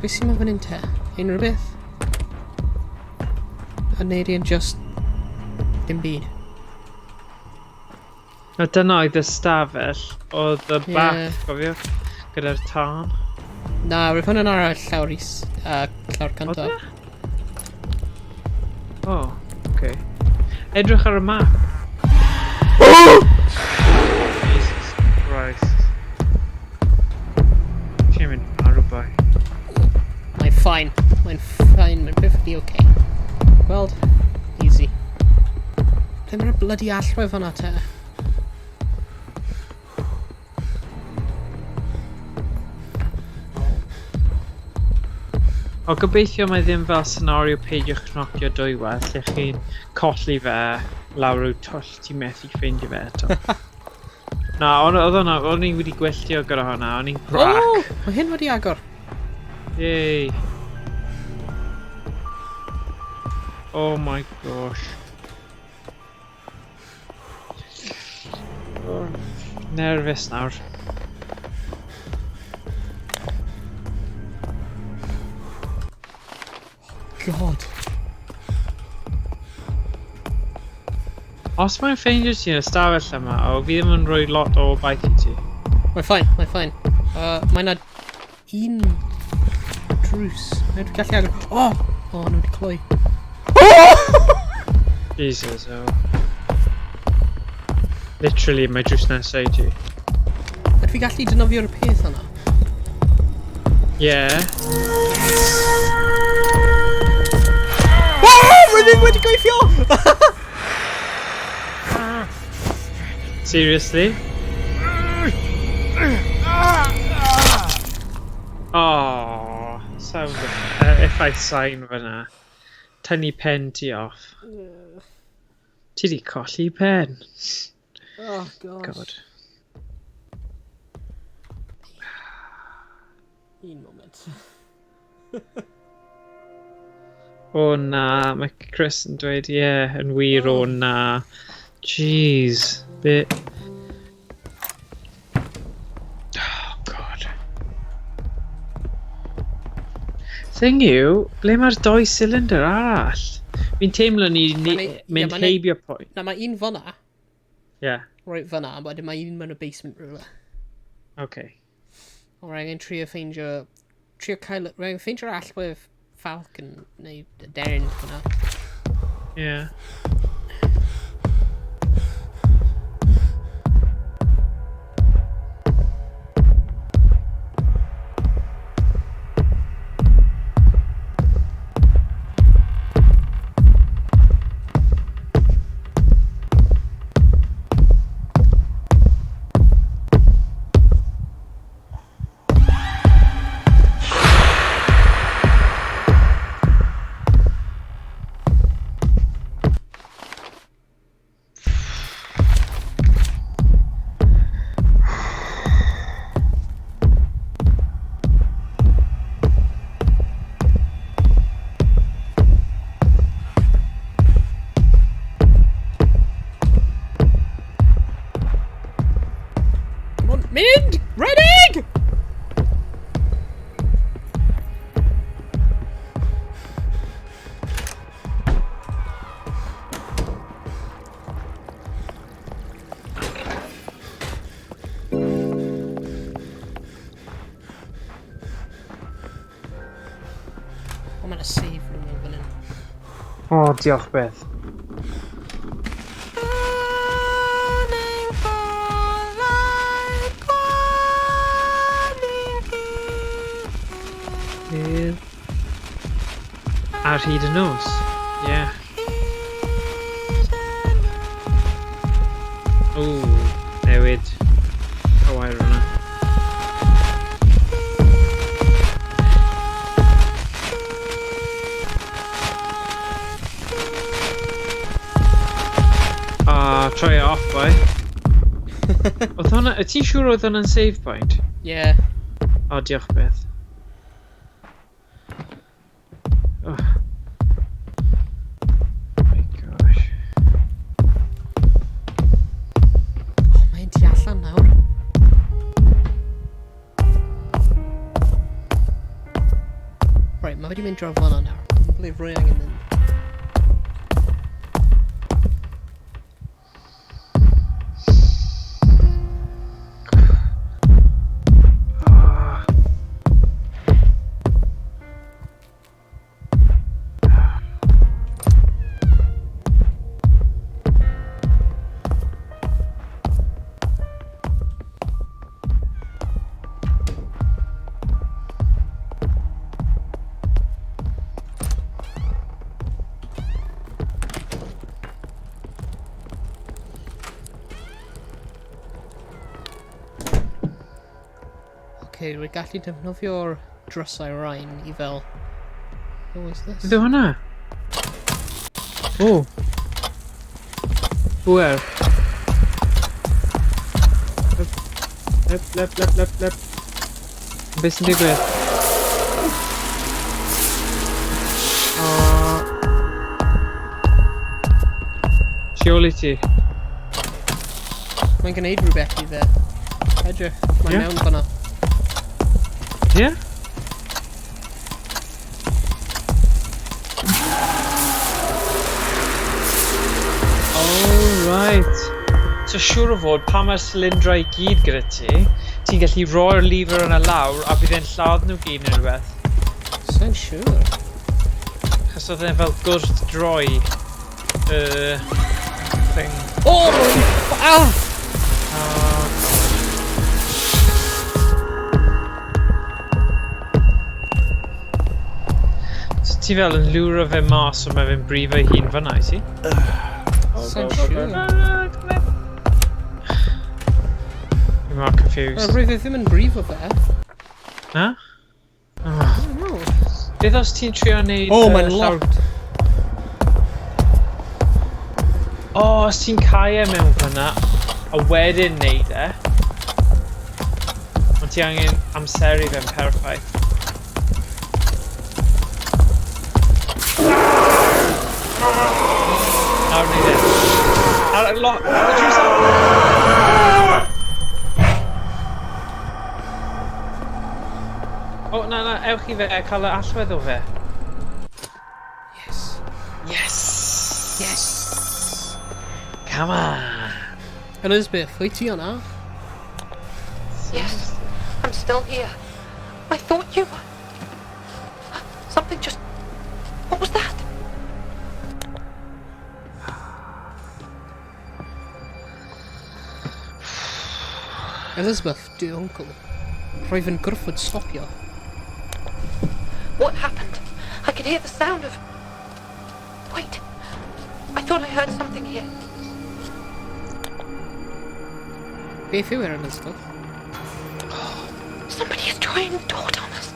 Beth sy'n mynd fan hyn te? Unrhyw beth? A neu yn just dim byd. A dyna oedd y stafell, oedd y bath, Ie. cofio? Gyda'r tân. Na, roedd hwnna'n ar y llawr is, llawr Oedd cyntaf. e? O, oh, okay. Edrych ar y map. Jesus Christ. Ti'n mynd marw bai. Mae'n fine. Mae'n fine. Mae'n perfectly okay. Gweld? Easy. Ble mae'r bloody allwedd fan'na te? O, gobeithio mae ddim fel scenario peidiwch cnocio dwywaith lle chi'n colli fe lawr rhyw twll ti'n methu ffeindio fe eto. Na, ond oedd hwnna, o'n i wedi gwylltio gyda hwnna, o'n i'n grac. Oh! Mae hyn wedi agor. Yay. Oh my gosh. Oh, nervous nawr. God. Os mae'n ffeindio ti yn y stafell yma, o, fi ddim yn rhoi lot o obaith i ti. Mae'n fine, mae'n fine. Mae na un drws. Mae wedi gallu agor. Oh! Oh, nhw wedi cloi. Jesus, oh. Literally, mae drws nesaf i ti. Ydw fi gallu defnyddio'r peth yna? Yeah. Oh! Mae ddim wedi gweithio! Seriously? Oh, sound effaith sain fyna. Tynnu pen ti off. Ti di colli pen. Oh, gosh. God. Un moment. O na, mae Chris yn dweud, ie, yeah, yn wir, o na. Jeez, bit... Oh, God. Thing yw, ble mae'r doi cylinder arall? Fi'n teimlo ni Ma'n ei- ie, mynd ma'n ei- heibio pwynt. Na, mae un fyna. Yeah, Right fyna, a wedyn mae un mewn y basement rhywle. okay. O, rhaid angen trio ffeindio... Trio cael... Rhaid angen ffeindio'r allwedd Falcon neu Darren fyna. Yeah. Come on, mynd! Reading! O, mae'n save room o fan hyn. O, diolch beth. Ie. Ar hyd y nos. Ie. O, newid. Cywair hwnna. Ah, try it off, boy. Oedd hwnna... Wyt ti'n siŵr oedd hwnna'n save point? Yeah. O, diolch beth. Oh. My gosh. Oh, mae'n tu allan nawr. Mae wedi mynd draw fan'na nawr. Ble rwy angen mynd. Okay, rwy gallu defnyddio'r drysau rhain i fel... What was this? Beth yw hwnna? O. Pwer. Lep, lep, lep, lep, lep. Beth sy'n digwydd? O. Tu ôl i ti. Mae'n gwneud rhywbeth i fe. Edrych, mae'n Ie? mewn fan'na. Ie? Yeah? Oh, right. So siŵr o fod, pan mae'r cylindrau i gyd gyda ti, ti'n gallu roi'r lever yna lawr a bydd e'n lladd nhw gyd neu rhywbeth. Sa'n siŵr. Achos oedd e'n fel gwrth-droi y thing. Oh! Ah! Oh, So ti fel yn lwro fe mas o mae fe'n brifo ei hun fan'na, i ti? Sa'n siŵr. Fi'n mor confused. Rwy fe ddim yn brifo fe. Na? I don't know. Beth os ti'n trio neud... Oh, mae'n llawr- locked. O, os ti'n cau e mewn fyna, a wedyn neud e. Ond ti angen amseru fe'n perffaith. Nawr neud e. Ar y lo... Ar y drws O, na, na, ewch i fe, cael y allwedd o fe. Yes. Yes! Yes! Come on! Elizabeth, wyt ti yna? Yes, I'm still here. I thought you were... Something just... What was that? Elizabeth, dy uncle. Roedd yn gorfod stopio. What happened? I could hear the sound of... Wait. I thought I heard something here. Beth yw e, Elizabeth? Somebody is trying the door, Thomas.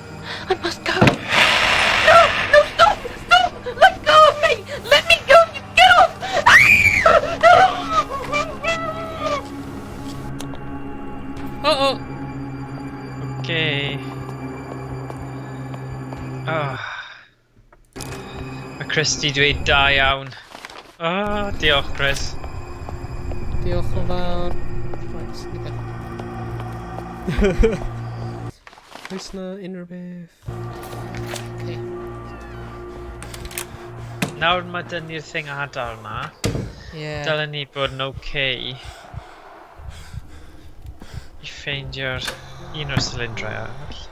I must go. No! No, stop! Stop! Let go of me! Let me go! You get off! Oh, oh! Okay. Oh. Mae Chris di dweud da iawn. Oh, diolch Chris. Diolch yn fawr. Right, okay. Oes na unrhyw beth? Okay. Nawr mae dyn ni'r thing adar na. Yeah. Dylen ni bod yn okay i ffeindio'r un o'r cylindrau arall.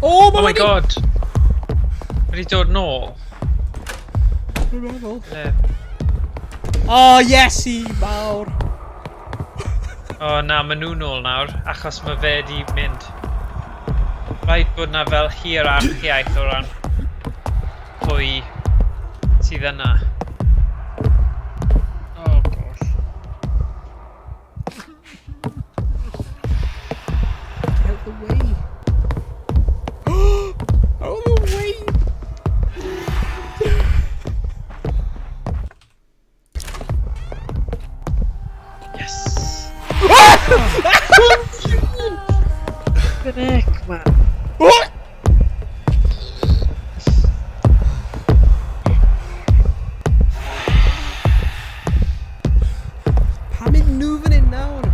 Oh, Oh my god! Wedi dod nôl. Dwi'n meddwl. Le. Oh, yes, i mawr! O oh, na, maen nhw nôl nawr, achos mae fe di mynd. Rhaid bod na fel hierarchiaeth o ran pwy sydd yna. Oh gosh. Get out the way. Out of the way! Yes! Heck, man. What? Pam yn nhw fan hyn nawr?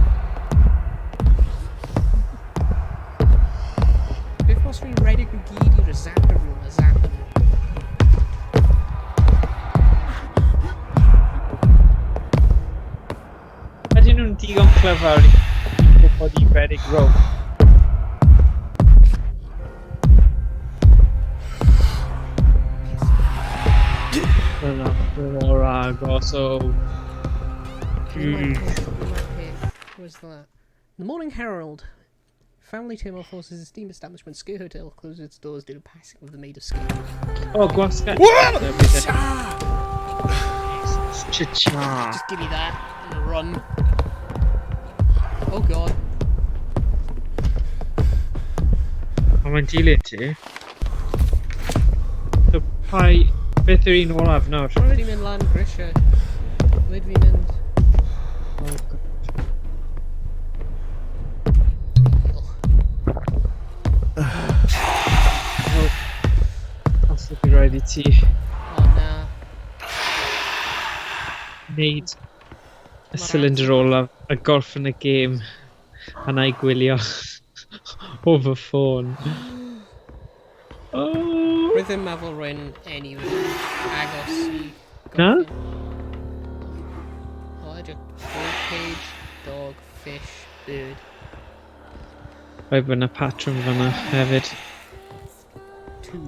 digon clyfar i gwybod i redeg rownd. Dyna mor agos o... Was that? The Morning Herald. Family turmoil forces esteemed establishment Sker Hotel closes its doors due to passing of the Maid of Sker. O, gwasgad. Cha-cha. Just give me that and run. Oh god. Ond mae'n dilyn ti. So, pai... Beth yw'r un olaf nawr? Rhaid i mynd lan grisiau. Rhaid fi'n mynd... Oh, God. Oh. Os ydy rhaid i ti O na. wneud y cylinder olaf a gorffen y gêm a na i gwylio o fy ffôn. Oh. Rwy'n ddim meddwl rwy'n anywhere agos i Na? gorffen. O, edrych. Bird cage, dog, fish, bird. Rhaid bod yna patrwm fanna hefyd. Two.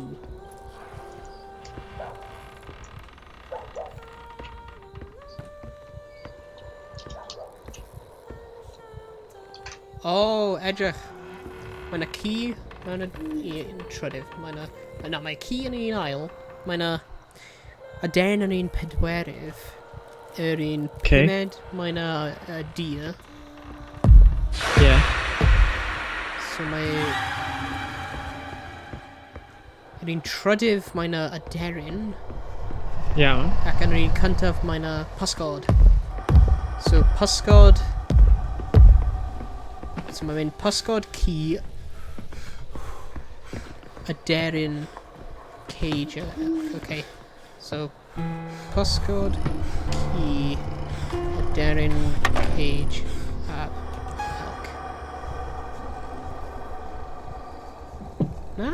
O, edrych. Mae yna ci mewn y un trydydd. Mae yna... Na, mae ci yn un ail. Mae yna aderyn yn un pedwerydd. Yr un Ocê. pumed, mae yna a deer. Yeah. So mae... Yr un trydydd, mae yna aderyn. Iawn. Ac yn yr un cyntaf, mae yna pysgod. So, pysgod... So mae'n mynd pysgod, ci, aderyn, cage, elk. Okay. So, pysgod, ci, aderyn, cage, a elk. Na?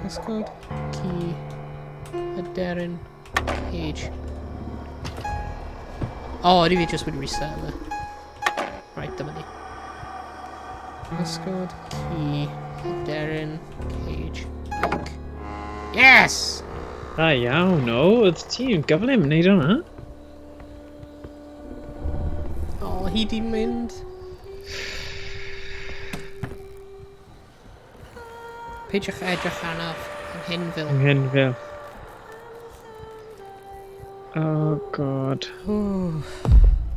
Pysgod, ci, aderyn, cage. O, oh, fi just wedi reset fe. Right, dyma ni. Pysgod, ci, aderyn, cage, elk. Yes! Da iawn, o, oedd ti'n gyflym wneud hwnna. O, oh, hi di mynd. Peidiwch edrych arnaf yn hyn Yng Nghenfil. Oh, God. Oh.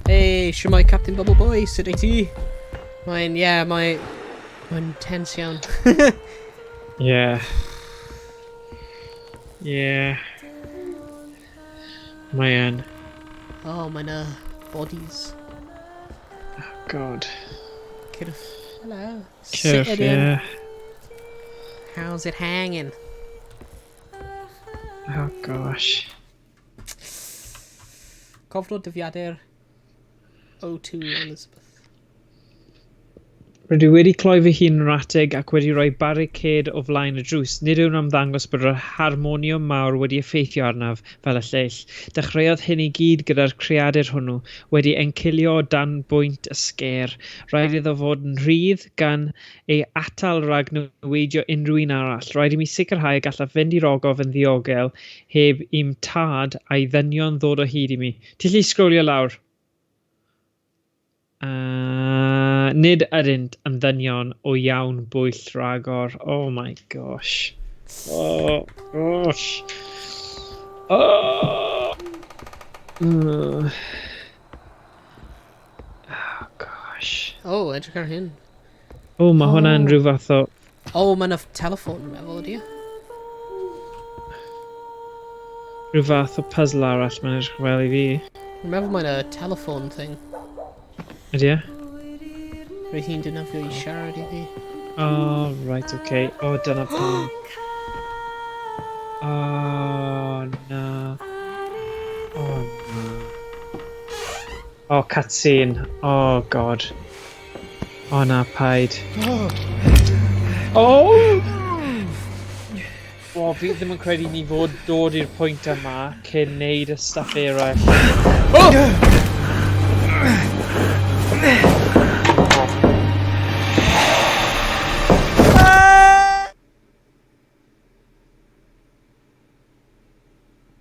Hey, siwmai Captain Bubble Boy, sut wyt ti? Mae'n, ie, yeah, mae'n tense iawn. Yeah. Yeah. Mae yn. Oh, mae'n bodies. Oh, God. Cyrff. Hello. Cyrff, Sit it in. yeah. How's it hanging? Oh, gosh. Cofnod dyddiadur O2 Elizabeth. Rydw i wedi cloi fy hun yn yr atig ac wedi rhoi barricade o flaen y drws. Nid yw'n ymddangos bod yr harmoniwm mawr wedi effeithio arnaf fel y lleill. Dechreuodd hyn i gyd gyda'r creadur hwnnw, wedi encilio o dan bwynt y sgêr. Rhaid iddo fod yn rhydd gan ei atal rhag niweidio unrhyw un arall. Rhaid i mi sicrhau y gallaf fynd i'r ogof yn ddiogel heb i'm tad a'i ddynion ddod o hyd i mi. Ti'n gallu sgrolio lawr? Nid ydynt yn ddynion o iawn bwyll rhagor. Oh my gosh. Oh gosh. Oh. Oh gosh. Oh, edrych ar hyn. Oh, mae hwnna'n Oh. rhyw fath o... Oh, mae'n telephone, dwi'n meddwl, ydi e? Rhyw fath o puzzle arall mae'n edrych fel i fi. Dwi'n meddwl mae'n a telephone thing. Ydy e? Roedd hi'n defnyddio i siarad i fi. Oh, right, okay. Oh, dyna pam. Oh, na. Oh, na. Oh, cutscene. Oh, God. Oh, na, paid. Oh! O, fi ddim yn credu ni fod dod i'r pwynt yma cyn neud y stuff eraill. Oh!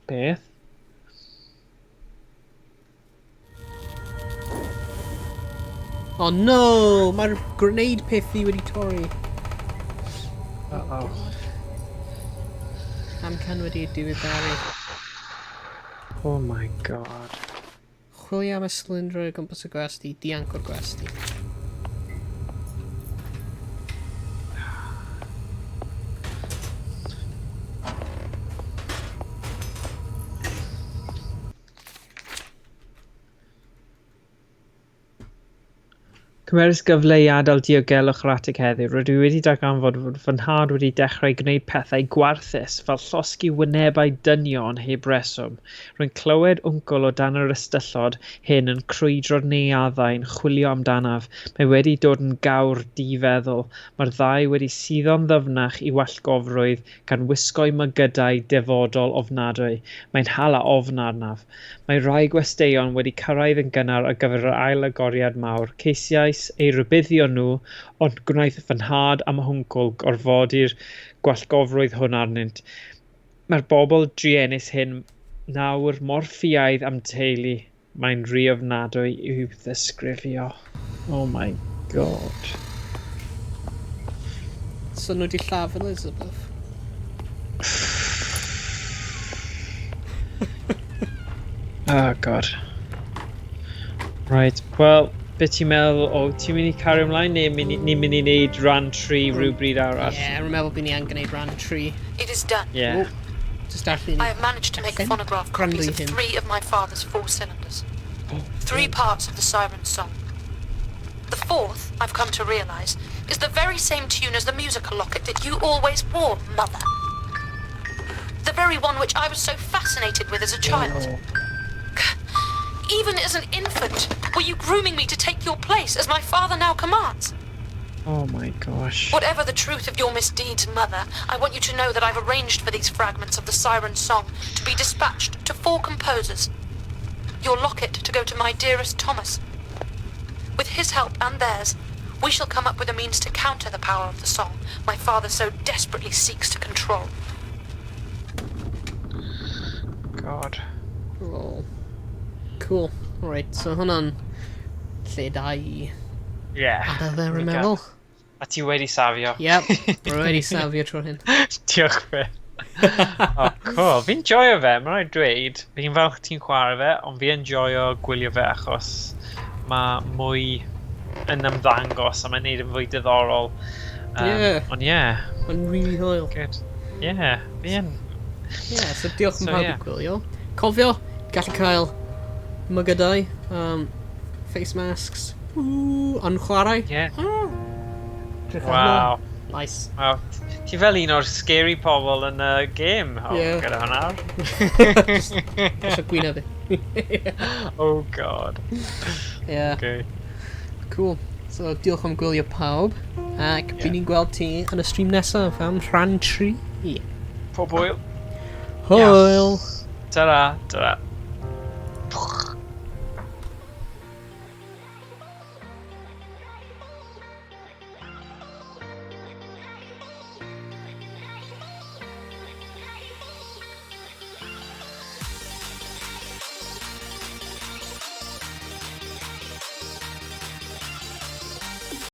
Beth? Oh no! Mae'r grenade peth fi wedi torri. Uh-oh. Amcan wedi diweddaru. Oh my god. Chwilio am y cylinder o gwmpas y gwesty, dianc o'r gwesty. Cymerais gyfle i adael diogelwch yr atig heddiw. Rydw i wedi darganfod fod fy nhad wedi dechrau gwneud pethau gwarthus fel llosgi wynebau dynion heb reswm. Rwy'n clywed wncwl o dan yr ystyllod hyn yn crwydro'r neuaddau'n chwilio amdanaf. Mae wedi dod yn gawr difeddwl. Mae'r ddau wedi suddo'n ddyfnach i wallgofrwydd gan wisgo'u mygydau defodol ofnadwy. Mae'n hala ofn arnaf. Mae rhai gwesteion wedi cyrraedd yn gynnar ar gyfer yr ail agoriad mawr. Ceisiais eu rhybuddio nhw, ond gwnaeth fy nhad a'm hwncwl gorfodi'r gwallgofrwydd hwn arnynt. Mae'r bobl druenus hyn nawr mor ffiaidd â'm teulu. Mae'n rhy ofnadwy i'w ddisgrifio. Oh my god. So nhw wedi lladd Elizabeth? Oh god. Right, wel, beth ti'n meddwl o, ti'n mynd i cario ymlaen neu ni'n mynd i wneud rhan 3 rhywbryd arall? Ie, yeah, rwy'n meddwl bod ni angen gwneud rhan 3. It is done. Yeah. Just darllen I have managed to make Allan. phonograph Gwrando copies i of hyn. 3 of my father's 4 cylinders. 3 parts of the siren song. The 4th, I've come to realise, is the very same tune as the musical locket that you always wore, Mother. The very one which I was so fascinated with as a child. Even as an infant, were you grooming me to take your place as my father now commands? Oh my gosh. Whatever the truth of your misdeeds, Mother, I want you to know that I've arranged for these fragments of the siren song to be dispatched to 4 composers. Your locket to go to my dearest Thomas. With his help and theirs, we shall come up with a means to counter the power of the song my father so desperately seeks to control. God. Oh. Cool. Alright, so hwnna'n lle da i Yeah. adael fe, rwy'n meddwl. A ti wedi safio. Yep, rwy wedi safio tro hyn. Diolch byth. Oh, cool. Fi'n joio fe, mae'n rhaid dweud. Fi'n falch ti'n chwarae fe, ond fi'n joio gwylio fe achos mae mwy yn ymddangos a mae'n neud yn fwy diddorol. Yeah. Ond yeah. Mae'n really hwyl. Good. Yeah, fi yn. Yeah, so diolch yn So, pawb yeah. i gwylio. Cofio, gallu cael mygydau, face masks, ooh, yn chwarae. Yeah. Ah. Edrych arno. Wow. Nice. Wow. Ti fel un o'r scary pobl yn y game. Oh, Yeah. gyda hwnna. Just eisiau gwyneb fi. Oh god. Yeah. Okay. Cool. So diolch am gwylio pawb. Ac yeah. Yeah. Ni'n gweld ti yn y stream nesaf am rhan 3. Pob hwyl. Hwyl! Ta-ra. Ta-ra.